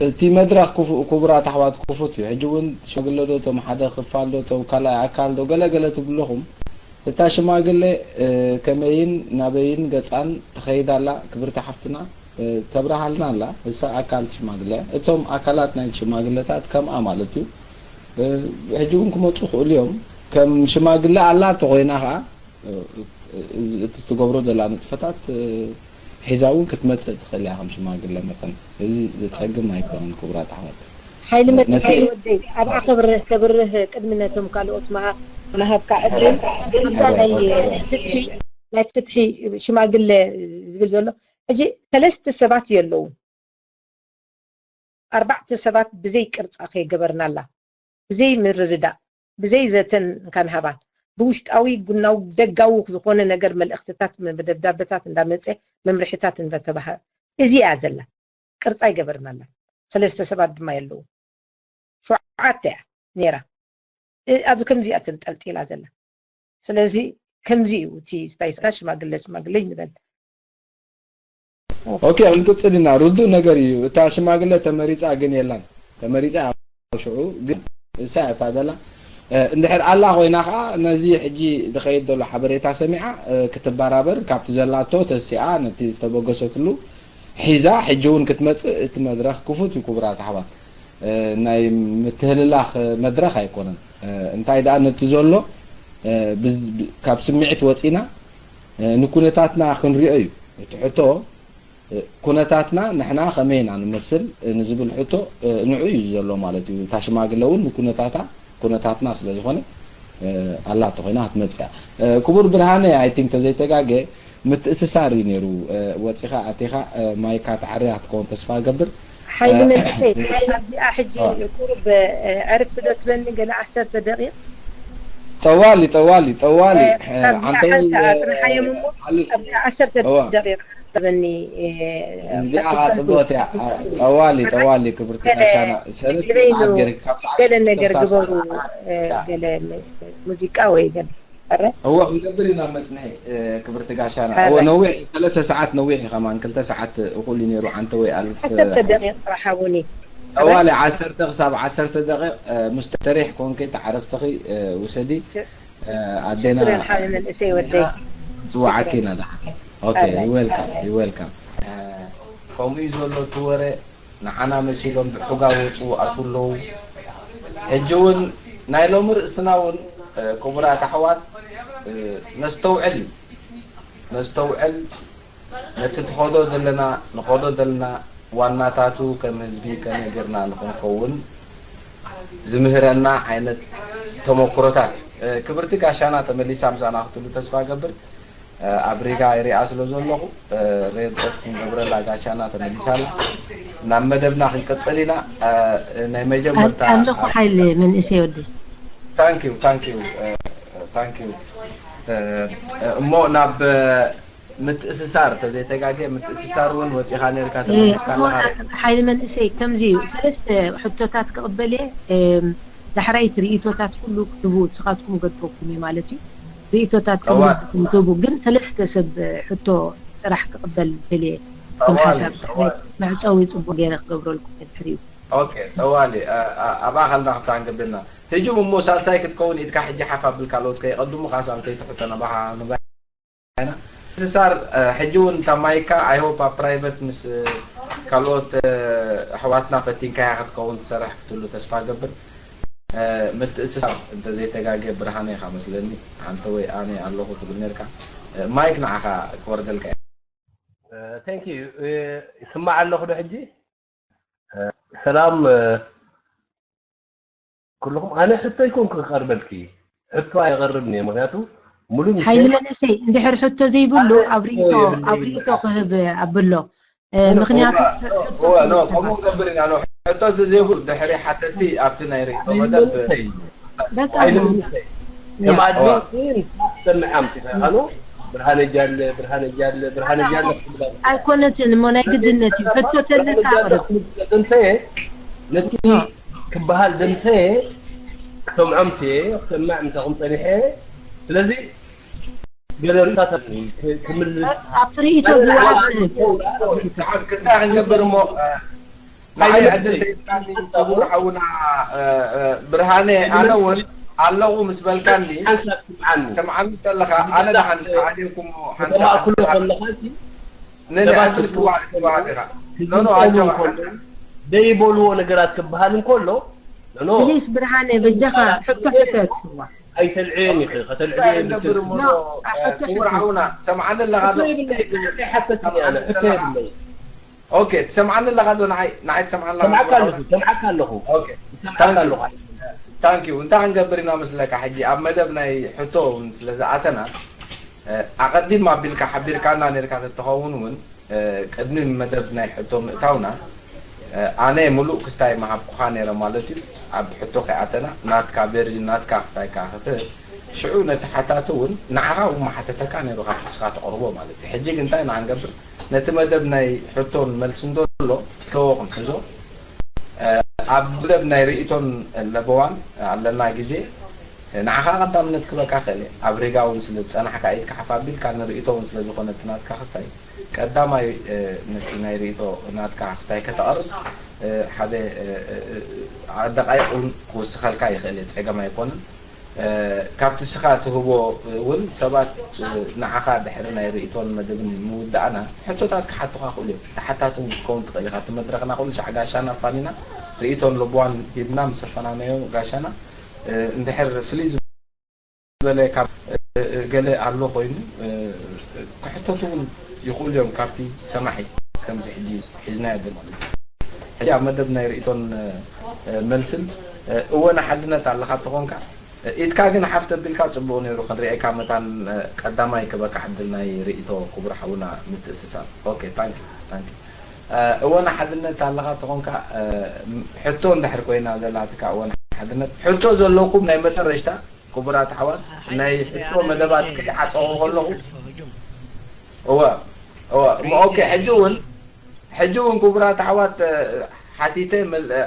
እቲ መድረኽ ክፉት፣ ክቡራት ኣሕዋት፣ ክፉት እዩ። ሕጂ እውን ሽማግለ ዶ እቶም ሓደ ክፋል ዶ እቶም ካልኣይ ኣካል ዶ ገለ ገለ ትብልኹም። እታ ሽማግለ ከመይን ናበይን ገፃን ትኸይድ ኣላ ክብርቲ ሓፍትና፣ ተብርሃልና ኣላ። እሳ ኣካል ሽማግለ፣ እቶም ኣካላት ናይ ሽማግለታት ከምኣ ማለት እዩ። ሕጂ እውን ክመፁ ክእሉ እዮም። ከም ሽማግለ ኣላ ተኮይና ከዓ እቲ ትገብሮ ዘላ ንጥፈታት ሒዛ እውን ክትመፅእ ትኽእል እያ ከም ሽማግለ መጠን። እዚ ዘፀግም ኣይኮነን ክቡራት ኣሕዋት። ሓይሊ መድሓይ ወደይ ኣብኣ ከብርህ ከብርህ ቅድሚ ነቶም ካልኦት መሃብካ ዕድል። ኣብዛ ናይ ፍትሒ ናይ ፍትሒ ሽማግለ ዝብል ዘሎ ሕጂ ሰለስተ ሰባት የለዉ። ኣርባዕተ ሰባት ብዘይ ቅርጻ ከይገበርናላ፣ ብዘይ ምርድዳእ፣ ብዘይ ዘተን እንካን ሃባን፣ ብውሽጣዊ ጉናዊ ደጋዊ ዝኾነ ነገር መልእኽትታት፣ ደብዳበታት እንዳመጸ፣ መምርሒታት እንዳተባሃ፣ እዚኣ ዘላ ቅርጻ ይገበርናላ። ሰለስተ ሰባት ድማ የለዉ። ሸውዓተ እያ ነይራ። ኣብ ከምዚኣ ተንጠልጢላ ዘላ። ስለዚ ከምዚ እዩ እቲ ስታይስካ ሽማግለ ሽማግለ ንበል። ኦኬ፣ ክንቅጽል ኢና። ርዱእ ነገር እዩ። እታ ሽማግለ ተመሪጻ ግን የላን። ተመሪጻ ሽዑ ግን እሳ እታ ዘላ እንድሕር ኣላ ኮይና ከዓ ነዚ ሕጂ ዝኸይድ ዘሎ ሓበሬታ ሰሚዓ ክትበራበር ካብቲ ዘላቶ ተሲኣ ነቲ ዝተበገሰትሉ ሒዛ ሕጂ እውን ክትመጽእ እቲ መድረኽ ክፉት እዩ። ክቡራት ኣሕዋት፣ ናይ ምትህልላኽ መድረኽ ኣይኮነን። እንታይ ደኣ ነቲ ዘሎ ካብ ስምዒት ወጺና ንኩነታትና ክንሪኦ እዩ እቲ ሕቶ። ኩነታትና ንሕና ከመይ ኢና ንመስል ንዝብል ሕቶ ንዑ እዩ ዘሎ ማለት እዩ። እታ ሽማግለ እውን ንኩነታታ ኩነታትና ስለ ዝኾነ ኣላቶ ኮይና ክትመጽእ እያ። ክቡር ብርሃነ፣ I think ተዘይተጋገ ምትእስሳር እዩ ነይሩ። ወጺኻ ኣቲኻ ማይካ ተዓርያ ክትከውን ተስፋ እገብር። ሓይሊ መንእሰይ ኣብዚኣ ሕጂ ቁሩብ ዕርፍቲ ዶ ትበኒ ገለ ዓሰርተ ደቂቕ? ጠዋሊ ጠዋሊ ጠዋሊ ካብዚኣ ሓንሳእ ኣጽንሓዮም እሞ ኣብዚኣ ዓሰርተ ደቂቕ ተበኒ። እዚኣ ጽቡቕቲ እያ። ጠዋሊ ጠዋሊ ክብርቲ ጋሻና ሰለስተ ሰዓት ገይርኪ ካብ ሰዓት ገለ ነገር ግበሩ። ገለ ሙዚቃ ወይ ገለ እወ ክንገብር ኢና መጽንሒ። ክብርቲ ጋሻና እወ ነዊሕ ሰለስተ ሰዓት ነዊሕ እዩ ከማን ክልተ ሰዓት እኹል እዩ ነይሩ። ዓንተ ወይ ኣልፍ ዓሰርተ ደቂቕ ጥራሕ ሃቡኒ። ጠዋሊ ዓሰርተ ክሳብ ዓሰርተ ደቂቕ ምስ ተሪሕ ኮንኪ ተዓረፍተኺ ውሰዲ። ኣዴና ሽክረን ሓዊ መንእሰይ ወደይ። ጽዋዓኪ ኢና ደሓን። ኦኬ፣ you welcome፣ you welcome። ከምኡ እዩ ዘሎ እቲ ወረ። ንዓና መሲሎም ብሑጋ ወፁ ኣትዉ ኣለዉ። ሕጂ እውን ናይ ሎሚ ርእስና እውን ክቡራት ኣሕዋት ነስተውዕል እዩ። ነስተውዕል ነቲ ትኸዶ ዘለና ንኸዶ ዘለና ዋናታቱ ከም ህዝቢ ከመይ ጌርና ንኽንከውን ዝምህረና ዓይነት ተመክሮታት። ክብርቲ ጋሻና ተመሊሳ ምሳና ክትህሉ ተስፋ ገብር። ኣብ ሪጋ ይሪኣ ስለ ዘለኹ ሬድኦት ክንገብረላ ጋሻና ተመሊሳላ። ናብ መደብና ክንቅፅል ኢና። ናይ መጀመርታ ኣለኹ ሓይሊ መንእሰይ ወዲ። ታንኪዩ ታንኪዩ ታንኪዩ። እሞ ናብ ምትእስሳር ተዘይተጋገ ምትእስሳር እውን ወፂኻ ነርካ ተመሊስካ ኣለኻ። ሓይሊ መንእሰይ ከምዚ እዩ። ሰለስተ ሕቶታት ክቕበል እየ። ዳሕራይ እቲ ርእቶታት ኩሉ ክትህቡ ንስኻትኩም ገድፈኩም እዩ ማለት እዩ። ርእቶታት ክህቡ ግን ሰለስተ ሰብ ሕቶ ጥራሕ ክቕበል ደልየ። ከም ሓሳብ መዕፀዊ ፅቡቅ ገይረ ክገብረልኩም ድሕሪኡ። ኦኬ ጠዋሊ ኣብኣ ካልና ክስተኣንግድልና ህጁም እሞ ሳልሳይ ክትከውን ኢድካ ሕጂ ሓፍ ኣብል ካልኦት ከይቐድሙኻ ሳልሰይቲ ሕቶ ናባኻ ኢና። ስሳር ሕጂ እውን ታማይካ I hope ኣብ private ምስ ካልኦት ኣሕዋትና ፈቲንካያ ክትከውን ትሰርሕ ክትህሉ ተስፋ ገብር። ምትእስሳር እንተዘይተጋገ ብርሃነ ኢኻ መስለኒ። ኣንተ ወይ ኣነ ኣለኹ ትብል ነርካ። ማይክ ንዓኻ ክወርደልካ እየ። Thank you። ይስማዕ ኣለኹ ዶ ሕጂ? ሰላም ኩልኹም። ኣነ ሕቶ ኣይኮንኩ ክቐርበልኪ፣ ሕቶ ኣይቐርብን እየ። ምክንያቱ ሙሉእ ሓይሊ መንእሰይ እንድሕር ሕቶ ዘይብሉ ኣብ ርኢቶ ኣብ ርኢቶ ክህብ ኣብሎ። ምክንያቱ ከምኡ ገብር ኢና። ሕቶ ዘይብሉ ድሕሪ ሓተቲ ኣብቲ ናይ ርኢቶ መደብ በቃ ከም ኣድሚን ትሰምዕ ኣምፂኻ ኖ ብርሃነ ጃለ ብርሃነ ጃለ ብርሃነ ጃለ ክትብላ ኣይኮነትን እሞ ናይ ግድነት እዩ። ሕቶ ተለካ ኣቕርብ። ደምሰየ ነቲ ክበሃል ደምሰየ ክሰምዖም ስየ ክሰምዕ ምሳኹም ፀኒሐ። ስለዚ ገለ ርእታት ክምልስ ኣብቲ ርኢቶ ዝወሃብ ክስታይ ክንገብር እሞ ንዓይ ዕድል ተይብካኒ ክቡር ሓውና ብርሃነ ኣነ እውን ኣለኹ ምስ በልካኒ ሓንሳብ ስምዓኒ ተምዓኒ ተለኻ ኣነ ደሓን ተዓልየኩም ተማእክሎ ከለኻ ነኒ ዕድል ክዋሃብ ኢኻ ኖኖ ኣጆኻ ሓንሳብ ዘይበልዎ ነገራት ክበሃል እንከሎ ኖኖ ፕሊስ ብርሃነ በጃኻ ሕቶ ሕተት። ኣይተልዕዮን ኢኺ ከተልዕዮ ክቡር ሓውና ሰምዓኒ ኣለኻ ዶ ይሓተት ኣነ ሕቶ የብለይ ኦኬ ትሰምዓኒ ኣለኻ ዶ ንዓይ ንዓይ ትሰምዓኒ ኣለኻ ሰምዓካ ኣለኹ ሰምዓካ ኣለኹ ኦኬ ሰምዓካ ኣለኹ ታንክ ዩ እንታይ ክንገብር ኢና መስለካ ሕጂ ኣብ መደብ ናይ ሕቶ እውን ስለ ዝኣተና ኣቐዲም ኣቢልካ ሓቢርካና ነርካ ተትኸውን እውን ቅድሚ መደብ ናይ ሕቶ ምእታውና ኣነ ሙሉእ ክስታይ መሃብኩኻ ነይረ ማለት እዩ ኣብ ሕቶ ከይኣተና ናትካ ቨርዥን ናትካ ክስታይካ ክትህብ ሽዑ ነቲ ሓታቲ እውን ንዓኻ እውን መሓተተካ ነይሩ ካብ ንስኻ ተቕርቦ ማለት እዩ ሕጂ ግን እንታይ ኢና ክንገብር ነቲ መደብ ናይ ሕቶን መልስን ዘሎ ፍሎዎ ክንሕዞ ኣብ መደብ ናይ ርእቶን ለበዋን ኣለና ግዜ ንዓኻ ቀዳምነት ክበካ ክእል ኣብ ሬጋ እውን ስለ ዝፀናሕካ ኢድካ ሓፍ ኣቢልካ ንርእቶ እውን ስለ ዝኾነ እቲ ናትካ ክስታይ ቀዳማይ ነቲ ናይ ርእቶ ናትካ ክስታይ ከተቕርብ ሓደ ደቃይቕ እውን ክውስኸልካ ይኽእል እየ ፀገም ኣይኮነን ካብቲ ስኻ ትህቦ እውን ሰባት ንዓኻ ድሕሪ ናይ ርእቶን መደብን ምውዳእና ሕቶታት ክሓቱኻ ክእሉ እዮም ተሓታቱ ክኸውን ትኽእል ኢኻ እቲ መድረኽና ኩሉ ሻዕ ጋሻና ፋኒና ርእቶን ልቦዋን ሂብና ምስ ኣፈናነዮም ጋሻና እንድሕር ፍልይ ዝበለ ካብ ገለ ኣሎ ኮይኑ ክሕተቱ እውን ይኽእሉ እዮም ካብቲ ሰማዒ ከምዚ ሕጂ ሒዝናዮ ዘለና ሕጂ ኣብ መደብ ናይ ርእቶን መልስን እወ ንሓድነት ኣለኻ ተኾንካ ኢድካ ግን ሓፍ ተቢልካ ጽቡቕ ነይሩ ክንሪኤካ መታን ቀዳማይ ክበካ ዕድል ናይ ርእቶ ክቡር ሓውና ምትእስሳር okay thank you thank you እወ ንሓድነት ኣለኻ ተኾንካ ሕቶ እንድሕር ኮይና ዘላትካ እወ ንሓድነት ሕቶ ዘለኩም ናይ መጨረሽታ ክቡራት ኣሕዋት ናይ ሕቶ መደባት ከይዓጸኹ ከለኹ እወ እወ okay ሕጂ እውን ሕጂ እውን ክቡራት ኣሕዋት ሓቲተ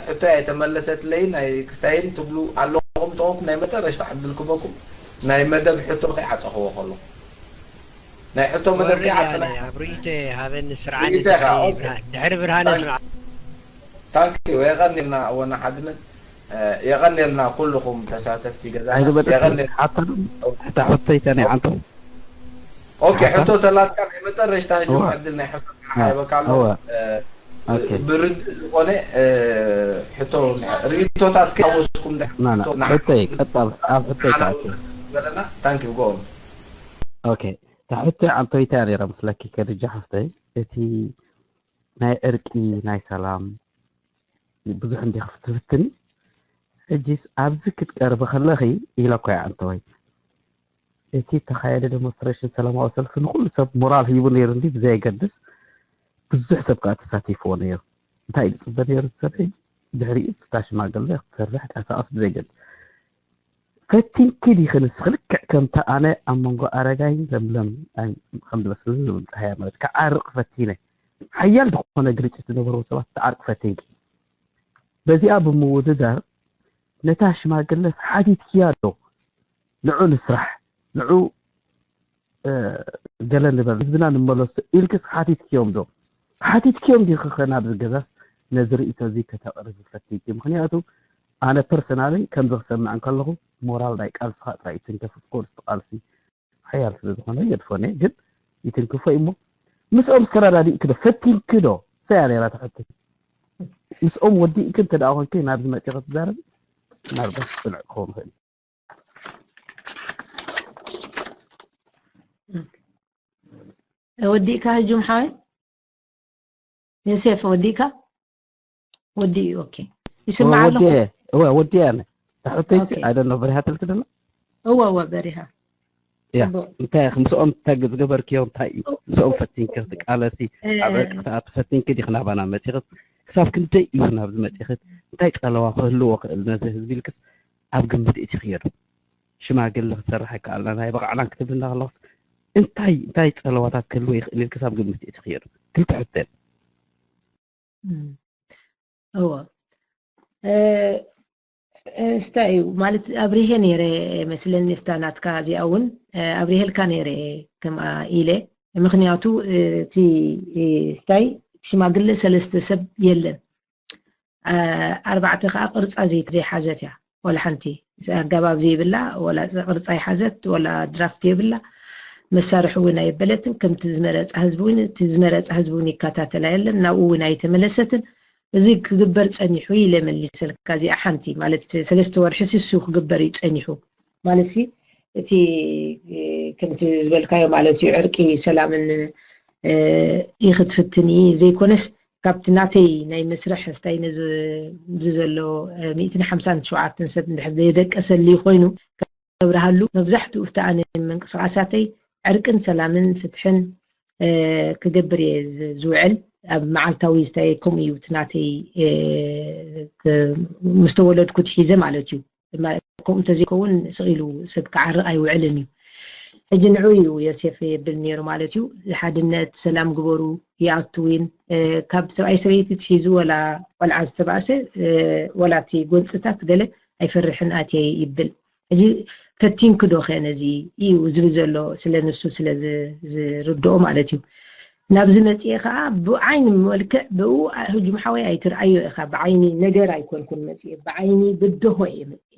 ሕቶይ ኣይተመለሰትለይን ናይ ክስታይን ትብሉ ኣለኹም ተኾንኩም ናይ መጨረሽታ ዕድል ክበኩም ናይ መደብ ሕቶ ከይዓጸኽዎ ከለኹ ናይ ሕቶ መደብ ከይዓጽና ኣብ ርእይቶ ሃበኒ ስርዓኒ ድሕሪ ብርሃነ ስምዓ ታንኪ የቐኒልና እወና ሓድነት የቐኒልና ኩልኹም ተሳተፍቲ ገዛ ኣይትበጥስ ሓታ ሕታ ሕቶይ ከ ናይ ዓንቶ ኦኬ ሕቶ ተላትካ ናይ መጠረሽታ ህጂ ዕድል ናይ ሕቶ ሓበካ ኣሎ ብርድእ ዝኾነ ሕቶ ርእቶታት ከወስኩም ሕቶይ ቀጣብ ኣብ ሕቶይ በለና thank you go on okay እታ ሕቶይ ዓንቶይታ ነይራ ምስለኪ ከድጃ ሓፍተይ እቲ ናይ ዕርቂ ናይ ሰላም ብዙሕ እንዲኻ ክትፍትኒ ሕጂስ ኣብዚ ክትቀርቢ ከለኺ ኢለ እኮ እየ ዓንተወይ እቲ እተኻየደ ዴሞንስትሬሽን ሰላማዊ ሰልፊ ንኩሉ ሰብ ሞራል ሂቡ ነይሩ እንዲ ብዘየገድስ ብዙሕ ሰብ ከዓ ተሳቲፍዎ ነይሩ እንታይ እዩ ዝፅበ ነይሩ ሰብ ሕጂ ድሕሪኡ እታ ሽማግለ ክትሰርሕ ቀሳቐስ ብዘየገድስ ፈቲንኪ ዲኺ ንስኺ ልክዕ ከምታ ኣነ ኣብ መንጎ ኣረጋይን ለምለም ከም ዝመስል ዝብል ፀሃያ ማለት ክዓርቕ ፈቲነ ሓያል ዝኾነ ግርጭት ዝነበርዎ ሰባት ትዓርቂ ፈቲንኪ በዚኣ ብምውድዳር ነታ ሽማግለስ ሓቲትክያ ዶ ንዑ ንስራሕ ንዑ ገለ ንበል ህዝብና ንመለሶ ኢልክስ ሓቲትክዮም ዶ ሓቲትክዮም ዲኺ ኸ ናብዚ ገዛስ ነዚ ርእቶ እዚ ከተቕርቢ ፈቲንኪ ምኽንያቱ ኣነ ፐርሰናሊ ከምዚ ክሰምዕ እንከለኹ ሞራል ናይ ቃልስኻ ጥራይ ይትንከፍ ኦፍኮርስ ቃልሲ ሓያል ስለ ዝኾነ የድፎነ ግን ይትንክፎ እሞ ምስኦም ዝተረዳዲእኪ ዶ ፈቲንኪ ዶ ሰያ ነይራ ትሕቲ ምስኦም ወዲእኪ እንተ ደኣ ኮንኪ ናብዚ መፂኺ ትዛረቢ ምናልባት ፅንዕ ክኸውን ይኽእል ወዲእካ ህጁም ሓወይ ዮሴፍ ወዲእካ ወዲኡ ኦኬ ይስማዕ ኣለኹ እወ ወዲያ ኣነ ታሕተይሲ ኣይ ዶንት ኖ በሪሃ ተልክ ደሎ እወ እወ በሪሃ ያ፣ ጽቡቕ። እንታይ ኢኺ ምስኦም እንታይ ዝገበርክዮ እንታይ እዩ? ምስኦም ፈቲንኪ ክትቃለሲ፣ እ፣ ኣብ ዕርቂ ክትኣቲ ፈቲንኪ ዲኺ ናባና መጺኽስ? ክሳብ ክንደይ እዩ ናብዚ መጺኺ? እንታይ ጸለዋ ክህልዎ ክእል ነዚ ህዝቢ ኢልክስ ኣብ ግምት እቲኽዮ ዶ? ሽማግለ ክሰርሕ ኣይከኣልናን ኣይበቓዕናን ክትብል እናከለኽስ እንታይ፣ እንታይ ጸለዋታት ክህልዎ ይኽእል ኢልክስ ኣብ ግምት እቲኽዮ ዶ? ክልተ ሕቶ እየን። እም። እወ። እ፣ እ፣ እስታይ እዩ ማለት ኣብሪሄ ነይረ መስለኒ፣ እፍታ ናትካ እዚኣ እውን፣ እ፣ ኣብሪሄልካ ነይረ ከምኣ ኢለ። ምኽንያቱ፣ እ፣ እቲ፣ እ፣ እስታይ ሽማግለ ሰለስተ ሰብ የለን። እ፣ ኣርባዕተ ከዓ ቅርጻ ዘይ-፣ ዘይሓዘት እያ። ወላ ሓንቲ ኣገባብ ዘይብላ፣ ወላ ቅርጻ ይሓዘት፣ ወላ ድራፍት የብላ። መሳርሒ እውን ኣይበለትን። ከምቲ ዝመረጻ ህዝቢ እውን፣ እቲ ዝመረጻ ህዝቢ እውን ይከታተላ የለን። ናብኡ እውን ኣይተመለሰትን። እዚ ክግበር ጸኒሑ ኢለ መሊሰልካ። እዚኣ ሓንቲ ማለት ሰለስተ ወርሒ ስሱ ክግበር እዩ ጸኒሑ። ማለት ሲ እቲ፣ እ፣ ከምቲ ዝበልካዮ ማለት እዩ ዕርቂ ሰላምን፣ እ፣ ይኽትፍትን እዩ ዘይኮነስ ካብቲ ናተይ ናይ መስርሕ ስታይ ነዚ፣ እዚ ዘሎ፣ እ፣ ሚእትን ሓምሳን ሸውዓተን ሰብ እንድሕር ዘይደቀሰልዩ ኮይኑ ከብርሃሉ መብዛሕትኡ እቲ ኣነ ምንቅስቃሳተይ ዕርቅን ሰላምን ፍትሕን፣ እ፣ ክገብር እየ ዝ-፣ ዝውዕል። ኣብ መዓልታዊ ስታይ ከምኡ እዩ እቲ ናተይ፣ እ፣ ክ-፣ ምስ ተወለድኩ ትሒዘ ማለት እዩ። ማ-፣ ከምኡ እንተዘይከውን ስቕ ኢሉ ሰብ ክዓርቕ ኣይውዕልን እዩ። ሕጂ ንዑ እዩ ዮሴፍ የብል ነይሩ ማለት እዩ። ሓድነት፣ ሰላም ግበሩ፣ ይኣቱ እውን፣ እ፣ ካብ ሰብኣይ ሰበይቲ ትሒዙ ወላ ቆልዓ ዝተባእሰ፣ እ፣ ወላ እቲ ጎንፅታት ገለ ኣይፈርሕን ኣትየ ይብል። ሕጂ ፈቲንኪ ዶ ኸ ነዚ እዩ ዝብል ዘሎ ስለ ንሱ ስለ ዝ-፣ ዝርድኦ ማለት እዩ። ናብዚ መፅኤ ከዓ ብዓይኒ መልክዕ ብኡ ሕጂ ምሓወይ ኣይትርኣዮ ኢኻ። ብዓይኒ ነገር ኣይኮንኩን መፅኤ፣ ብዓይኒ ብድሆ እየ መፅኤ።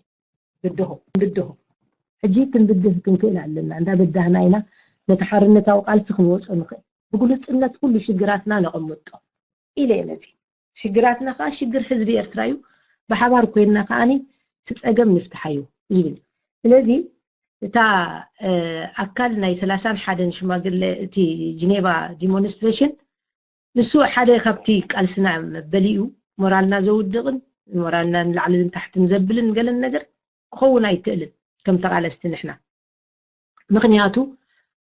ብድሆ፣ ብድሆ። ሕጂ ክንብድህ ክንክእል ኣለና። እንዳበዳህና ኢና ነቲ ሓርነታዊ ቃልሲ ክንወጾ ንኽእል። ብግሉጽነት ኩሉ ሽግራትና ነቐምጦ ኢለ እየ መፅኤ። ሽግራትና ከዓ ሽግር ህዝቢ ኤርትራ እዩ። ብሓባር ኮይንና ከዓኒ እቲ ጸገም ንፍትሓዮ ዝብል። ስለዚ እታ፣ እ፣ ኣካል ናይ ሰላሳን ሓደን ሽማግለ እቲ ጂኔቫ ዲሞንስትሬሽን ንሱ ሓደ ካብቲ ቃልስና መበሊኡ ሞራልና ዘውድቕን ሞራልና ንላዕልን ታሕትን ዘብልን ገለን ነገር ክኸውን ኣይክእልን ከም ተቓለስቲ ንሕና። ምኽንያቱ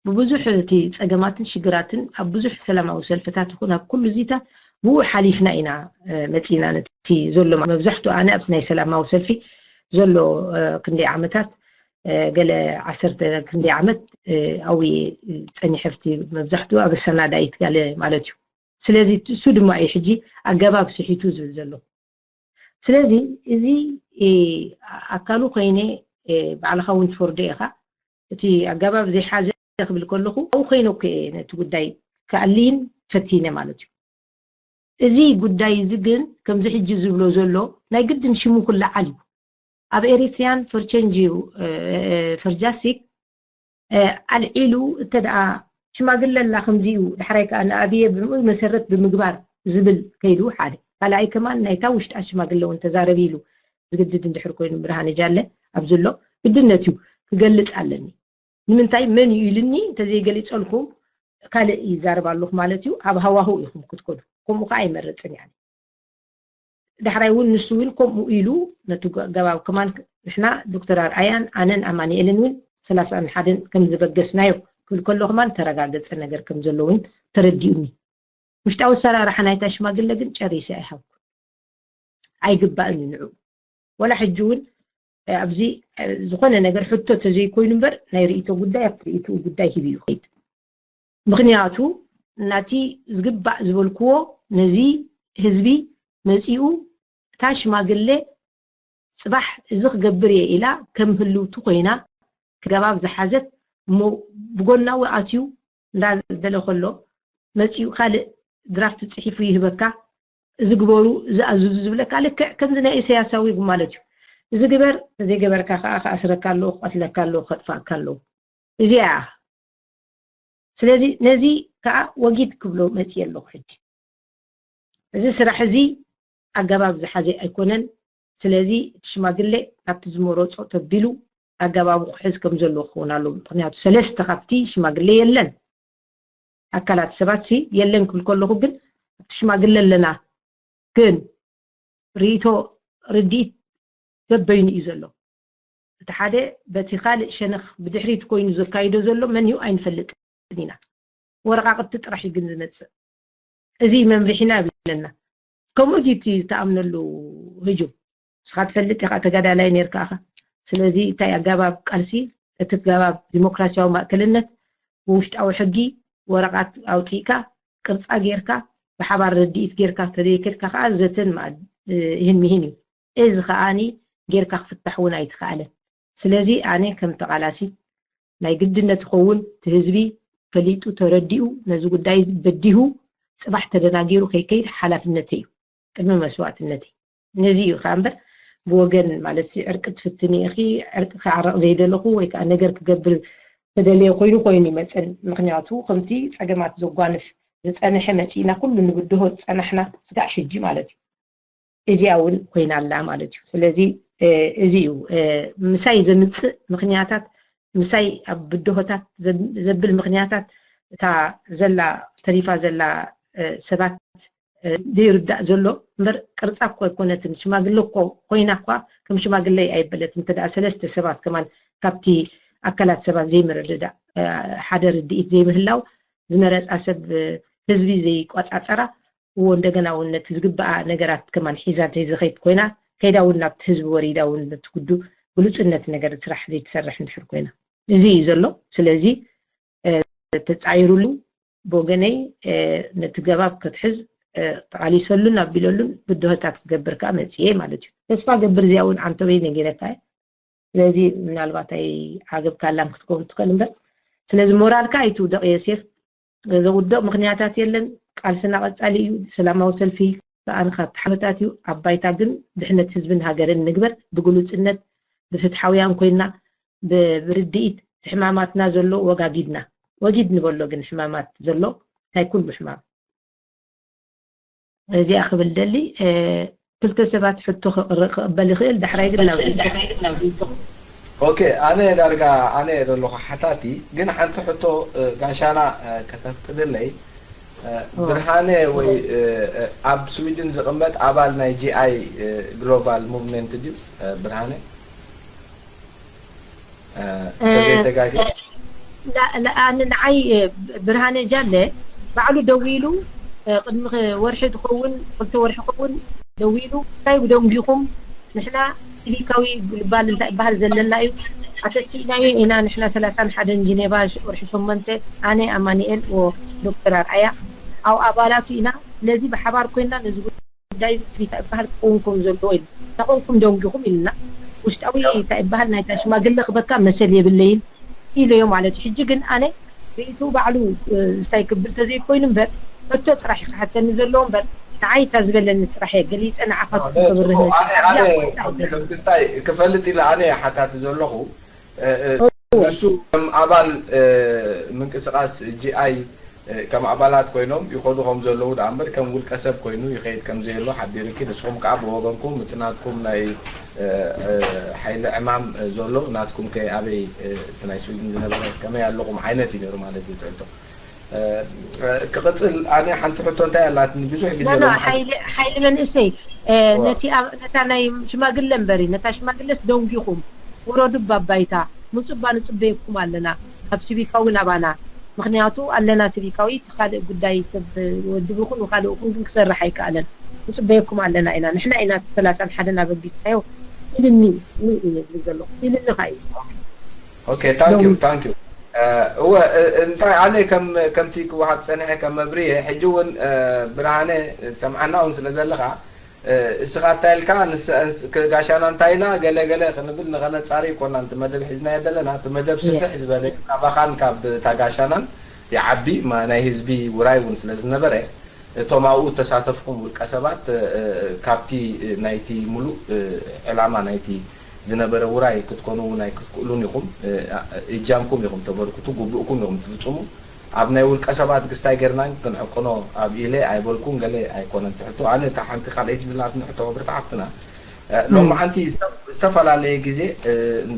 ብብዙሕ እቲ ጸገማትን ሽግራትን ኣብ ብዙሕ ሰላማዊ ሰልፍታት ይኹን ኣብ ኩሉ እዚታት ብኡ ሓሊፍና ኢና፣ እ፣ መጺና ነቲ ዘሎ መብዛሕትኡ ኣነ ኣብዚ ናይ ሰላማዊ ሰልፊ ዘሎ፣ እ፣ ክንደይ ዓመታት፣ እ፣ ገለ ዓሰርተ ክንደይ ዓመት፣ እ፣ ኣብኡ እየ ጸኒሐ ኣብቲ መብዛሕትኡ ኣብ ኣሰናዳኢት ጋለ ማለት እዩ። ስለዚ እሱ ድማ እዩ ሕጂ ኣገባብ ስሒቱ ዝብል ዘሎ። ስለዚ እዚ፣ እ፣ ኣካሉ ኮይነ፣ እ፣ ባዕልኻ እውን ትፈርዶ ኢኻ። እቲ ኣገባብ ዘይሓዘ ክብል ከለኹ ኣብኡ ኮይነ እኮ እየ ነቲ ጉዳይ ክኣልይን ፈቲነ ማለት እዩ። እዚ ጉዳይ እዚ ግን ከምዚ ሕጂ ዝብሎ ዘሎ ናይ ግድን ሽሙ ክለዓል እዩ። ኣብ ኤሪትሪያን ፈር ቸንጅ እዩ፣ እ፣ እ፣ ፈር ጃስቲክ፣ እ፣ ኣልዒሉ እተ ደኣ ሽማግለ ኣላ ከምዚ እዩ፣ ዳሕራይ ከኣ ንኣብየ ብምኡ መሰረት ብምግባር ዝብል ከይዱ ሓደ። ካልኣይ ከማን ናይታ ውሽጣ ሽማግለ እውን ተዛረቢ ኢሉ ዝግድድ እንድሕር ኮይኑ ብርሃነ ጃለ ኣብዚ ኣሎ ግድነት እዩ ክገልጽ ኣለኒ። ንምንታይ መን እዩ ኢልኒ እንተዘይገሊጸልኩም ካልእ ይዛረብ ኣለኹ ማለት እዩ። ኣብ ሃዋህው ኢኹም ክትከዱ። ከምኡ ከኣ ኣይመርጽን እየ። ዳሕራይ እውን ንሱ እውን ከምኡ ኢሉ ነቲ ገባብ ከማን ንሕና ዶክተር ኣርኣያን ኣነን ኣማኑኤልን እውን ሰላሳን ሓደን ከም ዝበገስናዮ ክብል ከሎ ከማን ተረጋገጸ ነገር ከም ዘሎ እውን ተረዲኡኒ። ውሽጣዊ ኣሰራርሓ ናይታ ሽማግለ ግን ጨሪሰ ኣይሃብኩን። ኣይግባእን እዩ ንዕኡ። ወላ ሕጂ እውን፣ እ፣ ኣብዚ፣ እ፣ ዝኾነ ነገር ሕቶ ተዘይኮይኑ እምበር ናይ ርእይቶ ጉዳይ ኣብቲ ርእይትኡ ጉዳይ ሂቡ እዩ ይኸይድ። ምኽንያቱ ናቲ ዝግባእ ዝበልክዎ ነዚ ህዝቢ መጺኡ እታ ሽማግለ ጽባሕ እዚ ክገብር እየ ኢላ ከም ህልውቲ ኮይና ገባብ ዝሓዘት እሞ ብጎናዊ ኣትዩ እንዳበለ ከሎ መጺኡ ካልእ ድራፍት ጽሒፉ ይህበካ፣ እዚ ግበሩ፣ እዚ ኣዝዙ ዝብለካ ልክዕ ከምዚ ናይ ኢሳያሳዊ ማለት እዩ። እዚ ግበር፣ ዘይገበርካ ከዓ ክኣስረካ ኣለዎ፣ ክቐትለካ ኣለዎ፣ ከጥፋእካ ኣለዎ። እዚኣ እያ። ስለዚ ነዚ ከዓ ወጊድ ክብሎ መፅየ ኣለኹ ሕጂ። እዚ ስራሕ እዚ ኣገባብ ዝሓዘ ኣይኮነን። ስለዚ እቲ ሽማግሌ ናብቲ ዝመረፆ ተቢሉ ኣገባቡ ክሕዝ ከም ዘለዎ ክኸውን ኣለዎ። ምኽንያቱ ሰለስተ ካብቲ ሽማግሌ የለን። ኣካላት ሰባት ሲ የለን ክብል ከለኹ ግን ኣብቲ ሽማግሌ ኣለና። ግን ርእይቶ ርድኢት በበይኑ እዩ ዘሎ። እቲ ሓደ በቲ ካልእ ሸነኽ ብድሕሪት ኮይኑ ዘካይዶ ዘሎ መን እዩ ኣይንፈልጥን ኢና። ወረቓቕቲ ጥራሕ እዩ ግን ዝመጽእ። እዚ መምርሒና ይብለና። ከምኡ ድዩ እቲ ዝተኣምነሉ ህጁም? ንስኻ ትፈልጥ ኢኻ፣ ተጋዳላይ ነርካ ኢኻ። ስለዚ እንታይ ኣገባብ ቃልሲ፣ እቲ ኣገባብ ዲሞክራሲያዊ ማእከልነት፣ ብውሽጣዊ ሕጊ ወረቓት ኣውፂእካ፣ ቅርፃ ጌርካ፣ ብሓባር ርድኢት ጌርካ ተዘይከድካ ከዓ ዘተን ይህን ሚህን እዩ። እዚ ከዓኒ ጌርካ ክፍታሕ እውን ኣይትኸኣለን። ስለዚ ኣነ ከም ተቓላሲት ናይ ግድነት ይኸውን፣ እቲ ህዝቢ ፈሊጡ ተረዲኡ ነዚ ጉዳይ በዲሁ ፅባሕ ተደናጊሩ ከይከይድ ሓላፍነተይ እዩ፣ ቅድሚ መስዋእትነተይ። ነዚ እዩ ከዓ እምበር ብወገን ማለት ሲ ዕርቂ ትፍትኒ ኢኺ፣ ዕርቂ ክዓረቕ ዘይደለኹ ወይ ከዓ ነገር ክገብር ተደለየ ኮይኑ ኮይኑ ይመፅን። ምክንያቱ ከምቲ ፀገማት ዘጓንፍ ዝፀንሐ መፂእና ኩሉ ንብድሆ ዝፀናሕና ስጋዕ ሕጂ ማለት እዩ። እዚኣ እውን ኮይና ኣላ ማለት እዩ። ስለዚ እዚ እዩ ምሳይ ዘምፅእ ምክንያታት፣ ምሳይ ኣብ ብድሆታት ዘብል ምክንያታት እታ ዘላ ተሪፋ ዘላ ሰባት ዘይርዳእ ዘሎ እምበር ቅርፃ እኮ ኣይኮነትን። ሽማግለ እኮ ኮይና እኳ ከም ሽማግለ ኣይበለትን። እንተ ደኣ ሰለስተ ሰባት ከማን ካብቲ ኣካላት ሰባት ዘይምርድዳእ ሓደ ርድኢት ዘይምህላው ዝመረፃ ሰብ ህዝቢ ዘይቆፃፀራ እዎ እንደገና እውን ነቲ ዝግበኣ ነገራት ከማን ሒዛ እንተዝኸይድ ኮይና ከይዳ እውን ናብቲ ህዝቢ ወሪዳ እውን ነቲ ጉዱ ግሉፅነት ነገር ስራሕ ዘይትሰርሕ እንድሕር ኮይና እዚ እዩ ዘሎ። ስለዚ ተፃይሩሉ ብወገነይ ነቲ ገባብ ክትሕዝ ተቓሊሰሉን ኣቢለሉን ብድሆታት ክገብር ከዓ መፅየ ማለት እዩ። ተስፋ ገብር እዚኣ እውን ዓንተበይ ነጊረካ እየ። ስለዚ ምናልባት ኣይዓገብካላን ክትከውን ትኽእል እምበር ስለዚ ሞራልካ ኣይትውደቕ የሴፍ። ዘውደቕ ምክንያታት የለን። ቃልስና ቀፃሊ እዩ። ሰላማዊ ሰልፊ ከዓን ካብ ተሓበታት እዩ። ኣብ ባይታ ግን ድሕነት ህዝብን ሃገርን ንግበር ብግሉፅነት ብፍትሓውያን ኮይና ብርድኢት ሕማማትና ዘሎ ወጋጊድና ወጊድ ንበሎ ግን ሕማማት ዘሎ ናይ ኩሉ ሕማም እዚኣ ክብል ደሊ ክልተ ሰባት ሕቶ ክቕበል ይኽእል ዳሕራይ ግን ናብ ኦኬ ኣነ ዳርጋ ኣነ ዘለኹ ሓታቲ ግን ሓንቲ ሕቶ ጋሻና ከተፍቅድለይ ብርሃነ ወይ ኣብ ስዊድን ዝቕመጥ ኣባል ናይ ጂኣይ ግሎባል ሙቭመንት ድዩ ብርሃነ ንዓይ ብርሃነ ጃለ ባዕሉ ደዊሉ ቅድሚ ወርሒ ዝኸውን ክልተ ወርሒ ኸውን ደዊሉ እንታይ ብደንጊኹም ንሕና ሲቪካዊ ግልባል እንታይ ይበሃል ዘለና እዩ ኣተሲእናዮ ኢና ንሕና ሰላሳን ሓደን ጅኔቫ ወርሒ ሸሞንተ ኣነ ኣማኒኤል ዶክተር ኣርኣያ ኣብ ኣባላቱ ኢና ስለዚ ብሓባር ኮይና ነዚ ጉዳይ እዚ እንታይ ይበሃል ክኸውን ከም ዘለዎ ኢሉ እንታይ ኮንኩም ደንጊኹም ኢልና ውሽጣዊ እንታይ ይበሃል ናይታ ሽማግለ ክበካ መሰል የብለይን ኢለዮ ማለት እዩ ሕጂ ግን ኣነ ርእይትኡ ባዕሉ እንታይ ክብል ተዘይኮይኑ እምበር ሕቶ ጥራሕ እዩ ክሓተኒ ዘለዎ እምበር ንዓይ እታ ዝበለኒ ጥራሕ እየ ገሊፀ ንዓኻ ክገብርህ ክስታይ ክፈልጥ ኢለ ኣነ ሓታቲ ዘለኹ ንሱ ከም ኣባል ምንቅስቃስ ጂኣይ ከም ኣባላት ኮይኖም ይኸዱ ከም ዘለዉ ደኣ እምበር ከም ውልቀ ሰብ ኮይኑ ይኸይድ ከም ዘየሎ ሓቢርኪ ንስኹም ከዓ ብወገንኩም እቲ ናትኩም ናይ ሓይሊ ዕማም ዘሎ ናትኩም ከ ኣበይ እቲ ናይ ስዊድን ዝነበረ ከመይ ኣለኹም ዓይነት እዩ ነይሩ ማለት እዩ ትሕቶ ክቕፅል ኣነ ሓንቲ ሕቶ እንታይ ኣላትኒ ብዙሕ ግዜ ሓይሊ መንእሰይ ነታ ናይ ሽማግለ እምበሪ ነታ ሽማግለስ ደንጊኹም ውረዱ ባባይታ ምፁባ ንፅበየኩም ኣለና ኣብ ሲቪካዊ ናባና ምክንያቱ ኣለና ሲቪካዊ እቲ ካልእ ጉዳይ ሰብ ወድብ ይኹን ካልእ ይኹን ግን ክሰርሕ ኣይከኣለን ንፅበየኩም ኣለና ኢና ንሕና ኢና እቲ ሰላሳን ሓደን ኣበጊስናዮ ኢልኒ ኢለ ዝብል ዘለኹ ኢልኒ ከዓ እዩ ኦኬ ታንክ ዩ ታንክ ዩ እወ እንታይ ኣነ ከም ከምቲ ክወሃብ ፀንሐ ከም መብርየ ሕጂ እውን ብርሃነ ሰምዓና እውን ስለ ዘለኻ እስኻ እንታይ ኢልካ ጋሻና እንታይ ኢላ ገለ ገለ ክንብል ንኸነፃሪ ይኮና እቲ መደብ ሒዝናዮ ዘለና እቲ መደብ ስፍሕ ዝበለ ካባኻን ካብ ታጋሻናን ይዓቢ ናይ ህዝቢ ውራይ እውን ስለ ዝነበረ እቶም ኣብኡ ተሳተፍኩም ውልቀ ሰባት ካብቲ ናይቲ ሙሉእ ዕላማ ናይቲ ዝነበረ ውራይ ክትኮኑ እውን ኣይክትክእሉን ኢኹም እጃምኩም ኢኹም ተበርክቱ ጉብእኩም ኢኹም ትፍፅሙ ኣብ ናይ ውልቀ ሰባት ግስታይ ጌርና ክንዕቅኖ ኣብ ኢለ ኣይበልኩን ገለ ኣይኮነን ትሕቶ ኣነ እታ ሓንቲ ካልኣይቲ ዝላትኒ ሕቶ ክብርቲ ሓፍትና ሎማዓንቲ ዝተፈላለየ ግዜ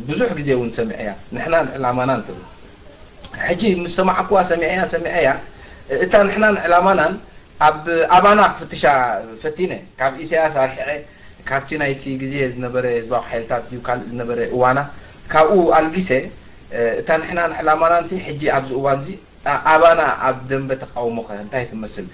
ብዙሕ ግዜ እውን ሰሚዐያ ንሕናን ዕላማናን ትብል ሕጂ ምስ ሰማዕኩዋ ሰሚዐያ ሰሚዐያ እታ ንሕናን ዕላማናን ኣብ ኣባና ክፍትሻ ፈቲነ ካብ ኢሳያስ ኣርሒቐ ካብቲ ናይቲ ግዜ ዝነበረ ህዝባዊ ሓይልታት ድዩ ካልእ ዝነበረ እዋና ካብኡ ኣልጊሰ እታ ንሕና ዕላማና ሕጂ ኣብዚ እዋን እዚ ኣባና ኣብ ደንበ ተቃውሞ ከ እንታይ ትመስል?